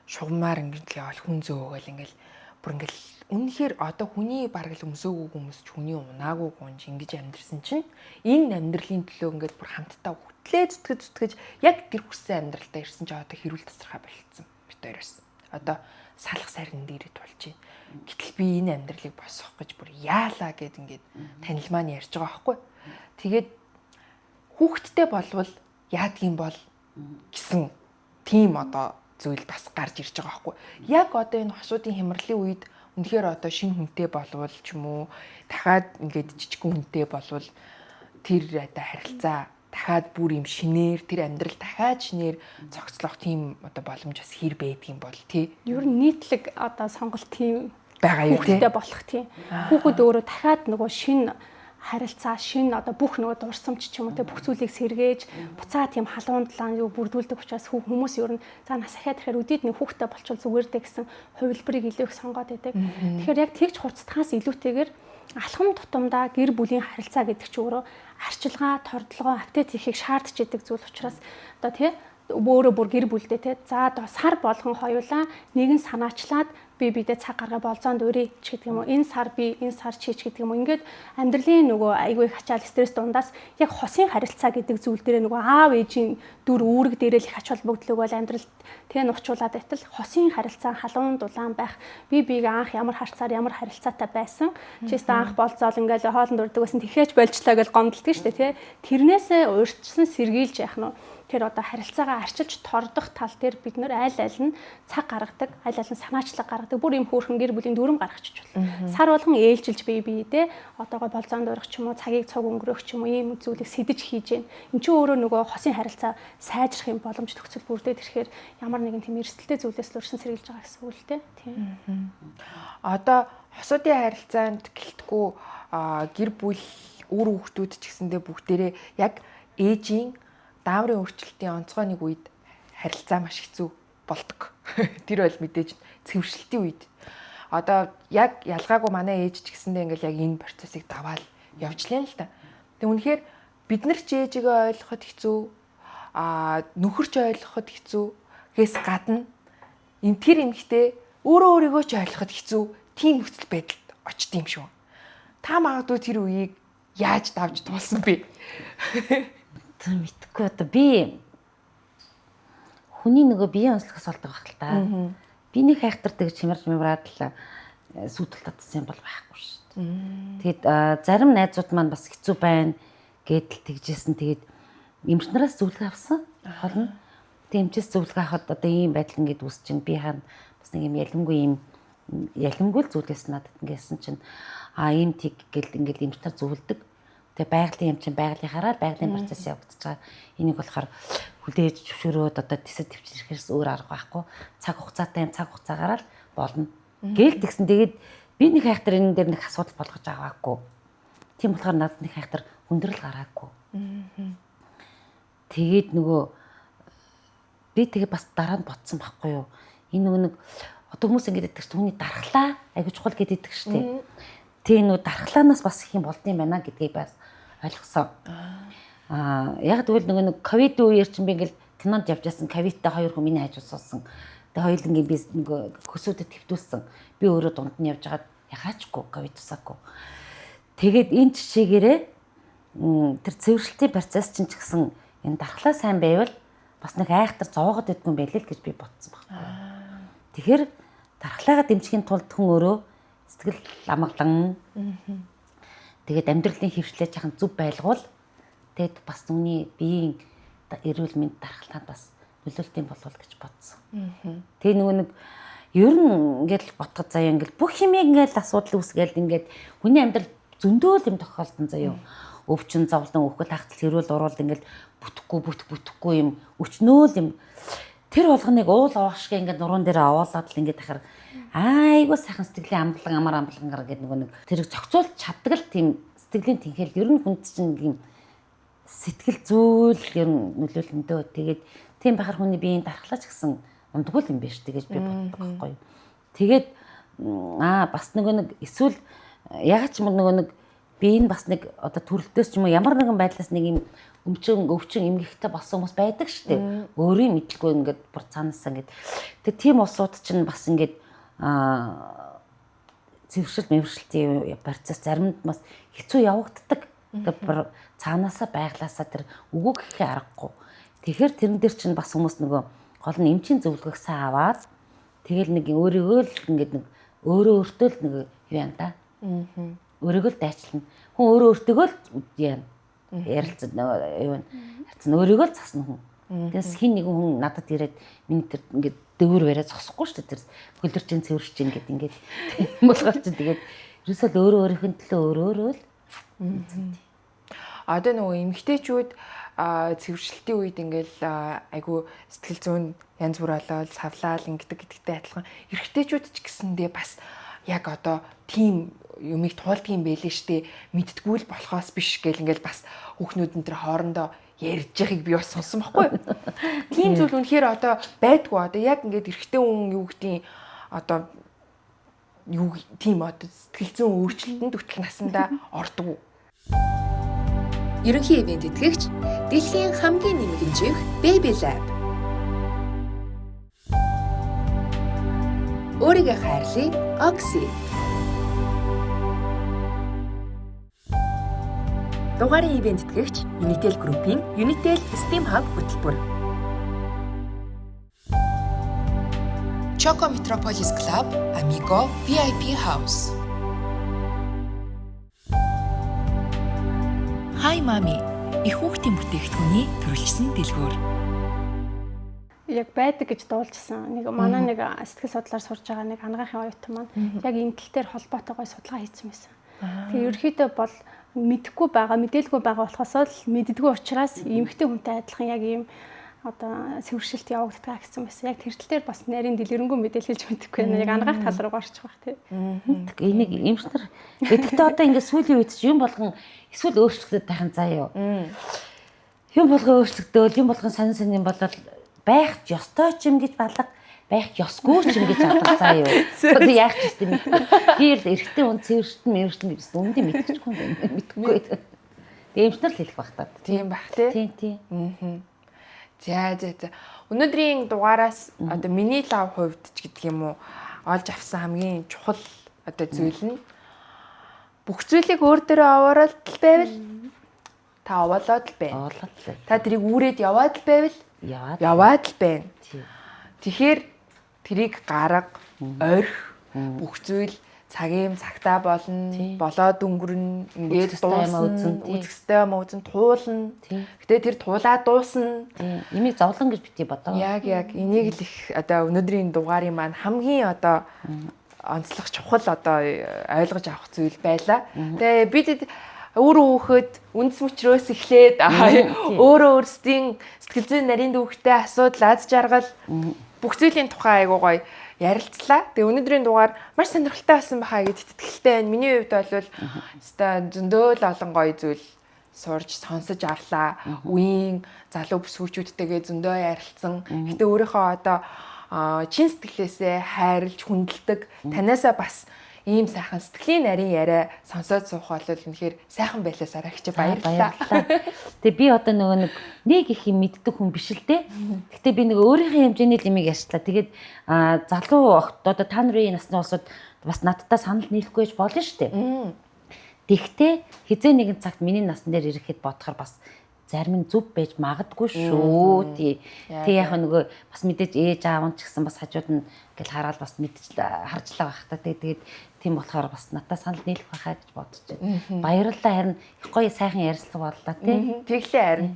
шугамаар ингээд л яваал хүн зөөгөл ингээл бүр ингээл үнэхээр одоо хүний бараг л өмсөөгүй хүмүүс ч хүний унаагүй гунж ингэж амьдрсан чинь энэ амьдралын төлөө ингээд бүр хамтдаа хөтлөө зүтгэж зүтгэж яг тэр хүссэн амьдралдаа ирсэн чинь одоо хэрүүл тасархаа болцсон бит хоёроос. Одоо салах сарин дээрээ тулж байна. Гэтэл би энэ амьдралыг босгох гэж бүр яалаа гэд ингээд танил маань ярьж байгаа байхгүй. Тэгээд хүүхэдтэй болвол яадгийн бол гэсэн тийм одоо зүйл бас гарч ирж байгаа байхгүй. Яг одоо энэ хосуудын хямралын үед үнэхээр одоо шинэ хүнтэй болвол ч юм уу дахиад ингээд жижигхэн хүнтэй болвол тэр одоо харилцаа дахиад бүр юм шинээр тэр амьдрал дахиад шинээр зохицлох тийм одоо боломж бас хэр байдгийн бол тий. Ер нь нийтлэг одоо сонголт тийм байгаа юу тий. Хүүхэдтэй болох тийм. Хүүхэд өөрөө дахиад нөгөө шинэ харилцаа, шинэ одоо бүх нөгөө дурсамж ч юм уу те бүх зүйлийг сэргээж буцаа тийм халуун дулаан юу бүрдүүлдэг учраас хүмүүс ер нь за нас ахаад ирэхээр өдийд нэг хүүхэдтэй болчвол зүгээр дээ гэсэн хувилбарыг илүү их сонгоод байдаг. Тэгэхээр яг тэгж хурцдахаас илүүтэйгээр алхам тутамдаа гэр бүлийн харилцаа гэдэг чинь өөрөө арчилгаа, тордлогоо, апдейт хийхийг шаардж идэг зүйл учраас одоо тий өөрөө бүр гэр бүлдээ те за одоо сар болгон хоёулаа нэгэн санаачлаад би бидээ цаг гаргаа болзоонд өрий ч гэдэг юм уу, энэ сар би, энэ сар чи ч гэдэг юм уу. Ингээд амьдралын нөгөө айгүй их ачаал стресс дундаас яг хосын харилцаа гэдэг зүйл дээрээ нөгөө аав ээжийн дүр үүрэг дээрээ л их ач холбогдол өгөөл амьдралд тэ нухчуулаад байтал хосын харилцаа халуун дулаан байх, би биеийг анх ямар харцаар ямар харилцаатай байсан, чист анх болзоол ингээл хоолнд урддаг байсан тэхээч болжлоо гэж гомдолдог шүү дээ, тэ. Тэрнээсээ урьдчилан сэргийлж яах нь тэр одоо харилцаагаа арчилж тордох тал дээр бид нэр аль аль нь цаг гаргадаг, аль аль нь санаачлаг гаргадаг. Бүр юм хөөрхөн гэр бүлийн дүрм гаргачих болно. Сар болгон ээлжилж бие биедээ одоогоо болзоонд урах ч юм уу, цагийг цуг өнгөрөөх ч юм уу, ийм зүйлийг сэдэж хийж гин. Энд чинь өөрөө нөгөө хосын харилцаа сайжрах юм боломж төгсөл бүрдээд ирэхээр ямар нэгэн тийм эрсдэлтэй зүйлээс л урьдчилан сэргийлж байгаа гэсэн үг л дээ. Тийм. Одоо хосуудын харилцаанд гэлтгүү гэр бүл үр хүүхдүүд ч гэсэндээ бүгдээрээ яг ээжийн дааврын өөрчлөлтийн онцгой нэг үед харилцаа маш хэцүү болдог. Тэр бол мэдээж цэвэршилтийн үед. Одоо яг ялгаагүй манай ээж ч гэсэндээ ингээл яг энэ процессыг даваал явжлаа л та. Тэг үнэхээр бид нар ч ээжигээ ойлгоход хэцүү, нөхөр ч ойлгоход хэцүү гэс гадна энэ тэр эмэгтэй өөрөө өөрийгөө ч ойлгоход хэцүү тийм нөхцөл байдалд очт юм шүү. Та магадгүй тэр үеийг яаж давж туулсан бэ? Мэдхгүй одоо би хүний нөгөө биеийн онцлогоос болдог байх л та. Би нэг хайхтар тэгж хямарч мямраад л сүйтэл татсан юм бол байхгүй шүү дээ. Тэгэд зарим найзууд маань бас хэцүү байна гэдэл тэгжсэн. Тэгээд эмч нараас зөвлөгөө авсан. Хол нь. Тэгээд эмчээс зөвлөгөө авахад одоо ийм байдал ингээд үүсэж чинь би хаана бас нэг юм ялангүй юм ялангүй л зүйлээс надад ингэсэн чинь ийм тэг гэл ингээд эмч нар зөвлөдөг. Тэгээ байгалийн юм чинь байгалийнхаараа байгалийн процесс явагдаж байгаа. Энийг болохоор хүлээж зөвшөөрөөд одоо тэсэд төвчрэхээс өөр арга байхгүй. Цаг хугацаатай юм цаг хугацаагаараа л болно. Гээл тэгсэн. Тэгээд би нэг хайхтар энэ дээр нэг асуудал болгож аваагүй. Тийм болохоор надад нэг хайхтар хүндрэл гараагүй. Тэгээд нөгөө би тэгээ бас дараа нь ботсон байхгүй юу. Энэ нөгөө нэг одоо хүмүүс ингэж иддэг чинь түүний дархлаа айгуу чухал гэдээ иддэг шүү дээ. Тэгээ нөгөө дархлаанаас бас их юм болд юм байна гэдгийг бас ойлгосон. Яг тэгвэл нөгөө нэг ковид үеэр чинь би ингээл кинонд явж байсан ковидтай хоёр хүн миний хажууд суусан. Тэгээ хоёулангийн би нөгөө хөсөөдөд твтүүлсэн. Би өөрөө дунд нь явж байгаад яхаачгүй ковид тусаагүй. Тэгээд энэ жишээгээрээ тэр цэвэрлэлтийн процесс чинь ч гэсэн энэ дархлаа сайн байвал бас нэг айхтар зовоогод идэггүй юм байл л гэж би бодсон байхгүй. Тэгэхээр дархлаагаа дэмжихийн тулд хүн өөрөө сэтгэл амгалан тэгээд амьдралын хөвшлээ жахан зөв байлгуул тэгээд бас нүуний биеийн эрүүл мэнд дархлаанд бас нөлөөлт юм болов гэж бодсон. Тэгээ нөгөө нэг ер нь ингээл ботход заяа ингээл бүх юм ингээл асуудал үүсгээл ингээд хүний амьдрал зөндөөл юм тохиолдсон заяа. Өвчин зовлон, өхөл хагцал, хэрүүл уруул ингээл бүтэхгүй бүтэхгүй юм өчнөөл юм. Тэр болгоныг уул авах шиг ингээд нуруунд дээр аваалаад л ингээд тахаар айгүй сайхан сэтгэлийн амгалан амар амгалангаар ингээд нөгөө нэг тэрийг зохицуулж чаддаг л тийм сэтгэлийн тэнхэл ер нь хүнд чинь юм сэтгэл зүйл ер нь нөлөөлөндөө. Тэгээд тийм байхаар хүний биеийн дархлаач гэсэн ундаггүй юм биш гэж би боддог байхгүй юу. Тэгээд бас нөгөө нэг эсвэл яг ч юм нөгөө нэг би энэ бас нэг одоо төрөлтөөс ч юм уу ямар нэгэн байдлаас нэг юм өмчөн өвчин эмгэгтэй болсон хүмүүс байдаг шүү дээ. Өөрийн мэдлгүй ингээд бүр цаанаасаа ингээд тэг тийм улсууд чинь бас ингээд цэвэршилт мэвэршилтийн процесс заримд бас хэцүү явагддаг. Тэг бүр цаанаасаа байглаасаа тэр үгүй гэхээ аргагүй. Тэгэхээр тэрэн дээр чинь бас хүмүүс нөгөө гол нь эмчийн зөвлөгөөг сайн аваад тэгэл нэг өөрийгөө л ингээд нэг өөрөө өөртөө л нэг юу юм да. Өөрийгөө л дайчлана. Хүн өөрөө өөртөөгөө л яана. Ярилцсан нөгөө юу юм. Харцсан өөрийгөө л засна хүн. Тэгээс хин нэгэн хүн надад ирээд миний тэр ингээд дэвэр бариад зогсохгүй шүү дээ. Тэр хөлөрчин цэвэрч чинь гэд ингээд тийм болохоор чинь тэгээд ерөөсөө л өөрөө өөрийнх нь төлөө өөрөө л Одоо нөгөө эмэгтэйчүүд цэвэршилтийн үед ингээл айгу сэтгэл зүйн янз бүр болоод савлаал ингэдэг гэдэгтэй адилхан эрэгтэйчүүд ч гэсэндээ бас яг одоо тийм юмыг туулдаг юм байлээ штэ, мэддэггүй л болохоос биш гэл ингээл бас хүүхнүүд энэ төр хоорондоо ярьж байгааг би бас сонсон байхгүй юу. Тийм зүйл үнэхээр одоо байдгүй. Одоо яг ингээд эрэгтэй хүн юу гэдгийг одоо юу тийм одоо сэтгэл зүйн өөрчлөлтөнд хөтөл насандаа ордгоо. Ерөнхий ивент итгэгч дэлхийн хамгийн нэмэгэн живх Baby Lab. Өөрийгөө хайрлая Oxy. Дугаарын ивент итгэгч Unitel Group-ийн Unitel Steam Hub хөтөлбөр. Choco Metropolis Club, Amigo VIP House. Hi Mami, их хүүхдийн бүтээгдэхүүний төрөлжсөн дэлгүүр. Яг байдаг гэж дуулжсан. Нэг манай нэг сэтгэл судлаар сурж байгаа нэг ангаахын оюутан маань яг энэ тал дээр холбоотойгоо судалгаа хийсэн байсан. Тэгээ ерөнхийдөө бол мэдэхгүй байгаа, мэдээлгүй байгаа болохоос л мэддэггүй учраас эмэгтэй хүнтэй адилхан яг ийм одоо цэвэршилт явагддаг гэсэн байсан. Яг тэр тал дээр бас нарийн дэлгэрэнгүй мэдээлэл хэлж мэдэхгүй байна. Яг ангаах тал руу гарчих бах тий. Энийг эмчнэр гэхдээ одоо ингээд сүүлийн үед чи юм болгон эсвэл өөрчлөгдөд тайхан заа юу. Юм болгон өөрчлөгдөөл, юм болгон сонин сонин юм болол байх ёстой ч юм гэж балга, байх ёсгүй ч юм гэж алга заа юу. Одоо яах ч юм бэ? Би л эрэгтэй хүн цэвэршилт мэрвэршилт гэсэн үнэндээ мэдчихгүй юм байна. Мэдхгүй. Тэгээ эмчнэр л хэлэх бах та. Тийм бах тий. Тийм тийм. За за за. Өнөөдрийн дугаараас одоо миний лав хувьд ч гэдэг юм уу олж авсан хамгийн чухал одоо зүйл нь бүх зүйлийг өөр дөрөө овоорол байвал та овоолоод л байна. Овоолоод л. Та тэрийг үүрээд яваад л байвал яваад л байна. Тэгэхээр тэрийг гарга, орхи, бүх зүйл цагийн цагтаа болно, болоод өнгөрнө, ингээд дуусна, үзэх ёстой юм үзэн туулна. Гэтэ тэр туулаа дуусна. Имийг зовлон гэж бити бодоо. Яг энийг л их одоо өнөөдрийн дугаарын маань хамгийн одоо онцлог чухал одоо ойлгож авах зүйл байлаа. Тэгээ бид өөрөө өөхөд үндэс мөчрөөс эхлээд өөрөө өөрсдийн сэтгэл зүйн нарийн дүүхтэй асуудал, аз жаргал бүх зүйлийн тухай айгуу гоё ярилцлаа. Тэгээ өнөөдрийн дугаар маш сонирхолтой болсон байхаа гэж итгэлтэй байна. Миний хувьд бол өстой зөндөө л олон гоё зүйл сурж сонсож авлаа. Үеийн залуу бүсгүүчүүдтэйгээ зөндөө ярилцсан. Гэтэ өөрийнхөө одоо чин сэтгэлээсээ хайрлж хүндэлдэг. Танаасаа бас ийм сайхан сэтгэлийн нарийн яриа сонсоод суух бол үнэхээр сайхан байлаа Сараа гэж баярлалаа. Тэгээ би одоо нөгөө нэг их юм мэддэг хүн биш л дээ. Гэтэ би нөгөө өөрийнхөө хэмжээний л юмыг ярьчлаа. Тэгээд залуу огт одоо та нарын насны улсууд бас надтай санал нийлэхгүй байж болно шүү дээ. Тэгтээ хизээ нэгэн цагт миний насн дээр ирэхэд бодохоор бас зарим нь зөв байж магадгүй шүү. Тий. Тэг яг нөгөө бас мэдээж ээж аав нь ч гэсэн бас хажууд нь ингээл хараад бас мэдчихлээ харжлаа байх та. Тэгээд тийм болохоор бас надад санал нийлэх байхаа гэж бодож байна. Баярлалаа, харин их гоё сайхан ярилцлага боллоо тий. Тэглээ харин.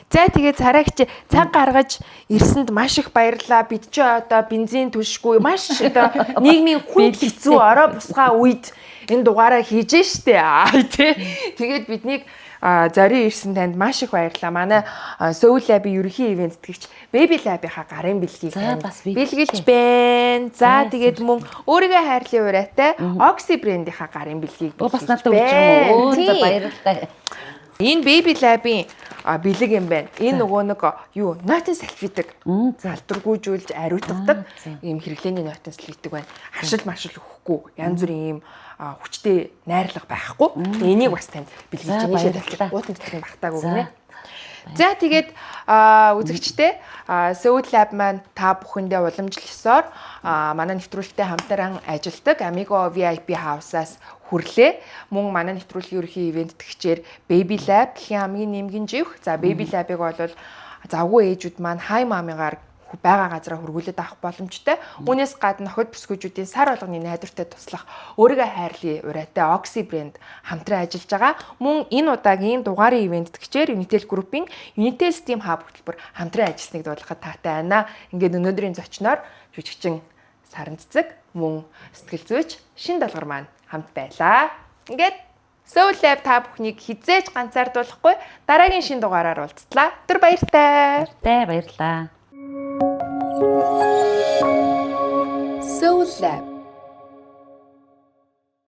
За тэгээд Сараагч цаг гаргаж ирсэнд маш их баярлалаа. Бид чи одоо бензин түлшгүй маш одоо нийгмийн хүнд хэцүү орой бусгаа үед энэ дугаараа хийж штэ. Тий. Тэгээд биднийг зорио ирсэн танд маш их баярлалаа. Манай Soul Lab-ийн ерөнхий ивент тэтгэгч Baby Lab-ийнхаа гарын бэлгийг бэлгэлж байна. За тэгээд мөн өөрийгөө хайрлын урайтай Oxy брендийнхаа гарын бэлгийг бэлгэлж бас надад өгч юм уу? За баярлалаа. Энэ Baby Lab-ийн бэлэг юм байна. Энэ нөгөө нэг юу нойтон салфитаг залдургүйжүүлж ариутгадаг ийм хэрэглээний нойтон салфитаг байна. Харшил маршил өгөхгүй янз бүрийн ийм хүчтэй найрлага байхгүй. Энийг бас танд бэлгэлж нийшээ тавьчих. Уутан тэтгэх багтаагүй гинэ. За, тэгээд үзэгчдээ, Seoul Lab маань та бүхэндээ уламжлалсоор манай нэвтрүүлэгтэй хамтран ажилладаг Amigo VIP House-аас хүрлээ. Мөн манай нэвтрүүлгийн ерөнхий ивээн тэтгэгчээр Baby Lab, дэлхийн хамгийн нэмгэн живх. За, Baby Lab-ыг бол завгүй ээжүүд маань хай мамыгаар байгаа газараа хөргүүлээд авах боломжтой. Үүнээс гадна охид бүсгүйчүүдийн сар болгоны найдвартай туслах өөрийгөө хайрлын урайтай Oxy брэнд хамтран ажиллаж байгаа. Мөн энэ удаагийн дугаарын ивээн тэтгэгчээр Unitel Group-ийн Unitel Steam Hub хөтөлбөр хамтран ажилласныг дуудлахад таатай байна. Ингээд өнөөдрийн зочноор жүжигчин Саран Цэцэг, мөн сэтгэл зүйч Шин Долгор маань хамт байлаа. Ингээд Soul Lab та бүхнийг хэзээ ч ганцаардуулахгүй, дараагийн шинэ дугаараар уулзтлаа. Түр баяртай. Баяртай, баярлаа. Soul Lab.